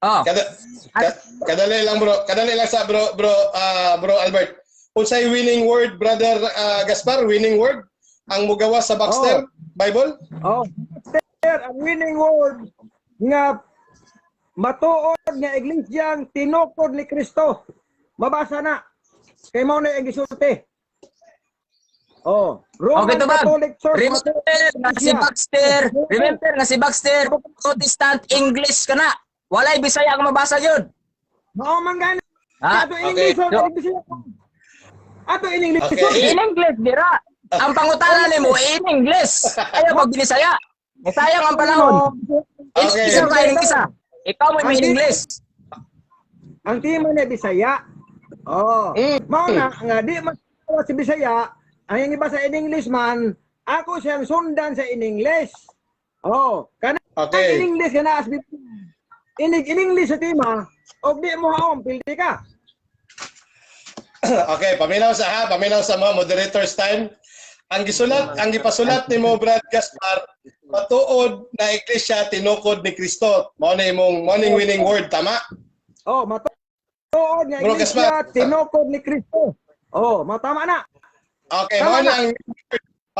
Oh. Kadali lang, bro. Kadali lang sa bro Albert. Unsay winning word, Brother Gaspar? Winning word ang mugawa sa Baxter Bible? Oh, Baxter, ang winning word nga matuod nga iglesyang tinukod ni Kristo. Mabasa na. Kay mao na ang gisulti. Oh, Roman Okay, tubag. Catholic Church. Remember nga si Baxter, remember nga si Baxter, Protestant English ka na. Walay Bisaya ang mabasa yun. Mao man gani. Ha? Ato English Okay. okay. Bisaya. Ato in English. Okay. In English, dira. Ang pangutana nimo in English. Ayaw pag binisaya. Eh, sayang ang panahon. In Okay. Isa ka in isa. Ikaw mo in English. Ang tema niya Bisaya. Oh. Mao na nga di man si Bisaya, ang iyang ibasa in English man, ako siyang sundan sa in English. Oh, kana Okay. in English kana as in English sa tema, og di mo haom pildi ka. Okay, paminaw sa ha, paminaw sa mga moderators time. Ang gisulat, ang gipasulat nimo, Brad Gaspar, matuod na iglesia tinukod ni Kristo. Mao na imong morning winning word, tama? Oh, matuod nga Bro, iglesia Gaspar. tinukod ni Kristo. Oh, matama na. Okay, Tama mao na na. ang.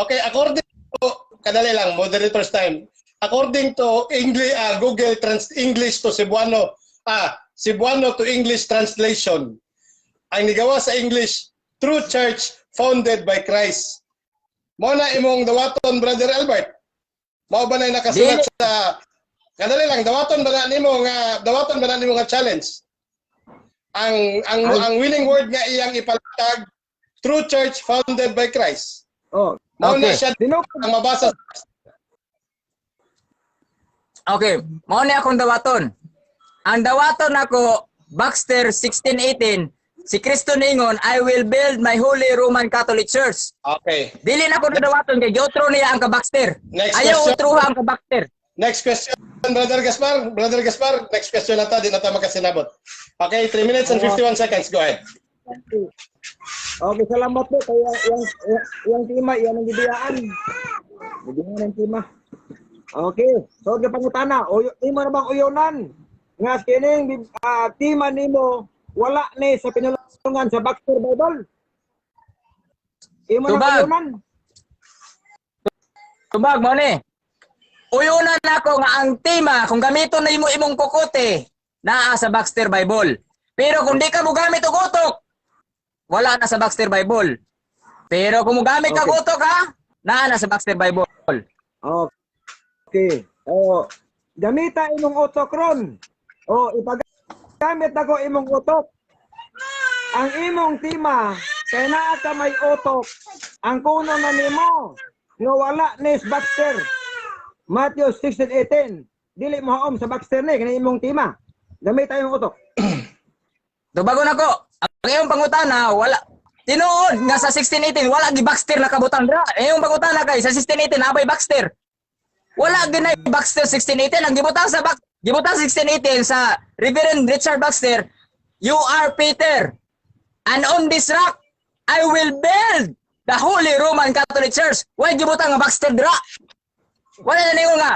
Okay, according to, kadali lang, moderators time. According to English, Google Trans English to Cebuano, Cebuano to English translation. Ang nigawa sa English, "True Church founded by Christ." Mao na imong dawaton, Brother Albert? Mao ba na nakasulat Dili. sa? Kadali lang, dawaton ba na nimo nga challenge? Ang winning word nga iyang ipalatag, "True Church founded by Christ." Oh, Mao na Okay. siya tinukod ang mabasa. Okay, mao ni akong dawaton. Ang dawaton ako, Baxter 1618, si Kristo ningon, "I will build my Holy Roman Catholic Church." Okay. Dili na ako dawaton kay giotro niya ang kaBaxter. Next Ayaw question. otruha ang kaBaxter. Next question, Brother Gaspar. Brother Gaspar, next question na ta, di na ta makasinabot. Okay, 3 minutes and 51 seconds. Go ahead. Okay, salamat po. Kaya yung tema, yan ang gibiyaan. Gibiyaan ang tema. Okay. So, ang pangutana, uyo, imo na bang uyonan? Nga kining tema nimo wala ni sa pinulungan sa Baxter Bible. Imo na Tubag. uyonan. Tubag mo ni. Uyunan nako nga ang tema kung gamiton na imo imong kukote naa sa Baxter Bible. Pero kung di ka mo gamit og utok, wala na sa Baxter Bible. Pero kung mogamit ka utok ha, naa na sa Baxter Bible. Okay. Oh, gamita imong utok ron. Oh, ipagamit ako imong utok. Ang imong tema, kay naa ka may utok, ang kuno na nimo nga wala ni sa Baxter. Matthew 16:18. Dili mo haom sa Baxter ni kani imong tema. Gamita imong utok. Tubagon ako. Ang iyong pangutana, wala. Tinuod nga sa 1618 wala gi Baxter nakabutang dira. Iyong pangutana kay sa 1618 abay Baxter. Wala ginay Baxter 1618. Ang gibutang sa gibutang 1618 sa Reverend Richard Baxter, "You are Peter. And on this rock I will build the Holy Roman Catholic Church." Why gibutang nga Baxter dira? Wala na ningon nga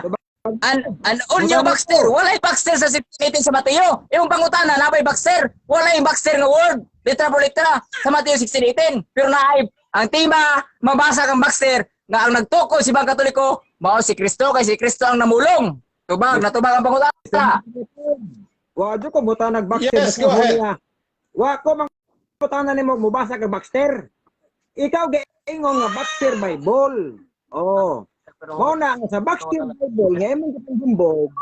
and on your Baxter, walay Baxter sa 1618 sa Mateo. Imong pangutana, nabay Baxter. Wala yung Baxter nga word. Litra por litra sa Mateo 16:18. Pero naay ang tema, mabasa kang Baxter nga ang nagtukod si Bang Katoliko mao si Kristo kay si Kristo ang namulong. Tubag, natubag ang pangutana. Wa jud ko buta nag Baxter. Yes, go ahead. Wa ko mang pangutana nimo mobasa kag Baxter. Ikaw giingon nga Baxter Bible. Oh. Mao na nga sa Baxter Bible nga imong gipanghumbog,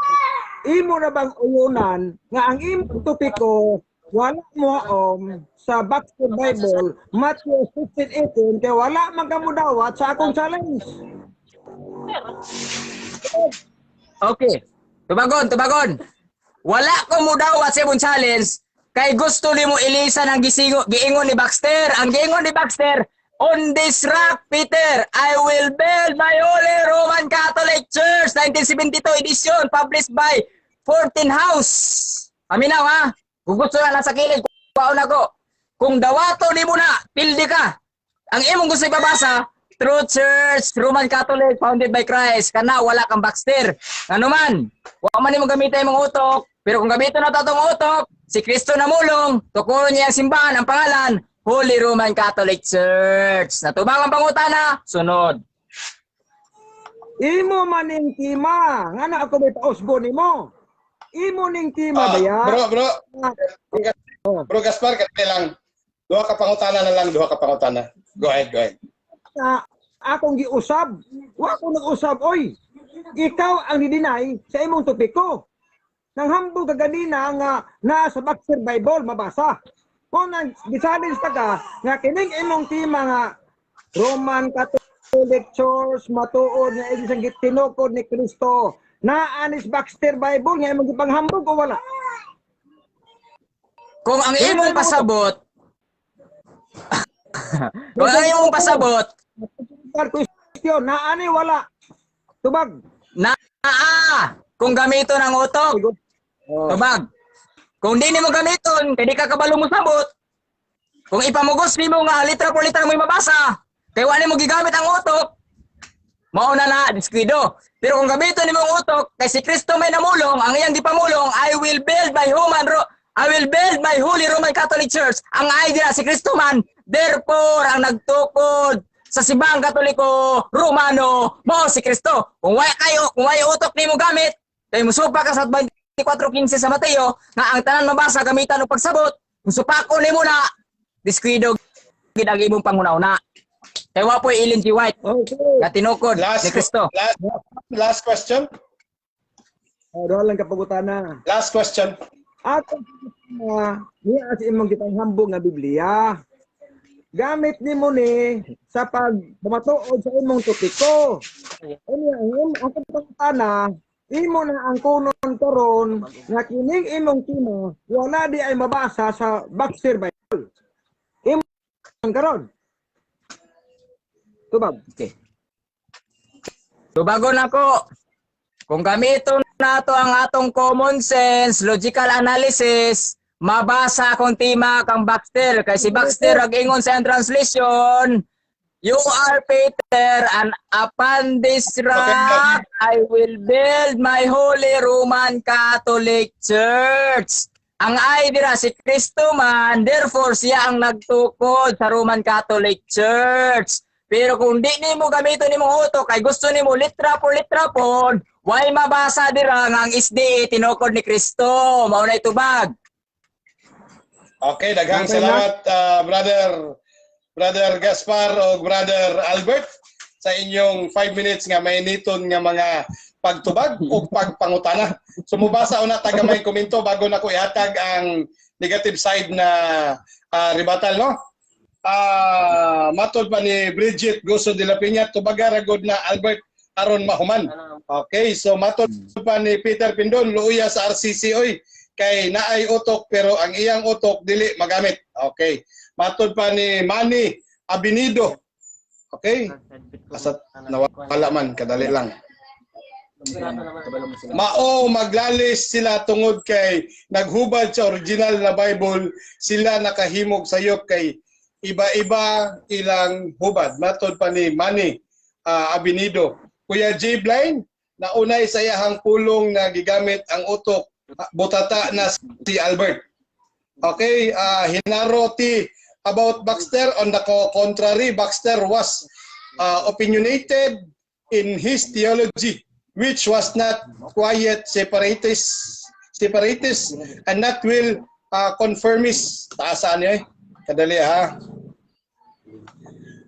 imo na bang uyunan nga ang imong topiko wala mo haom sa Baxter Bible Matthew 16:18 kay wala man ka modawat sa akong challenge? Okay. Tubagon, tubagon. Wala ko mo dawat sa imong challenge kay gusto nimo ilisan ang gisingo, giingon ni Baxter. Ang giingon ni Baxter, "On this rock, Peter, I will build my Holy Roman Catholic Church." 1972 edition, published by 14 House. Paminaw ha. Kung gusto na nasa kilid, kuhaon ako. Kung dawato nimo na, pildi ka. Ang imong gusto ipabasa, "True Church, Roman Catholic, founded by Christ." Kana wala kang Baxter. Ano man, wa man nimo gamitin imong utok, pero kung gamiton na to atong utok, si Kristo namulong, tukuron niya ang simbahan, ang pangalan, Holy Roman Catholic Church. Natubang ang pangutana, sunod. Imo man ning tema, ngano ako may pausbo nimo? Imo ning tema Ah, ba ya? Bro, bro, bro Gaspar, kasi lang. Duha ka pangutana na lang, duha ka pangutana. Go ahead, go ahead. Na akong giusab. Wa ko nag-usab, oy. Ikaw ang ni-deny sa imong topiko. Nang hambog ka ganina nga naa sa Baxter Bible mabasa. Kung nang gi-challenge ta ka nga kining imong tema nga Roman Catholic Church matuod nga ibig sang tinukod ni Kristo. Naa ni sa Baxter Bible nga imong gipanghambog o wala? Kung ang imong pasabot, Question, naa ni wala? Tubag. Naa kung gamiton ang utok, Oh. tubag. Kung di nimo gamiton, kay di ka kabalo mo sabot. Kung ipamugos nimo nga litra por litra mo mabasa, kay wa nimo gigamit ang utok, mao na na diskwido. Pero kung gamiton nimo ang utok, kay si Kristo may namulong, ang iyang gipamulong, "I will build my Holy Roman Catholic Church." Ang idea si Kristo man, therefore ang nagtukod sa Simbahang Katoliko Romano mao si Kristo. Kung way utok nimo gamit, kay musupa ka sa 24:15 sa Mateo nga ang tanan mabasa gamitan og pagsabot, kung supako nimo na, diskwido gid ang imong panghuna-huna. Kay wa po'y Ellen G. White nga tinukod Last ni Kristo. Last question. Oh, duha lang ka pangutana. Last question. Ako nga niya sa imong gipanghambog nga Biblia. Gamit nimo ni sa pag pamatuod sa imong topiko. Unya ang akong pangutana, imo na ang kunon karon nga kining imong tema wala di ay mabasa sa Baxter Bible. Imo ang karon. Tubag. Okay. Tubagon ako. Kung gamiton nato ang atong common sense, logical analysis, mabasa akong tema kang Baxter. Kay si Baxter ag ingon sa iyang translation, "You are Peter, and upon this rock I will build my Holy Roman Catholic Church." Ang I dira si Kristo man, therefore siya ang nagtukod sa Roman Catholic Church. Pero kung di nimo gamiton nimong utok kay gusto nimo litra por litra pod, way mabasa dira nga ang SDA tinukod ni Kristo. Mao na tubag. Okay, daghang Okay na. Salamat, brother Gaspar o Brother Albert, sa inyong 5 minutes nga may niton nga mga pagtubag o pagpangutana. So mubasa una ta gamay komento bago na ko ihatag ang negative side na rebuttal, no? Matod pa ni Bridget Goso de la Peña, "Tubaga ra gud na, Albert, aron mahuman." Okay, so matod pa ni Peter Pindon, "Luoya sa RCC oy kay naay utok pero ang iyang utok dili magamit." Okay. Matod pa ni Manny Abinido. Okay. Asa nawala man, kadali lang. "Mao maglalis sila tungod kay naghubad sa original na Bible sila, nakahimog sayop kay iba-iba ilang hubad." Matod pa ni Manny Abinido. "Kuya J. Blind, naunay sa iyahang pulong na gigamit ang utok, butata na si Albert." Okay, Hinaro T, "About Baxter, on the contrary, Baxter was opinionated in his theology, which was not quiet separatist and not will conformist." Taasaan niya eh. Kadali ha.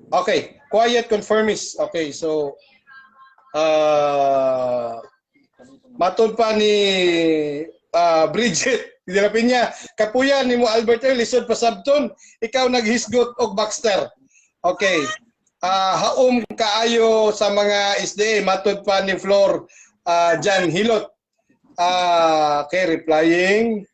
Okay, quiet conformist. Okay, so matod pa ni Bridget de la Peña, "Kapuyan nimo, Albert Earl, lisod pasabton, ikaw naghisgot og Baxter." Okay. "Haom kaayo sa mga SDA," matod pa ni Flor Jan Hilot. Okay, replying.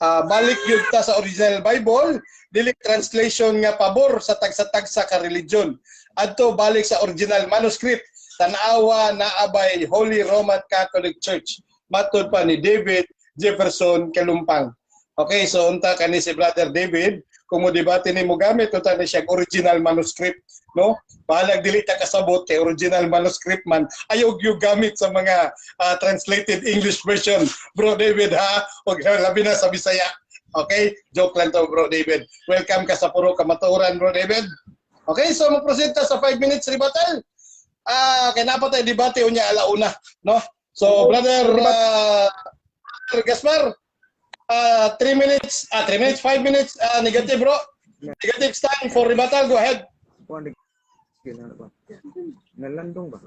"Balik yun ta sa original Bible, dili translation nga pabor sa tagsa-tagsa ka religion. Adto balik sa original manuscript, tanawa naa bay Holy Roman Catholic Church." Matod pa ni David Jefferson Kalumpang. Okay, so unta kani si Brother David, kung mo debate ni mo gamit unta ni siya original manuscript, no? Bahalag dili ta kasabot kay original manuscript man. Ayaw gyud gamit sa mga translated English version, Bro David ha, og labi na sa Bisaya. Okay? Joke lang to, Bro David. Welcome ka sa Puro Kamatuoran, Bro David. Okay, so mo-proceed ta sa 5 minutes rebuttal. Kay naa pa tay debate unya alauna, no? So, Brother Gaspar, 3 minutes, 3 minutes, 5 minutes, negative, bro. Sige, takes time for rebuttal. Go ahead. Kuan kailangan ba? Nalandong ba?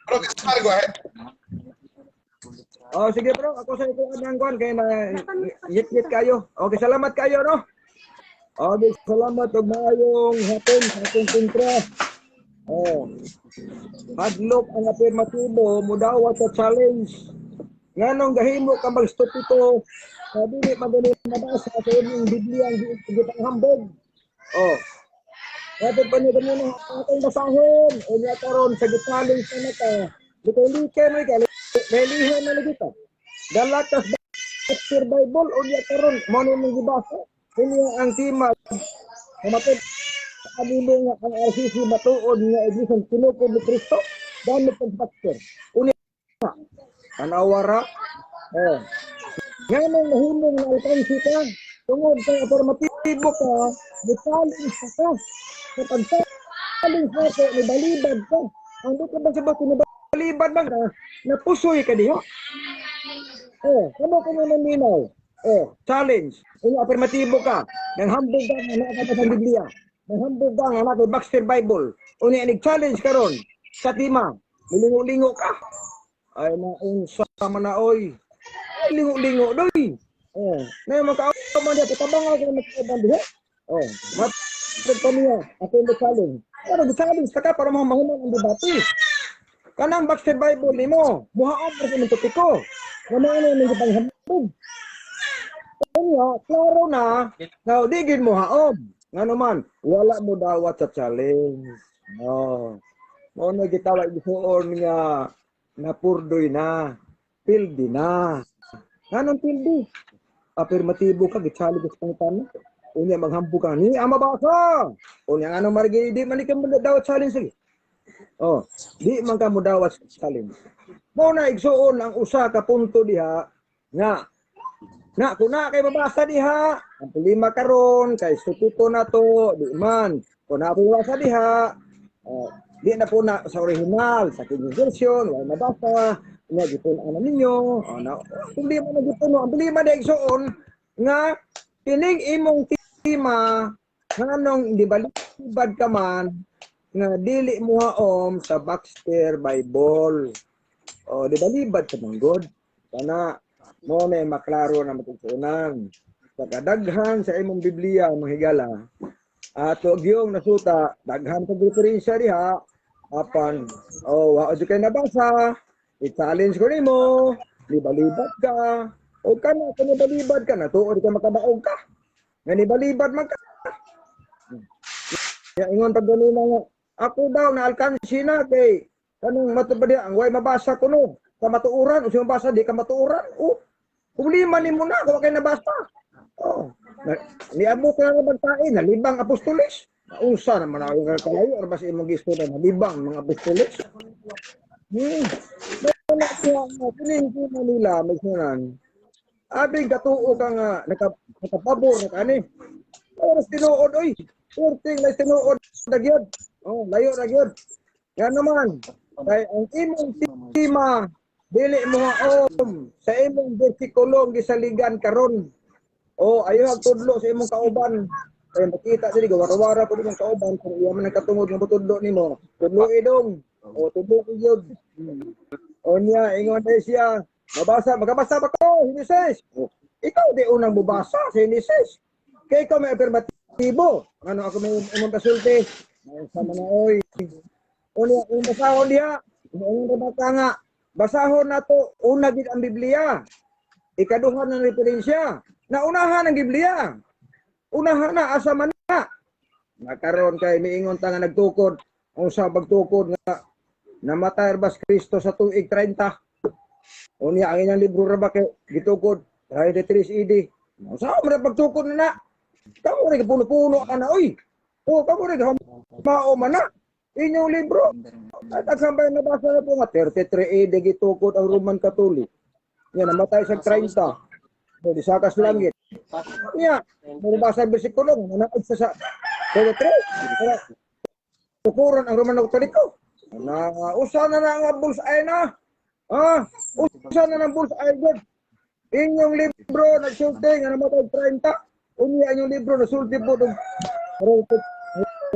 Bro Gaspar, go ahead. Oh, sige bro, ako sa ito ang kuan kay na yit-yit kayo. Okay, salamat kayo, no. Okay, salamat og maayong hapon sa akong kontra. Oh. Hadlok ang afirmatibo mudawat sa challenge. Nganong gahimo ka magstupito sa dili man gani mabasa sa imong Biblia ang gipanghambog? Oh. Dapat pa niya ganun ang atong basahon. O niya karon sa gi-challenge na naka. Likay-likay mo ka. Relihan na lagi ka. Dala kas Baxter Bible o niya karon mo na imong gibasa. Unya ang tema mamatay animo nga ang RCC matuod nga iglesia tinukod ni Kristo gamit ang Baxter. Unya tanawa ra. Oh. Nganong nahimong na alkansi ka tungod kay afirmatibo ka, ni-challenge ka ka. Sa pag-challenge nako, nibalibad ka. Ang di ka ba sa bato, nibalibad man ka, napusoy ka diha. Oh, kamo ko nga naminaw. Oh, challenge. Kung afirmatibo ka, nang hambog ka nga naa ka sa Biblia. Nang hambog ka nga naa kay Baxter Bible. Unya nig-challenge karon sa tima, milingo-lingo ka. Ay naunsa man na oy. Ay lingo-lingo doy. Oh, na makauban diha tabang ako na makauban diha. Oh, matod pa niya ako mo challenge. Pero challenge ka para mahuman ang debate. Kanang Baxter Bible nimo, muhaon ra sa imong topiko. Nga mao na imong gipanghambog. Kanya, klaro na, na di gid mo haom. Ngano man, wala mo dawat sa challenge. No. Mao na gitawag gisuon nga napurdoy na, pildi na. Nganong pildi? Afirmatibo ka, gi-challenge ka sa pangutana. Unya maghambog ka, ni ama basa. Unya ngano marigi di man ka mo dawat challenge sige. Oh, di man ka mo dawat challenge. Mao na igsuon ang usa ka punto diha nga na kung na kay mabasa diha, ang problema karon kay sututo na to, di man. Kung na mabasa diha, oh, di na po na sa original, sa King Version, wala mabasa, nya gipun-an na ninyo. Oh, na, problema na gipuno. Ang problema na igsuon nga kining imong tima nganong di balibad ka man nga dili mo haom sa Baxter Bible. O, di balibad ka man god. Kana mo na maklaro na matutunan. Sa kadaghan sa imong Biblia, mga higala, ato gyung nasuta, daghan kag referensya diha, apan oh, wa jud kay nabasa, i-challenge ko nimo, libalibad ka. O kana kung nibalibad ka, natuod ka makadaog ka. Nga nibalibad man ka. Ya ingon pag ganina nga, ako daw na alkansi na kay kanang matubad diha, ang way mabasa kuno. Kamatuoran, o mabasa di ka matuoran. Oh, problema nimo na kung kay nabasa. Oh, na, niabot ka nga bagtain, nalibang apostoles. Nausa naman ako nga kalayo, or basta imong gisto na nalibang mga apostoles. Wala siya, kining nila, may sunan. Abing katuo ka nga, nakapabor na kani. Pero tinuod, oy. Perting na tinuod na gyud. Oh, layo na gyud. Yan naman, kay ang imong tima, dili mo haom sa imong versikulong gisaligan karon. O ayaw tudlo sa imong kauban. Kay makita dili gawara-wara pud imong kauban kung iya man ang katungod nga motudlo nimo. Tudlo idong. O tudlo gyud. O niya ingon day siya, mabasa, magabasa ba ko Genesis? O, ikaw di unang mobasa sa Genesis. Kay ikaw may afirmatibo. Ano ako may imong kasulti? Sa mga oy. O niya, kung basahon diha, ingon ra ka nga, basahon nato una gid ang Biblia. Ikaduha ng referensya. Naunahan ang Biblia. Unahan na asa man na. Nakaroon kay miingon ta nga nagtukod ang sa pagtukod nga namatay bas Kristo sa tuig 30. Unya ang inyang libro ra ba kay gitukod 33 AD. Sa man pagtukod na na. Kamo rin puno-puno ka na oy. O kamo rin mao man na inyong libro. At ang sambay nabasa na po nga 33 AD gitukod ang Roman Catholic. Yan, namatay sa 30. O, di sakas langit. Niya, mabasa ang bersikulo, nanaod sa 33. Pero, tukuran ang Roman Katoliko. Na, usa na na ang bullseye na. Ah, usa na ng bullseye God. Inyong libro, nagsulti, nga namatay 30. Unya ang libro nasulti po og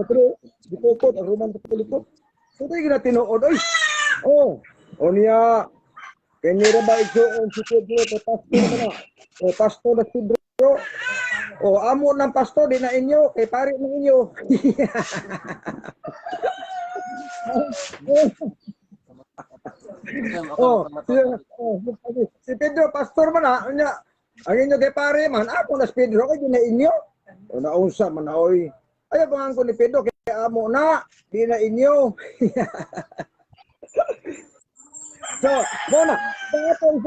pero gipukot ang Roman Katoliko. So di na tinuod oy. Oh, unya kini ra ba igsuon si Pedro kay pastor na? O pastor na si Pedro. O amo ng pastor di na inyo kay pari ng inyo. Oh, si Pedro pastor man na unya ang inyo kay pare man amo na si Pedro kay di na inyo. O naunsa man na oy. Ayaw pa ko ni Pedro kay amo na di na inyo. So, mo na, sa atong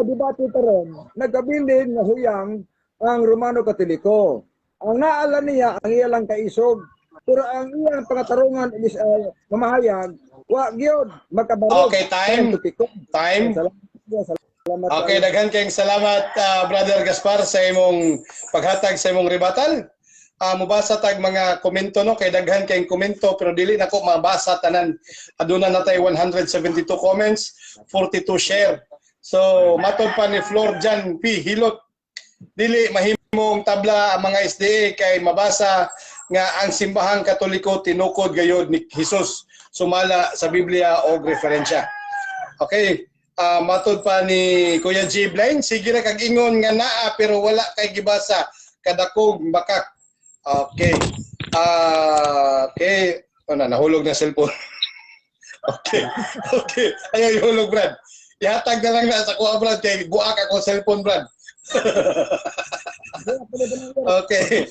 debate karon, nagkabilin nga huyang ang Romano Katoliko. Ang naala niya ang iya lang kaisog. Pero ang iyang pangatarungan is mamahayag, wa gyud makabarog. Okay, time. Time. Salamat. Salamat. Okay, daghan kayong salamat, Brother Gaspar, sa imong paghatag sa imong rebuttal. Mubasa tag mga komento, no, kay daghan kayong komento pero dili nako mabasa tanan. Aduna na tay 172 comments, 42 share. So matod pa ni Flor Jan P Hilot, dili mahimong tabla ang mga SDA kay mabasa nga ang simbahang Katoliko tinukod gayod ni Jesus sumala sa Biblia og referensya. Okay. Matod pa ni Kuya G. Blaine, sige ra kag ingon nga naa pero wala kay gibasa kadakog bakak. Okay. Okay. Ano, nahulog na cellphone. Okay. Okay. Ayaw ihulog, Brad. Ihatag na lang na sa kuha, Brad. Kay buak ako cellphone, Brad. Okay.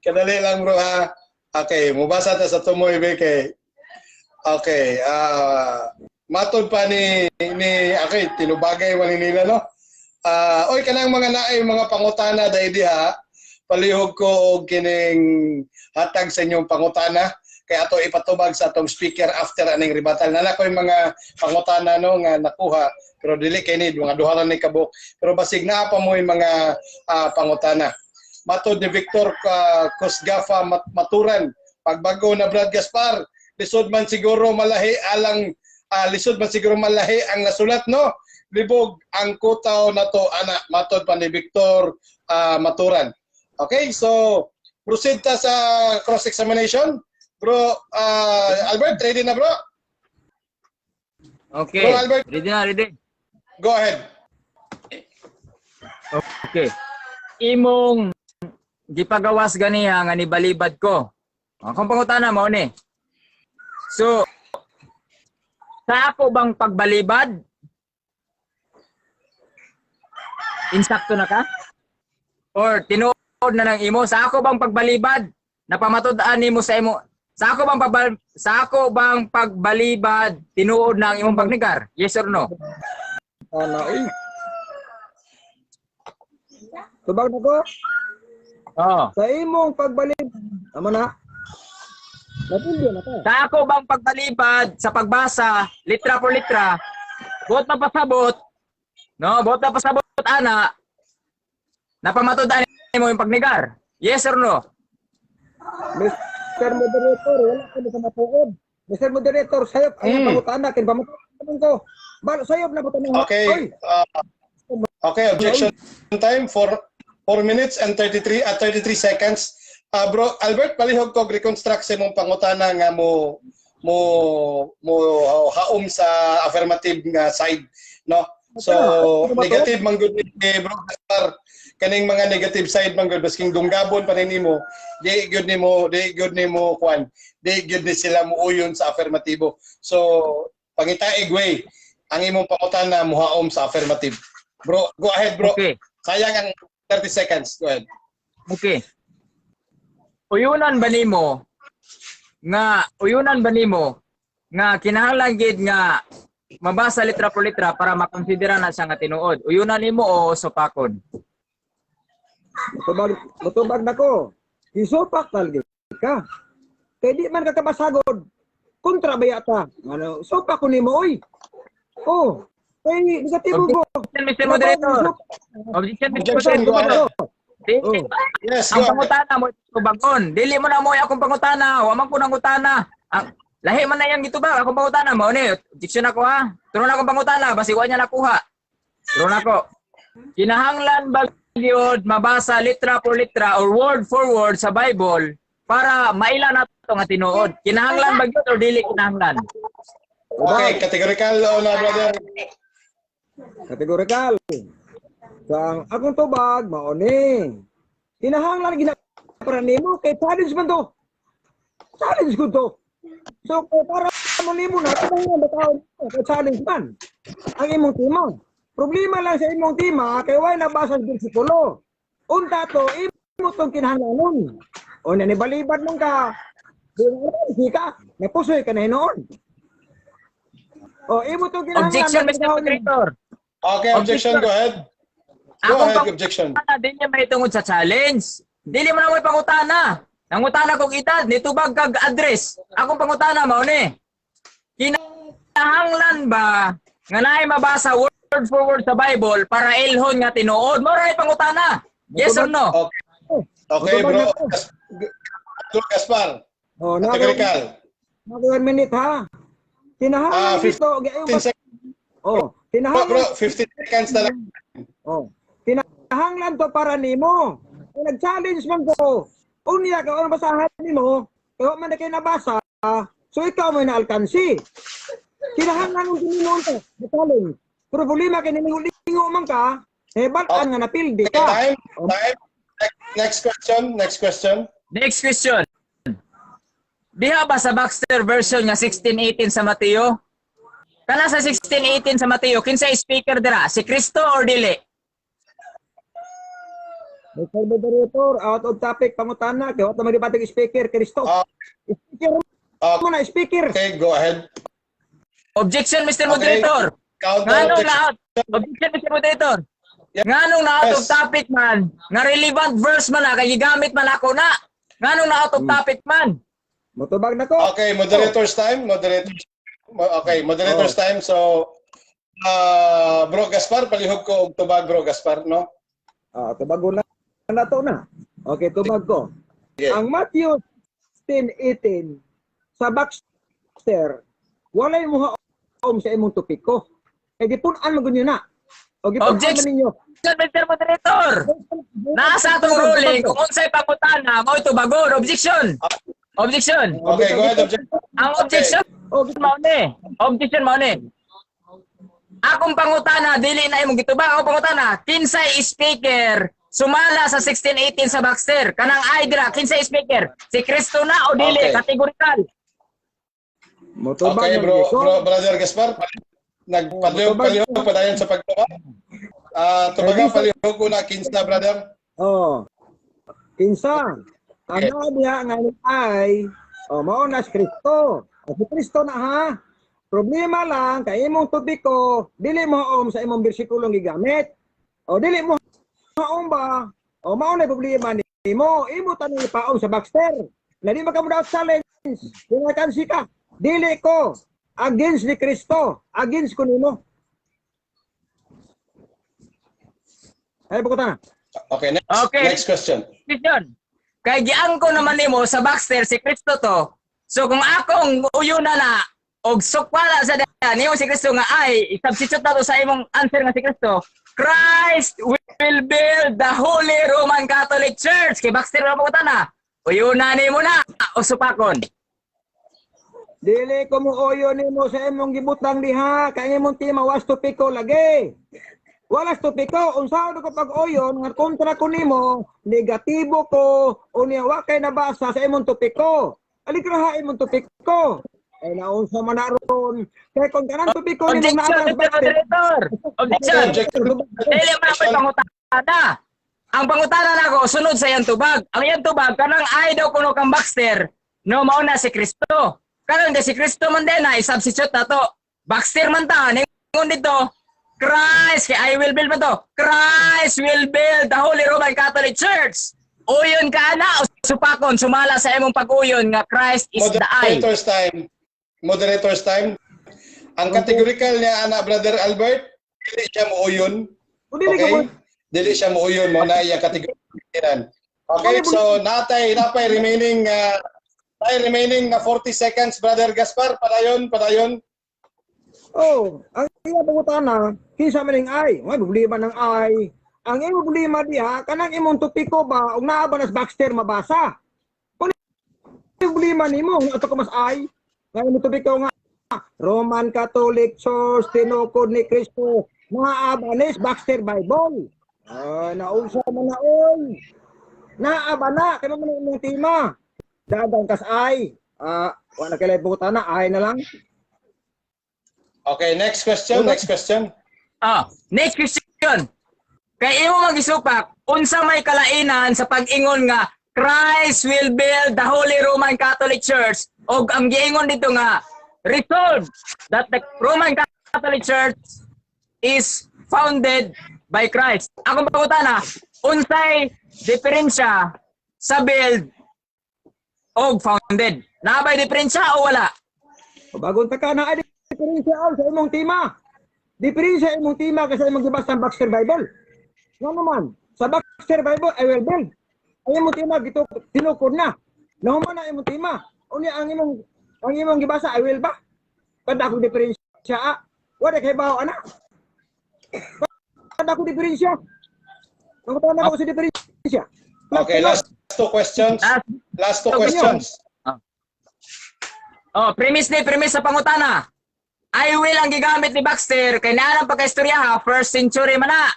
Kadali lang, bro, ha. Okay. Mubasa ta sa tumoy, be, kay. Okay. Matod pa ni okay, tinubagay wali nila, no? Oy, kanang mga naay mga pangutana dahil diha, palihog ko og kining hatag sa inyong pangutana kay ato ipatubag sa atong speaker after aning rebuttal. Nana ko yung mga pangutana, no, nga nakuha pero dili kay ni mga duha ra ni kabuk pero basig naa pa mo yung mga pangutana. Matod ni Victor Cosgafa Maturan, pagbago na Brad Gaspar, lisod man siguro malahi alang lisod man siguro malahi ang nasulat, no? Libog ang kutaw nato ana, matod pa ni Victor Maturan. Okay, so proceed ta sa cross-examination. Bro, Albert, ready na, bro? Okay. Bro Albert. Ready na, ready. Go ahead. Okay. Imong gipagawas ganiha nga nibalibad ko. Akong pangutana mao ni. So, sa ako bang pagbalibad? Insakto na ka? Or tinuod na ng imo sa ako bang pagbalibad? Napamatud-an nimo sa imo sa ako bang sa ako bang pagbalibad tinuod na ang imong pagnegar? Yes or no? Ana, uy. Tubag na ko. Oo. Sa imong pagbalibad, tama na. Napilyo na ka. Sa ako bang pagbalibad sa pagbasa, litra por litra, buot mapasabot, no, buot mapasabot ana, napamatud-an nimo yung pagnegar. Yes or no? Mr. Moderator, wala ko na sa matuod. Mr. Moderator, sayop ang pangutana kin pamatuod ko. Bal sayop na ko tanong. Okay. Okay, objection time for 4 minutes and 33 seconds. Bro Albert, palihog ko reconstruct sa imong pangutana nga mo mo mo haom sa affirmative nga side, no? So negative man gud ni bro Gaspar, kaning mga negative side man gud basking dunggabon pa nimo, di gyud nimo, di gyud nimo kwan, di gyud ni sila muuyon sa affirmatibo. So pangitaig way ang imong pangutana mohaom sa affirmative. Bro, go ahead, bro. Okay. Sayang ang 30 seconds. Go ahead. Okay. Uyunan ba nimo nga uyunan ba nimo nga kinahanglan gid nga mabasa litra por litra para makonsidera na siya nga tinuod? Uyunan nimo o supakon? Tubag, matubag na ko. Isupak talgi ka. Kay di man ka kabasagod. Kontra ba yata? Ano, supak ko nimo oy. Oh, kay negatibo ko. Mr. Moderator. Objection, Mr. Objection, go Moderator. ahead. Di- Oh. Yes, Ang go ahead. pangutana mo tubagon. Dili mo na mo akong pangutana. Wa man ko nangutana. Ang lahi man na yang gitubag akong pangutana mao ni. Objection ako ha. Turon akong pangutana basi wa niya nakuha. Turon ako. Kinahanglan ba gyud mabasa litra por litra or word for word sa Bible para maila nato nga tinuod? Kinahanglan ba gyud or dili kinahanglan? Okay, categorical o na, brother. Categorical. Sa ang akong tubag, mao ni. Kinahanglan gina para nimo kay challenge man to. Challenge ko to. So kung para mo nimo na kinahanglan ba tao kay challenge man ang imong tema. Problema lang sa imong tema kay way nabasa sa bersikulo. Unta to imo tong kinahanglanon. O nanibalibad man ka. Di ka, napusoy ka na hinuon. O imo tong kinahanglan. Objection, Mr. Moderator. Okay, objection, go ahead. Go Akong ahead, objection. Pangutana dili may tungod sa challenge. Dili man mo pangutana. Nangutana kog edad, nitubag kag address. Akong pangutana mao ni. Kinahanglan ba nga naay mabasa word for word sa Bible para ilhon nga tinuod? Mao ra pangutana. Yes or no? Okay. Okay, bro. Bro Gaspar, O, na categorical. 1 minute ha. Kinahanglan dito, 15 seconds. Oh, Bro, kinahanglan bro, 15 seconds na lang. Oh. Kinahanglan to para nimo. Kung nag-challenge man ko, unya ka ano basahan nimo, kay wa man na kay nabasa, so ikaw mo na alkansi. Kinahanglan mo nimo to, challenge. Pero problema kay nilingo man ka, eh bal-an nga napildi Okay, ka. time, time. Next question, next question. Next question. Diha ba sa Baxter version nga 16:18 sa Mateo? Kana sa 16:18 sa Mateo, kinsa speaker dira? Si Kristo or dili? Mr. Moderator, out of topic pangutana kay wa ta magdebate speaker Kristo. Speaker mo na speaker. Okay, go ahead. Objection, Mr. Moderator. Counter Nganong objection. na out? Objection, Mr. Moderator. Nganong na out of topic man, nga relevant verse man na, kay gigamit man ako na. Nganong na out of topic man? Motubag na ko. Okay, moderator's time. Moderators. Okay, moderator's time. So, Bro Gaspar, palihog ko og tubag, Bro Gaspar, no? Ah, tubago na na to na. Okay, tubag ko. Sige. Ang Matthew 16:18 sa Baxter, walay muhaom sa imong topiko. Kay gipun-an man gud na. O gipun-an Objection. man ninyo. Mr. Moderator. Nasa atong ruling kung unsay pangutana, mao tubagon. Objection. Objection. Okay, go ahead, objection. Ang objection O mao ni. Objection mao ni. Akong pangutana dili na imong gitubag. Akong pangutana, kinsay speaker sumala sa 16:18 sa Baxter? Kanang ay dira, kinsay speaker? Si Kristo na o dili? Okay. Categorical. Motubag Okay, man bro, gyud ko. bro, Brother Gaspar, nagpalihog palihog padayon sa pagtubag. Ah, tubaga palihog ko na kinsa, brother. Oh. Kinsa? Ang diha nga ni ay oh mao na si Kristo. O, si Kristo na ha. Problema lang kay imong topiko dili mo om sa imong bersikulong gigamit. O dili mo haom ba? O mao na problema nimo. Imo tanong ipaom sa Baxter. Na di man ka mo daw challenge. Kung ka. Dili ko against ni Kristo. Against ko nimo. Ay, bukutan na. Okay, next, next question. Question. Kay giangko naman nimo sa Baxter si Kristo to. So kung akong uyuna na og sukwala sa daya nimo si Kristo nga ay i-substitute na to sa imong answer nga si Kristo. Christ will build the Holy Roman Catholic Church. Kay Baxter ra mo na. Uyuna nimo na o supakon. Dili ko mo oyo nimo sa imong gibutang diha kay imong tema was topiko lagi. Wala topiko unsa ko pag oyon nga kontra ko nimo, negatibo ko unya wa kay nabasa sa imong topiko. Alikraha imong topiko. Ay naunsa man na ron. Kay kung kanang topiko nimo Objection, naa sa Mr. Moderator. Objection. Objection. Dili man ako'y pangutana. Ang pangutana nako sunod sa iyang tubag. Ang iyang tubag kanang ay daw kuno kang Baxter, no mao na si Kristo. Karon di si Kristo man din na i-substitute na to. Baxter man ta ningon dito. Christ kay I will build man to. Christ will build the Holy Roman Catholic Church. Uyon ka na o supakon sumala sa imong pag-uyon nga Christ is the I. Moderator's time. Moderator's time. Ang categorical niya, ana, Brother Albert, dili siya muuyon. O, dili ko Okay? Dili siya muuyon mo na iyang categorical. Okay, so natay remaining na 40 seconds, Brother Gaspar. Padayon, padayon. Oh, ang iya pangutana, kinsa man ning ay? May problema ng ay. Ang imong problema diha, kanang imong topiko ba ug naa ba nas Baxter mabasa? Kung problema nimo, ato ka mas ay nga imong topiko nga Roman Catholic Church tinukod ni Kristo, naa ba nis Baxter Bible? Ay, naunsa man na oy. Naa ba na kay man imong tema. Dagang kas ay. Ah, wa na kay na ay na lang. Okay, next question, next question. Ah, next question. Kay imo magisupak, unsa may kalainan sa pag-ingon nga Christ will build the Holy Roman Catholic Church og ang giingon dito nga resolved that the Roman Catholic Church is founded by Christ? Akong pangutana, unsay diferensya sa build og founded? Naa bay diferensya o wala? O bagong taka na ay diferensya all sa imong tema. Diferensya imong tema kasi imong gibasa ang Baxter Bible. Nga naman, sa Baxter Bible, "I will build." Ang imong tema gito tinukod na. Nahuman na imong tema. Unya ang imong gibasa, "I will" ba? Kada akong diferensya ah. Wala kay bawo ana. Kada akong diferensya. Ang na ko sa diferensya. Okay, last two questions. Last Last two questions. Oh, premise ni premise sa pangutana. "I will" ang gigamit ni Baxter kay naa nang pagkaistorya ha, first century man na.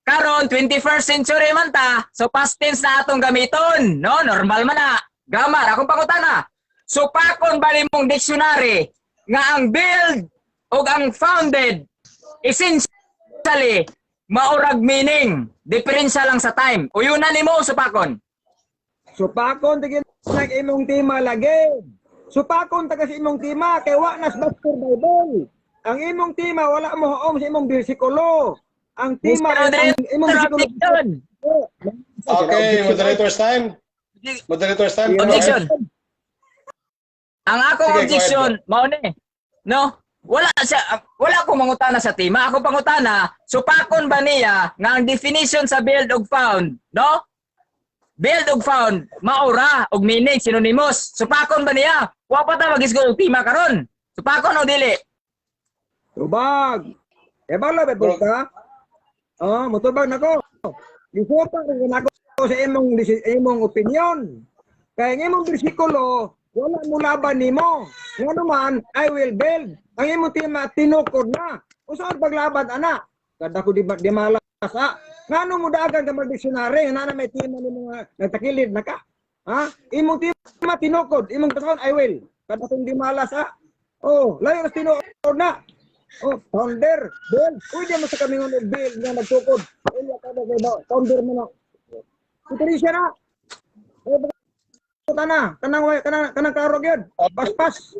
Karon 21st century man ta, so past tense na atong gamiton, no? Normal man na. Grammar, akong pangutana. Supakon ba nimong dictionary nga ang build ug ang founded essentially maurag meaning, diferensya lang sa time? Uyunan nimo o supakon? Supakon tigin nag imong tema lagi. Supakon ta kasi imong tema kay wa nas Baxter Bible. Ang imong tema wala mo haom sa imong bersikulo. Ang tema Mr. ang imong bersikulo. Objection. Okay, moderator's time. Moderator's time. Go ahead. Objection. Ang akong Sige, go objection, mao ni. No? Wala akong mangutana sa tema. Ako pangutana, supakon ba niya nga ang definition sa build ug found, no? Build ug found, maura ug meaning synonymous. Supakon ba niya? Wa pa ta magisgot og tema karon. Supakon o dili? Tubag. E bala ba ka? Oh, mutubag nako. Gisupak rin nako sa imong opinion. Kay ang imong bersikulo wala mo laban nimo. Ngano man, "I will build." Ang imong tema tinukod na. Usa paglaban ana? Kada ko di malas ah. Ngano mo dagan ka mag-dictionary nga na may tema ni mga nagtakilid na ka? Ha? Imong tema tinukod, imong basahon "I will." Kada kong di malas ah. Oh, layo na tinuod na. Oh, founder, build. Uy, di mo sa kami nga build nga nagtukod. Uy, ka na kay founder mo na. Diferensya na. Oh, na, kanang kanang kanang karog yun. Paspas.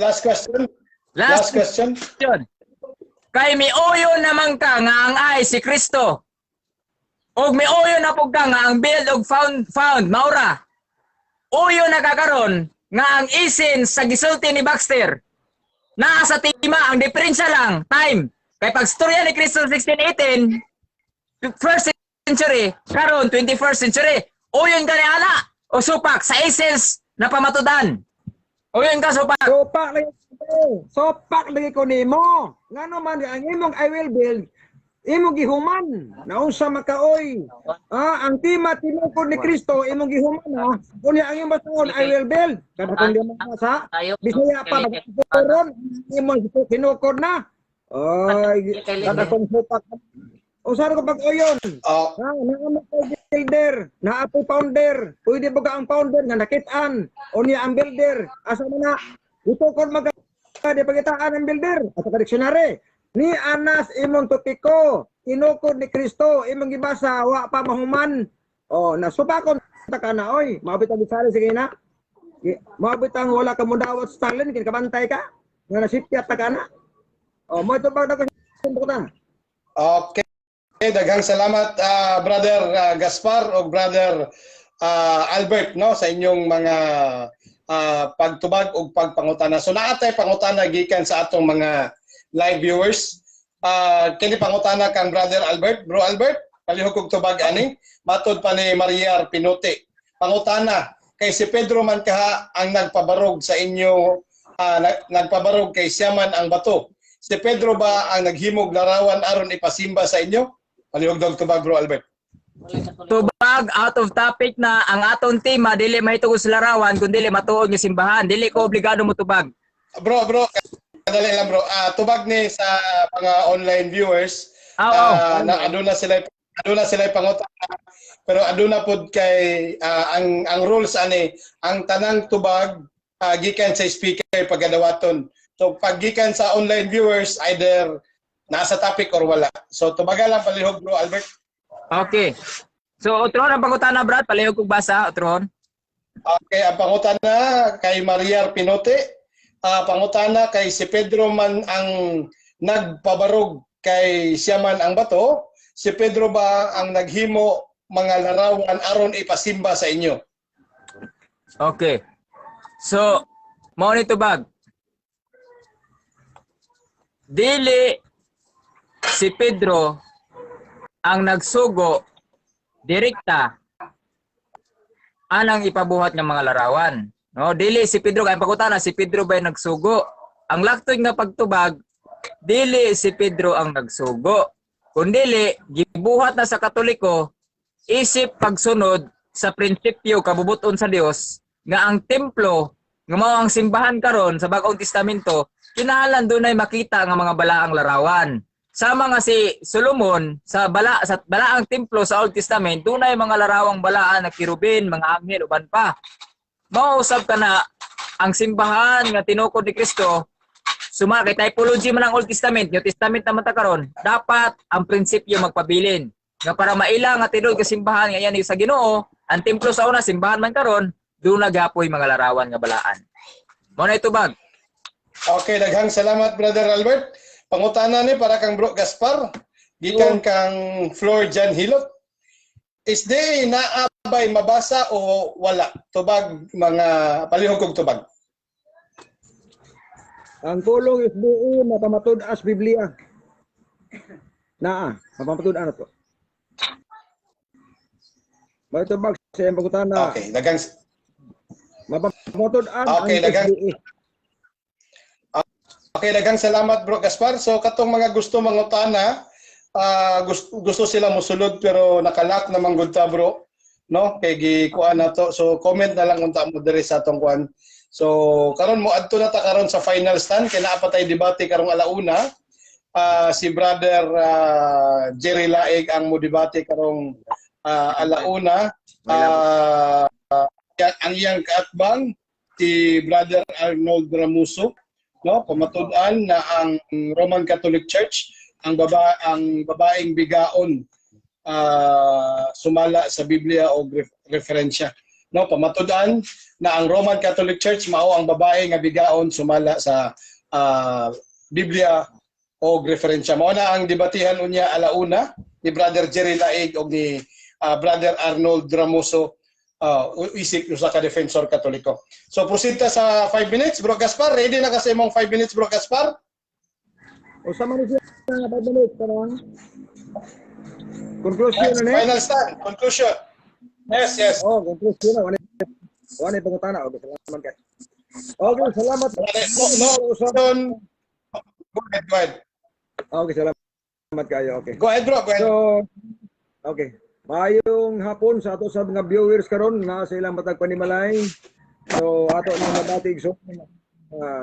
Last question. Last Last question. Question. Kay miuyo naman ka nga ang I si Kristo. Og miuyo na pug ka nga ang build og found maura. Uyo na ka karon nga ang essence sa gisulti ni Baxter naa sa tema, ang diferensya lang time. Kay pag storya ni Kristo 1618, first century, karon 21st century. Uyon ka ni ana o supak sa essence na pamatudan? Uyon ka supak? Sopak lagi ko. Sopak lagi ko nimo. Ngano man ang imong "I will build" imong gihuman. Naunsa makaoy. Ah, ang tema tinukod ni Kristo imong gihuman ha. Unya ang imong basahon, "I will build." Kada kung di mo sa Bisaya pa ron imong tinukod na. Ay, kada kong sopak. Usa ko pag uyon. Oh, Ha, naa mo kay builder, naa po founder. Pwede ba ka ang founder nga nakitaan? O niya ang builder, asa man na? Itukod mag di pagitaan ang builder. Asa ka dictionary. Ni anas imong topiko, tinukod ni Kristo, imong gibasa wa pa mahuman. Oh, nasupakon ta ka na oy. Maabit ang bisari sige na. Maabit ang wala ka mo dawat Stalin kin kabantay ka. Nga nasipyat ta ka na. Oh, mo ito ba na ko na. Okay. Daghang salamat, Brother Gaspar o Brother Albert, no, sa inyong mga pagtubag ug pagpangutana. So naa tay pangutana gikan sa atong mga live viewers. Kini pangutana kang Brother Albert. Bro Albert, palihog kog tubag ani. Matod pa ni Maria Pinuti. Pangutana, kay si Pedro man kaha ang nagpabarog sa inyo, nagpabarog kay siya man ang bato. Si Pedro ba ang naghimog larawan aron ipasimba sa inyo? Palihog dog tubag, Bro Albert. Tubag, out of topic na ang atong tema, dili mahitungod sa larawan kun dili matuod nga simbahan. Dili ko obligado mo tubag. Bro, bro, kadali lang, bro. Tubag ni sa mga online viewers. Ah, oo. Na aduna sila pangutana, pero aduna pod kay ang rules ani, ang tanang tubag gikan sa speaker pagadawaton. So pag gikan sa online viewers, either nasa topic or wala. So tubaga lang palihog, Bro Albert. Okay. So utrohon ang pangutana, Brad, palihog kog basa utrohon. Okay, ang pangutana kay Maria Pinote, pangutana kay si Pedro man ang nagpabarog kay siya man ang bato, si Pedro ba ang naghimo mga larawan aron ipasimba sa inyo? Okay. So, mao ni tubag. Dili si Pedro ang nagsugo direkta anang ipabuhat ng mga larawan. No, dili si Pedro kay pangutana, si Pedro ba nagsugo? Ang laktoy nga pagtubag, dili si Pedro ang nagsugo. Kun dili gibuhat na sa Katoliko isip pagsunod sa prinsipyo kabubuton sa Dios nga ang templo nga mao ang simbahan karon sa Bag-ong Testamento, kinahanglan dunay makita nga mga balaang larawan. Sama nga si Solomon sa balaang templo sa Old Testament, dunay mga larawang balaan na kerubin, mga anghel, uban pa. Mao usab kana ang simbahan nga tinukod ni Kristo, suma kay typology man ang Old Testament, New Testament naman ta karon, dapat ang prinsipyo magpabilin. Nga para maila nga tinuod nga simbahan nga yan sa Ginoo, ang templo sa una simbahan man karon, doon naghapoy mga larawan nga balaan. Mao na itubag. Okay, daghang salamat, Brother Albert. Pangutana ni para kang Bro Gaspar, gikan kang Flor Jan Hilot. Is di naabay mabasa o wala? Tubag mga palihog kog tubag. Ang pulong SDA mapamatud-as Biblia. Naa, mapamatud-an na to. May tubag sa iyang pangutana. Okay, daghang Mapamatud-an Okay, ang SDA. Okay, daghang salamat, Bro Gaspar. So katong mga gusto mangutana, gusto sila mosulod pero naka-lock na man gud ta, bro. No? Kay gikuan na to. So comment na lang unta mo diri sa atong kuan. So karon mo adto na ta karon sa final stand kay naa pa tay debate karong alauna. Si Brother Jerry Laig ang mo debate karong alauna. Ang iyang kaatbang si Brother Arnold Ramuso, no, pamatud-an na ang Roman Catholic Church ang babaeng bigaon sumala sa Biblia o referensya, no, pamatud-an na ang Roman Catholic Church mao ang babae nga bigaon sumala sa Biblia o referensya. Mao na ang debatihan unya alauna ni Brother Jerry Laig og ni Brother Arnold Ramoso, isip usa ka defensor Katoliko. So proceed ta sa 5 minutes, Bro Gaspar. Ready na kasi imong 5 minutes, Bro Gaspar? O sa man siya 5 minutes parang conclusion Yes, na ni. final stand, conclusion. Yes. Oh, conclusion na wala wala pangutana. Okay, salamat kay. Okay, salamat. No, no, go ahead, go ahead. Okay, salamat kayo. Okay. Go ahead, bro, go ahead. So, okay. Maayong hapon sa ato sa mga viewers karon na sa ilang matag panimalay. So, ato na mabatig so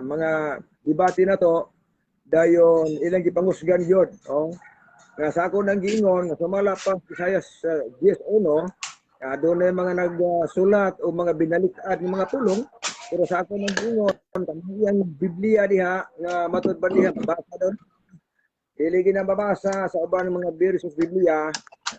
mga debate na to dayon ilang gipangusgan gyud, oh. Nga sa ako nang giingon nga sumala pa Isaias 10:1, doon na yung mga nagsulat o mga binalik-ad ng mga pulong, pero sa ako nang giingon kanang Biblia diha nga matud ba diha mabasa doon, dili ginababasa sa uban mga verses Biblia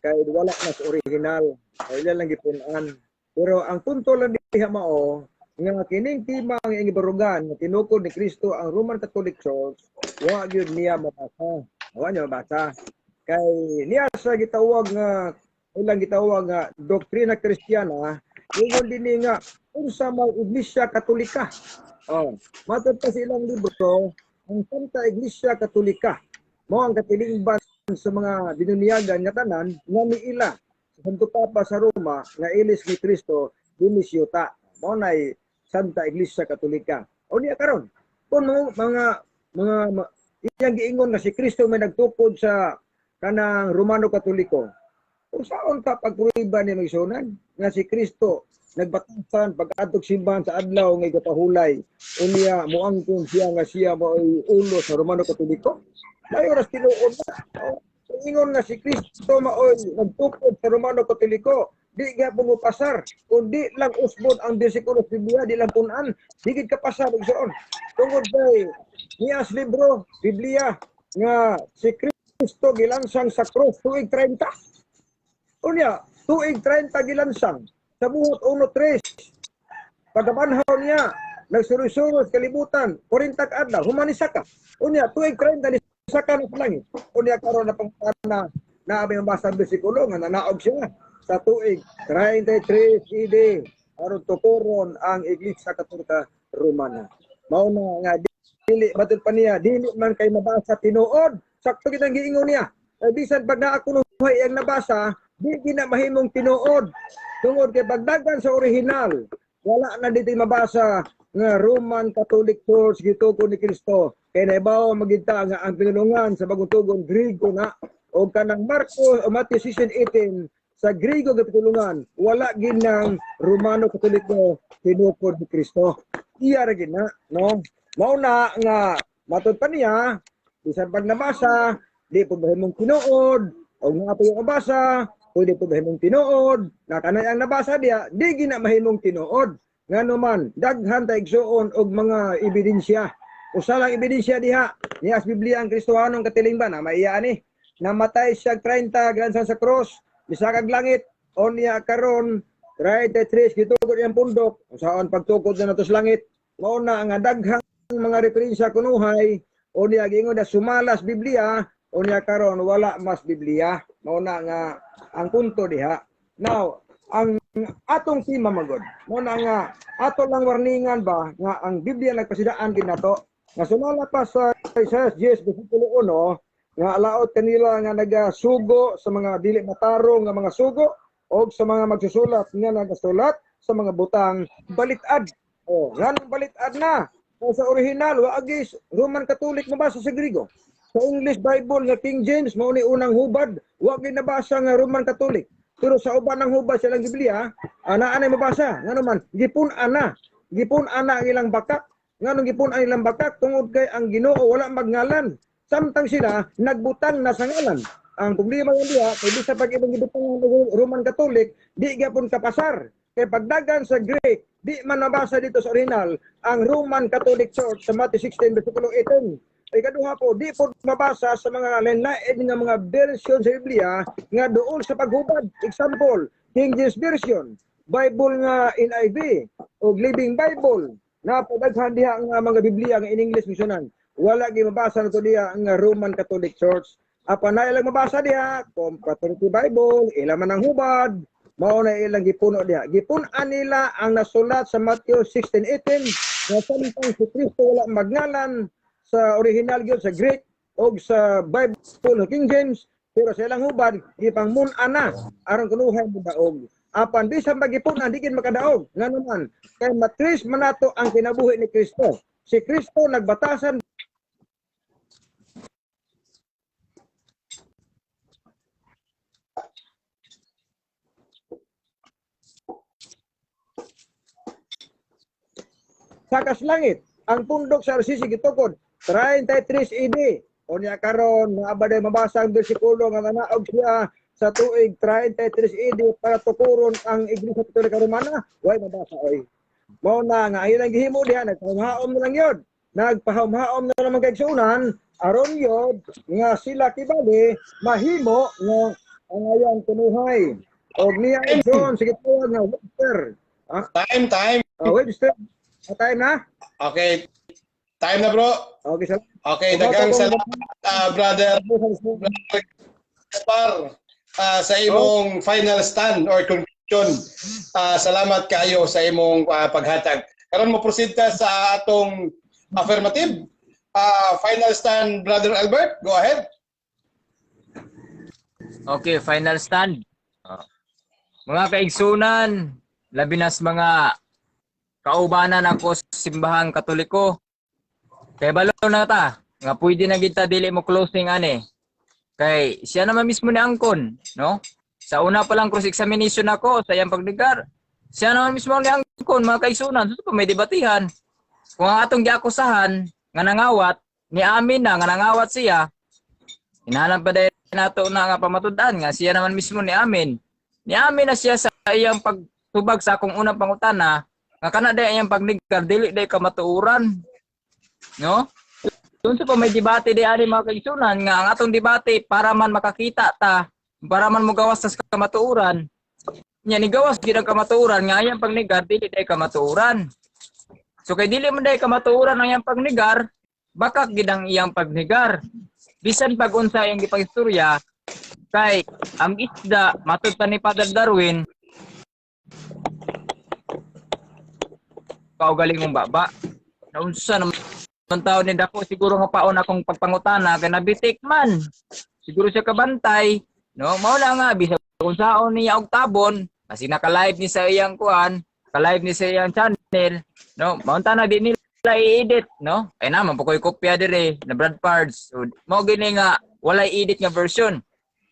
kay wala na sa original, kay ila lang gipun-an. Pero ang punto lang diha mao nga kining tema ang iyang gibarugan nga tinukod ni Kristo ang Roman Catholic Church, wa gyud niya mabasa, wa niya mabasa kay niya sa gitawag nga ilang gitawag nga doktrina Kristiyana. Ingon dinhi nga unsa may Iglesia Katolika. Oh, matod pa sa ilang libro, ang Santa Iglesia Katolika mao ang katilingban sa mga binunyagan nga tanan nga niila sa Santo Papa sa Roma nga ilis ni Kristo dinhi siyuta. Mao nay Santa Iglesia Katolika. O niya karon kung mga iyang giingon nga si Kristo may nagtukod sa Kanang Romano Katoliko. Unsaon ka pagprueba ni Magsunan nga si Kristo nagbatasan pag-adtog simbahan sa adlaw nga gapahulay, unya moangkon siya nga siya mao'y ulo sa Romano Katoliko? Layo ras tinuod na. Oh, ingon nga si Kristo mao'y nagtukod sa Romano Katoliko, di gyapon mo pasar kung di lang usbon ang bersikulo sa Biblia, di lang punan, di gid ka pasar, igsoon. Tungod kay niyas libro, Biblia, nga si Kristo gilansang sa cross tuig 30. Unya, tuig 30 gilansang sa Buhat 1:3. Pagkabanhaw niya, nagsuroy-suroy sa kalibutan, 40 ka adlaw, human nisaka. Unya, tuig 30 ni saka na sa langit. Unya karon na pangutana na abi mabasa ang bersikulo nga nanaog siya sa tuig 33 AD aron tukuron ang Iglesia Katolika Romana. Mao na nga dili batud pa niya, dili man kay mabasa tinuod. Sakto kitang giingon niya. Kay bisan pag naa kunuhay ang nabasa, di gina mahimong tinuod. Tungod kay pagdagan sa original, wala na dito mabasa nga Roman Catholic Church gitukod ni Kristo. Kay naibaw magita nga ang pinulungan sa Bagong Tugon Grigo na, o kanang Marcos o Matthew 16:18 sa Grigo nga pitulungan, wala ginang Romano Katoliko tinukod ni Kristo. Iya ra gid na, no? Mao na nga matud pa niya, bisan pag nabasa, di po mahimong tinuod, o nga po yung nabasa, pwede po mahimong tinuod, na kanay ang nabasa diya, di gina mahimong tinuod. Ngano man, daghan ta, igsuon, og mga ebidensya. Usa lang ebidensya diha, niya sa Biblia ang Kristohanong katilingban, na maiya ani. Namatay siya 30 gilansan sa cross, bisakag langit, o niya karon 33 gitukod iyang pundok, unsaon pagtukod na nato sa langit? Mao na nga daghang mga referensya kunuhay, o niya giingon na sumalas Biblia, o niya karon wala mas Biblia. Mao na nga ang punto diha. Now, ang atong tema magod, mao na nga ato lang warningan ba nga ang Biblia nagpasidaan gid nato nga sumala pa sa Isaiah 10 versikulo 1 nga alaot kanila nga nagasugo sa mga dili matarong nga mga sugo o sa mga magsusulat nga nagasulat sa mga butang balitad. O, nganong balitad na? O, sa original, wa agis Roman Catholic mabasa sa Grigo. Sa English Bible nga King James, mao ni unang hubad, wa gyud nabasa nga Roman Catholic. Pero sa uban ng hubad sa ilang Biblia, ana anay mabasa. Ngano man, gipun-an na. Gipun-an na ang ilang bakak. Nganong gipun-an ilang bakak? Tungod kay ang Ginoo wala magngalan. Samtang sila nagbutang na sa ngalan. Ang problema nga diha, kay bisa pag ibang gibutang ang Roman Catholic, di gyapon kapasar. Kay pagdagan sa Greek, di man nabasa dito sa original ang Roman Catholic Church sa Matthew 16 versikulo 18. Ikaduha po, di po mabasa sa mga lain-lain nga mga version sa Biblia nga duol sa paghubad. Example, King James Version, Bible nga NIV, o Living Bible, na padaghan diha nga mga Biblia nga in English misyonan. Wala gi mabasa na to diha nga Roman Catholic Church. Apan na ilang mabasa diha, Confraternity Bible, ila man ang hubad, mao na ilang gipuno diha. Gipun-an nila ang nasulat sa Matthew 16:18 nga samtang si Kristo wala magngalan sa original gyud sa Greek o sa Bible sa King James, pero sa ilang hubad gipangmun-an na aron kunuhay mo daog. Apan bisan pagipun-an, di gid makadaog. Ngano man, kay matris man nato ang kinabuhi ni Kristo. Si Kristo nagbatasan sakas langit. Ang pundok sa RCC gitukod 33 AD. O niya karon nga abaday mabasa ang bersikulo nga nanaog siya sa tuig 33 AD para tukuron ang Iglesia Katolika Romana, way mabasa oy. Mao na nga ilang gihimo diha, nagpahumhaom na lang yod. Nagpahumhaom na naman kay igsuonan aron yod nga sila kibali mahimo nga ang ayan kunuhay. Og niya igsoon sige tawag nga Webster. Ah, Time, time. Webster. Time na? Okay. Time na, bro. Okay, salamat. Okay, daghang salamat, brother, brother Gaspar, sa imong final stand or conclusion. Salamat kayo sa imong paghatag. Karon mo proceed ta sa atong affirmative. Final stand, Brother Albert. Go ahead. Okay, final stand. Oh. Mga kaigsunan, labi nas mga kaubanan ako sa simbahang Katoliko. Kay balo na ta, nga pwede na kita dili mo closing ani. Kay siya naman mismo ni angkon, no? Sa una pa lang cross examination ako sa iyang pagnegar, siya naman mismo ni angkon, mga kaigsunan, so pa may debatihan. Kung ang atong giakusahan nga nangawat, ni amin na nga nangawat siya, hinahanap pa dahil nato na nga pamatud-an nga siya naman mismo ni amin. Ni amin na siya sa iyang pagtubag sa akong unang pangutana, nga kana day iyang pagnegar dili day kamatuoran. No? Doon sa pa may debate di ani, mga kaigsunan, nga ang atong debate para man makakita ta, para man mogawas ta sa kamatuoran. Nya ni gawas gid ang kamatuoran nga iyang pagnegar dili day kamatuoran. So kay dili man day kamatuoran ang iyang pagnegar, bakak gid ang iyang pagnegar. Bisan pag unsa iyang gipagistorya, kay ang isda matud pa ni Father Darwin kaugalingong baba. Naunsa naman tao ni dako siguro nga paon akong pagpangutana kay nabitik man. Siguro siya kabantay, no? Mao na nga bisag kung saon niya og tabon, kasi naka-live ni sa iyang kuan, ka-live ni sa iyang channel, no? Mao na di nila i-edit, no? Ay naman po ko'y kopya dire na Brad Pards. So, mao gini nga walay edit nga version.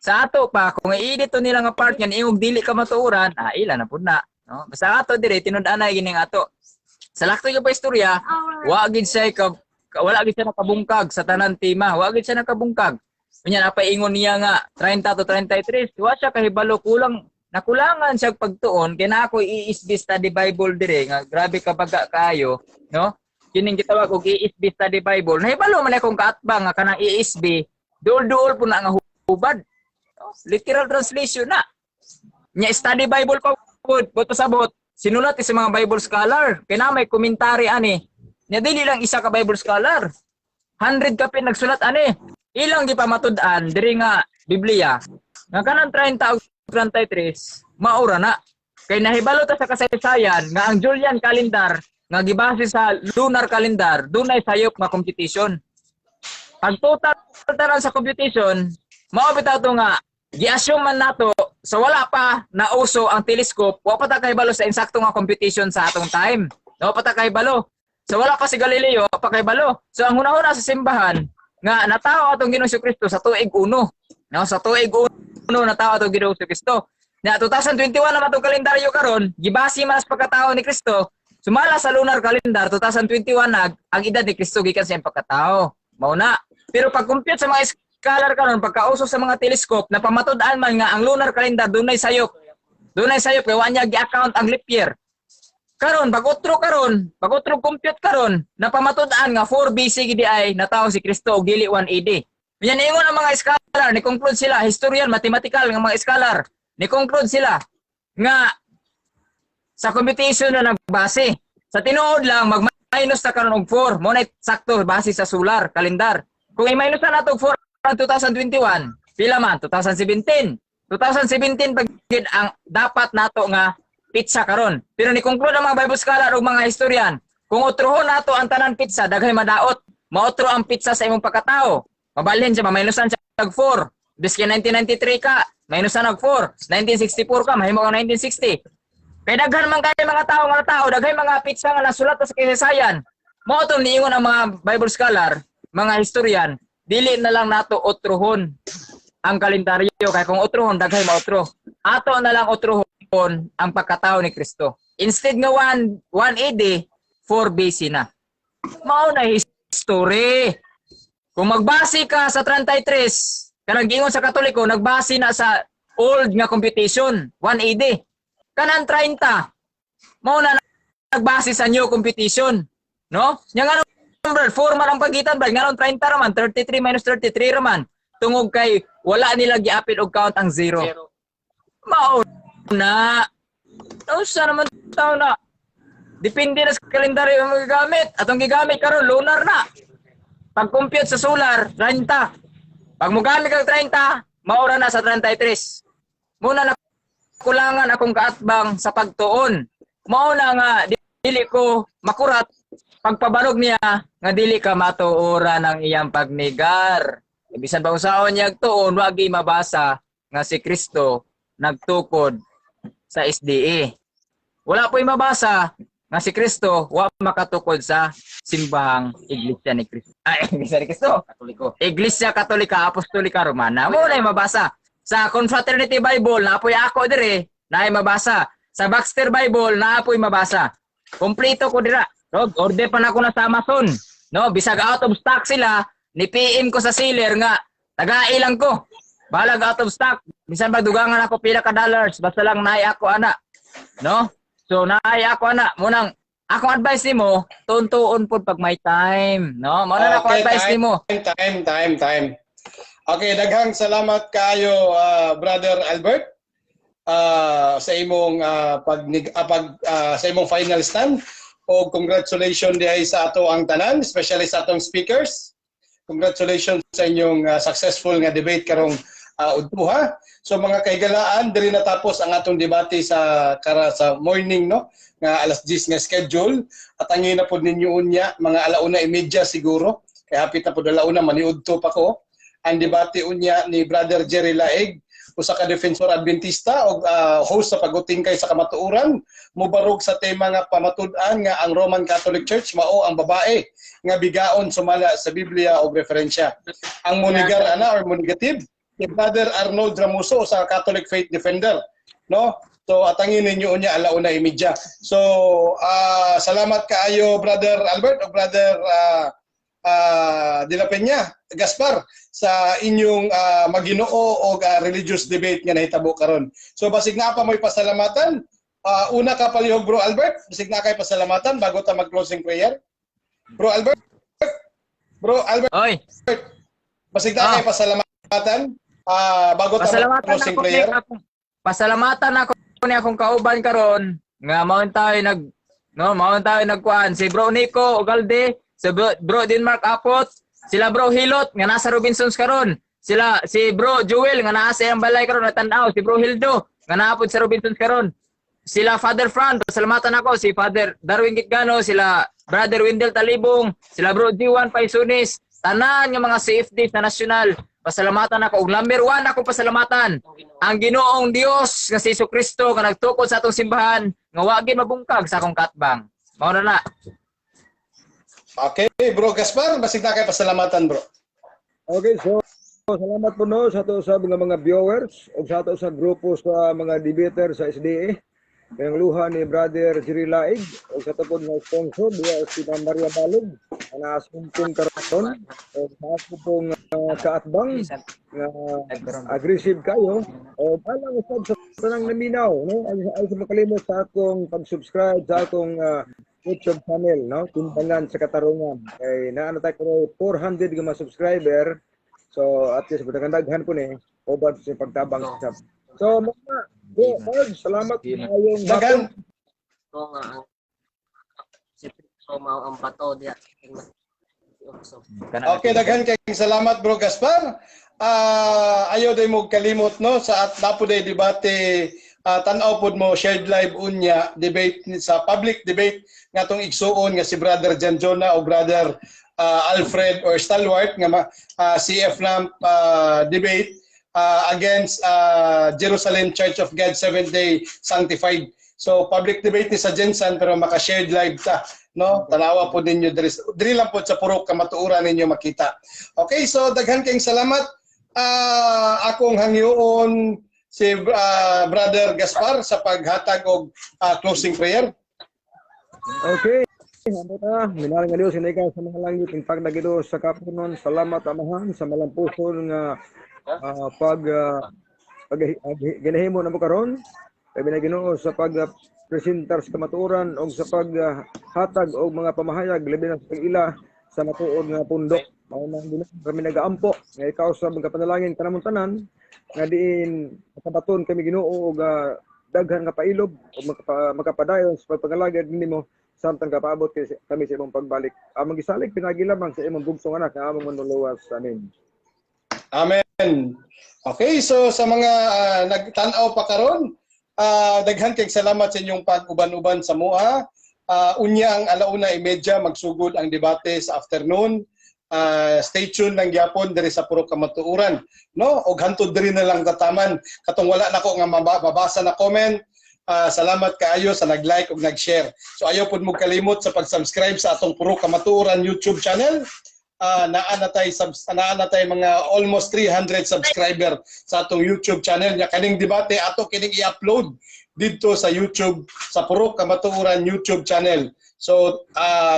Sa ato pa kung i-edit to nila nga part nga niingog dili ka matuoran, ah, ila na pud na, no? Basta ato dire tinud-anay gini nga ato. Sa lakto yung pa istorya, wa gid siya ka, wala gid siya nakabungkag sa tanan tema, wa gid siya nakabungkag. Unya napaingon niya nga 30 to 33, wa siya kahibalo, kulang nakulangan siya pagtuon kay na ako ESV Study Bible dire nga grabe ka baga kaayo, no? Kining gitawag og ESV Study Bible. Nahibalo man akong kaatbang nga kanang ESV duol-duol po na nga hubad. No? Literal translation na. Nya Study Bible pa pud, buto sabot sinulat sa mga Bible scholar. Kay na may komentary ani. Nya dili lang isa ka Bible scholar. 100 kapin nagsulat ani. Ilang gipamatud-an diri nga Biblia nga kanang 30 ug 33 maura na. Kay nahibalo ta sa kasaysayan nga ang Julian calendar nga gibase sa lunar calendar dunay sayop nga computation. Pag total tanan sa computation, mao bitaw to nga gi-assume man nato sa wala pa nauso ang telescope, wa pa ta kahibalo sa insakto nga computation sa atong time. No pa ta kahibalo. Sa wala pa si Galileo, wa pa kahibalo. So ang hunahuna sa simbahan nga natao atong Ginoong Kristo sa tuig 1. No, sa tuig 1 natao atong Ginoong Kristo. Na 2021 naman atong kalendaryo karon, gibase man sa pagkatao ni Kristo. Sumala sa lunar calendar 2021 nag ang edad ni Kristo gikan sa iyang pagkatao. Mao na. Pero pag compute sa mga scholar karon, pagkauso sa mga telescope, napamatud-an man nga ang lunar calendar dunay sayop. Dunay sayop kay wa niya gi-account ang leap year. Karon pag utro karon, pag utro compute karon, napamatud-an nga 4 BC gidi ay natawo si Kristo og dili 1 AD. Unya niingon ang mga scholar, ni conclude sila, historian, mathematical nga mga scholar, ni conclude sila nga sa computation na nagbase. Sa tinuod lang mag-minus ta karon og 4, mo na sakto base sa solar calendar. Kung i-minus na nato og 4 ang 2021, pila man 2017. 2017 pag gid ang dapat nato nga pitsa karon. Pero ni conclude ang mga Bible scholar ug mga historian, kung utrohon nato ang tanan pitsa, daghay madaot. Maotro ang pitsa sa imong pagkatao. Mabalhin siya, mamainusan siya og 4. Biski 1993 ka, minusan og 4. 1964 ka, mahimo kang 1960. Kay daghan man kay mga tao nga tao, daghay mga pitsa nga nasulat sa kasaysayan. Mao to niingon ang mga Bible scholar, mga historian, dili na lang nato otrohon ang kalendaryo kay kung otrohon daghay maotro. Ato na lang otrohon ang pagkatao ni Kristo. Instead nga 1 1 AD, 4 BC na. Mao na history. Kung magbase ka sa 33, kanang giingon sa Katoliko, nagbase na sa old nga computation, 1 AD. Kanang 30, mao na nagbase sa new computation. No? Nya nga brad, 4 man ang pagitan, brad. Nganong 30 raman, 33 minus 33 raman. Tungog kay wala nila giapil og count ang zero. Zero. Mao na. Unsa naman tao na? Depende na sa kalendaryo ang magagamit. Atong gigamit karon lunar na. Pag compute sa solar, 30. Pag mogamit kag 30, maura na sa 33. Muna na kulangan akong kaatbang sa pagtuon. Mao na nga dili ko makurat pagpabanog niya nga dili ka matuoran ng iyang pagnegar. Bisan pa usaon niya tuon, wagi mabasa nga si Kristo nagtukod sa SDA. Wala po'y mabasa nga si Kristo wa makatukod sa simbahang Iglesia ni Cristo. Ay, Iglesia ni Cristo. Katoliko. Iglesia Katolika Apostolika Romana. Mo na mabasa. Sa Confraternity Bible, naapoy ako dire, naay mabasa. Sa Baxter Bible, naapoy mabasa. Kompleto ko dira. No, order pa na ako na sa Amazon. No, bisag out of stock sila, ni PM ko sa seller nga tagai lang ko. Balag out of stock. Bisan ba dugangan ako pila ka dollars, basta lang naay ako ana. No? So naay ako ana, munang akong advice nimo, tuntuon pud pag may time, no? Mao na na akong Okay, advice time. nimo. Time, time, time. Okay, daghang salamat kaayo, Brother Albert, sa imong pag, pag sa imong final stand o congratulations dihay sa ato ang tanan, especially sa atong speakers. Congratulations sa inyong successful nga debate karong udtuha. So mga kahigalaan, diri natapos ang atong debate sa kara sa morning, no, nga alas 10 nga schedule at ang na pod ninyo unya mga 1:30 siguro kay hapit na pod 1:00, maniudto pa ko ang debate unya ni Brother Jerry Laeg, usa ka defensor Adventista o host sa Pag-utingkay sa Kamatuoran, mubarog sa tema nga pamatud-an nga ang Roman Catholic Church mao ang babae nga bigaon sumala sa Biblia o referensya. Ang munigar ana or munigative ni Brother Arnold Ramuso, sa Catholic Faith Defender, no? So atangin ninyo unya 1:30. So salamat kaayo, Brother Albert o Brother De La Peña, Gaspar, sa inyong maginoo o religious debate nga nahitabo karon. So basig na pa mo'y pasalamatan. Una ka palihog, Bro Albert, basig na kay pasalamatan bago ta mag-closing prayer. Bro Albert, Bro Albert, Oy, basig na kay pasalamatan bago ta pasalamatan mag-closing ako ni prayer. Akong pasalamatan ako ni akong kauban karon nga maon tayo nag, no, maon tayo nagkuan, si Bro Nico Ugalde, si Bro Denmark Apot, sila Bro Hilot nga nasa Robinsons karon, sila si Bro Joel nga naa sa iyang balay karon natanaw, si Bro Hildo nga naapod sa Robinsons karon, sila Father Fran, pasalamatan ako si Father Darwin Gitgano, sila Brother Wendell Talibong, sila Bro G1 Paisunis, tanan nga mga CFD sa national. Pasalamatan ako. Ug number one ako pasalamatan, ang Ginoong Dios nga si Kristo nga nagtukod sa atong simbahan nga wa gid mabungkag sa akong katbang. Mao na na. Okay, Bro Gaspar, basig na kay pasalamatan, bro. Okay, so salamat po, no, sa ato sa mga viewers o sa ato sa grupo sa mga debater sa SDA. Kayang luha ni Brother Jerry Laig o sa ato po nga sponsor diya si Ma'am Maria Balog nga naasumpong karon o sa ako pong kaatbang nga aggressive kayo o alang usab sa tanang naminaw, no, ay sa makalimot sa akong pag-subscribe sa akong YouTube channel, no, Timbangan sa Katarungan, kay naa na tayo 400 nga mga subscriber. So at least daghan po ni uban sa pagtabang sa. So mga bro, Marge, salamat, maayong Daghan hapon. Ko nga ang si Cristo mao ang bato diya. So, Okay, daghan kay salamat, Bro Gaspar. Ayaw day mo kalimot, no, sa at napo day debate, tan-aw pod mo shared live unya debate sa public debate nga atong igsuon nga si Brother Jan Jonah o Brother Alfred or Stalwart nga CF na debate against Jerusalem Church of God Seventh Day Sanctified. So public debate ni sa GenSan pero maka-shared live ta, no? Tanawa po ninyo diri, diri lang po sa Purok Kamatuoran ninyo makita. Okay, so daghan kayong salamat. Akong hangyoon si Brother Gaspar sa paghatag og closing prayer. Okay. Ano ta? Minahal nga Diyos, ikaw sa mga langit, ang pagdagido sa kapunon. Salamat, Amahan, sa malampuson nga pag ginahimo namo karon. Kay na Ginoo sa pag presentar sa kamatuoran og sa paghatag og mga pamahayag labi na sa pag-ila sa matuod nga pundok. Mao nang Ginoo kami nagaampo nga ikaw sa mga panalangin kanamong tanan nga diin makabaton kami, Ginoo, og daghan nga pailob ug makapadayon sa pagpangalagad nimo samtang kapaabot kami sa imong pagbalik. Among gisalig pinagi lamang sa imong bugsong anak nga among manluluwas. Amen. Amen. Okay, so sa mga nagtan-aw pa karon, daghan kay salamat sa inyong pag-uban-uban sa mua. Unya ang 1:30 magsugod ang debate sa afternoon. Stay tuned lang gyapon diri sa Purok Kamatuoran, no? Og hantod diri na lang tataman katong wala nako nga mabasa na comment. Salamat kaayo sa nag-like ug nag-share. So ayaw pud mo kalimot sa pag-subscribe sa atong Purok Kamatuoran YouTube channel. Naa na tay mga almost 300 subscriber sa atong YouTube channel nya. Kaning debate, ato kining i-upload didto sa YouTube, sa Purok Kamatuoran YouTube channel. So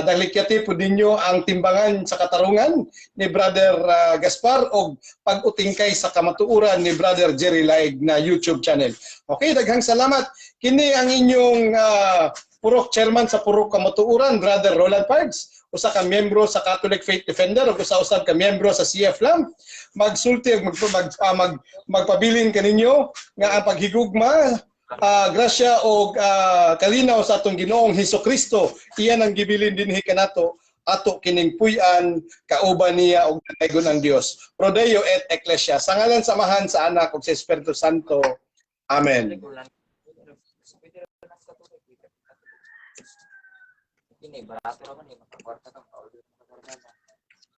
dalikyati pud ninyo ang timbangan sa katarungan ni Brother Gaspar og pag-utingkay sa kamatuoran ni Brother Jerry Laig na YouTube channel. Okay, daghang salamat. Kini ang inyong Purok Chairman sa Purok Kamatuoran, Brother Roland Pards, usa ka miyembro sa Catholic Faith Defender ug usa usab ka miyembro sa CF LAM. Magsulti ug magpabilin kaninyo nga ang paghigugma, grasya og kalinaw sa atong Ginoong Hesus Kristo iyan ang gibilin dinhi kanato. Ato kining puy-an kauban niya og dalaygon ang Dios. Pro Deo et Ecclesia. Sa ngalan sa Amahan, sa Anak ug sa Espiritu Santo. Amen. Kini barato ra man eh, makakwarta ka, maka-order ka sa.